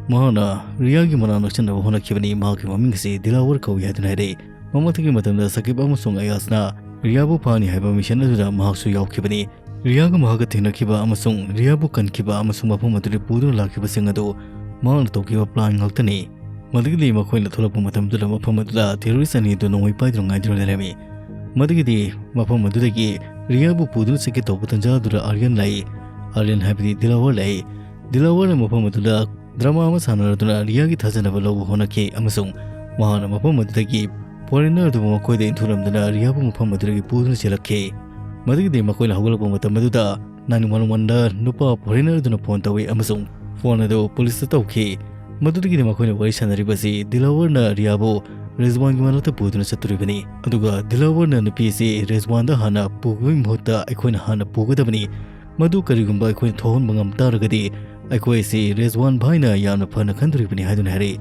ꯃꯍꯥꯛꯅ ꯔꯤꯌꯥꯒꯤ ꯃꯅꯥꯛ ꯅꯛꯁꯤꯟꯅꯕ ꯍꯣꯠꯅꯈꯤꯕꯅꯤ꯫ ꯃꯍꯥꯛꯀꯤ ꯃꯃꯤꯡ ꯑꯁꯤ ꯗꯤꯂꯥꯋꯔ ꯀꯧꯏ ꯍꯥꯏꯗꯨꯅ ꯍꯥꯏꯔꯛꯏ꯫ ꯃꯃꯛꯇꯒꯤ ꯃꯇꯝꯗ ꯁꯀꯤꯕ ꯑꯃꯁꯨꯡ ꯑꯌꯥꯁꯅ ꯔꯤꯌꯥꯕꯨ ꯐꯥꯅꯤ ꯍꯥꯏꯕ ꯃꯤꯁꯟ ꯑꯗꯨꯗ ꯃꯍꯥꯛꯁꯨ ꯌꯥꯎꯈꯤꯕꯅꯤ꯫ ꯔꯤꯌꯥꯒ ꯃꯍꯥꯛꯀ ꯊꯦꯡꯅꯈꯤꯕ ꯑꯃꯁꯨꯡ ꯔꯤꯌꯥꯕꯨ ꯀꯟꯈꯤꯕ ꯑꯃꯁꯨꯡ ꯃꯐꯝ ꯑꯗꯨꯗ ꯄꯨꯗꯨꯅ ꯂꯥꯛꯈꯤꯕꯁꯤꯡ ꯑꯗꯨ ꯃꯍꯥꯛꯅ ꯇꯧꯈꯤꯕ plan ꯉꯥꯛꯇꯅꯤ꯫ ꯃꯗꯨꯒꯤꯗꯤ ꯃꯈꯣꯏꯅ ꯊꯣꯛꯂꯛꯄ ꯃꯇꯝꯗꯨꯗ ꯃꯐꯝ ꯑꯗꯨꯗ terrorist ꯑꯅꯤ ꯑꯗꯨ ꯅꯣꯡꯃꯩ ꯄꯥꯏꯗꯨꯅ ꯉꯥꯏꯗꯨꯅ ꯂꯩꯔꯝꯃꯤ꯫ ꯃꯗꯨꯒꯤꯗꯤ ꯃꯐꯝ ꯑꯗꯨꯗꯒꯤ ꯔꯤꯌꯥꯕꯨ ꯄꯨꯗꯨꯅ ꯆꯠꯀꯦ ꯇꯧꯕ ꯇꯥꯟꯖꯥ ꯑꯗꯨꯗ ꯑꯥꯔꯌꯟ ꯂꯥꯛꯏ꯫ ꯑꯥꯔꯌꯟ ꯍꯥꯏꯕꯗꯤ ꯗꯤꯂꯥꯋꯔ ꯂꯥꯛꯏ꯫ ꯗꯤꯂꯥꯋꯔꯅ ꯃꯐꯝ ꯑꯗꯨꯗ drama ꯑꯃ ꯁꯥꯟꯅꯔꯗꯨꯅ ꯔꯤꯌꯥꯒꯤ ꯊꯥꯖꯅꯕ ꯂꯧꯕ ꯍꯣꯠꯅꯈꯤ ꯑꯃꯁꯨꯡ ꯃꯍꯥꯛꯅ ꯃꯐꯝ ꯑꯗꯨꯗꯒꯤ foreigner ꯑꯗꯨꯕꯨ ꯃꯈꯣꯏꯗ ꯏꯟꯊꯨꯔꯝꯗꯨꯅ ꯔꯤꯌꯥꯕꯨ ꯃꯐꯝ ꯑꯗꯨꯗꯒꯤ ꯄꯨꯗꯨꯅ ꯆꯦꯜꯂꯛꯈꯤ꯫ ꯃꯗꯨꯒꯤꯗꯤ ꯃꯈꯣꯏꯅ ꯍꯧꯒꯠꯂꯛꯄ ꯃꯇꯝ ꯑꯗꯨꯗ nine one one ꯗ ꯅꯨꯄꯥ foreigner ꯑꯗꯨꯅ phone ꯇꯧꯏ ꯑꯃꯁꯨꯡ phone ꯑꯗꯨ police ꯇ ꯇꯧꯈꯤ꯫ ꯃꯗꯨꯗꯒꯤꯗꯤ ꯃꯈꯣꯏꯅ ꯋꯥꯔꯤ ꯁꯥꯟꯅꯔꯤꯕꯁꯤ ꯗꯤꯂꯥꯋꯔꯅ ꯔꯤꯌꯥꯕꯨ ꯔꯤꯖꯋꯥꯟꯒꯤ ꯃꯅꯥꯛꯇ ꯄꯨꯗꯨꯅ ꯆꯠꯇꯣꯔꯤꯕꯅꯤ꯫ ꯑꯗꯨꯒ ꯗꯤꯂꯥꯋꯔꯅ ꯅꯨꯄꯤ ꯑꯁꯤ ꯔꯤꯖꯋꯥꯟꯗ ꯍꯥꯟꯅ ꯄꯨꯕꯒꯤ ꯃꯍꯨꯠꯇ ꯑꯩꯈꯣꯏꯅ ꯍꯥꯟꯅ ꯄꯨꯒꯗꯕꯅꯤ꯫ ꯃꯗꯨ ꯀꯔꯤꯒꯨꯝꯕ ꯑꯩꯈꯣꯏꯅ ꯊꯣꯛꯍꯟꯕ ꯉꯝ ꯇꯥꯔꯒꯗꯤ ꯑꯩꯈꯣꯏ ꯑꯁꯤ ꯔꯤꯖꯋꯥꯟ ꯚꯥꯏꯅ ꯌꯥꯝꯅ ꯐꯅ ꯈꯟꯗꯣꯔꯤꯕꯅꯤ ꯍꯥꯏꯗꯨꯅ ꯍꯥꯏꯔꯛꯏ꯫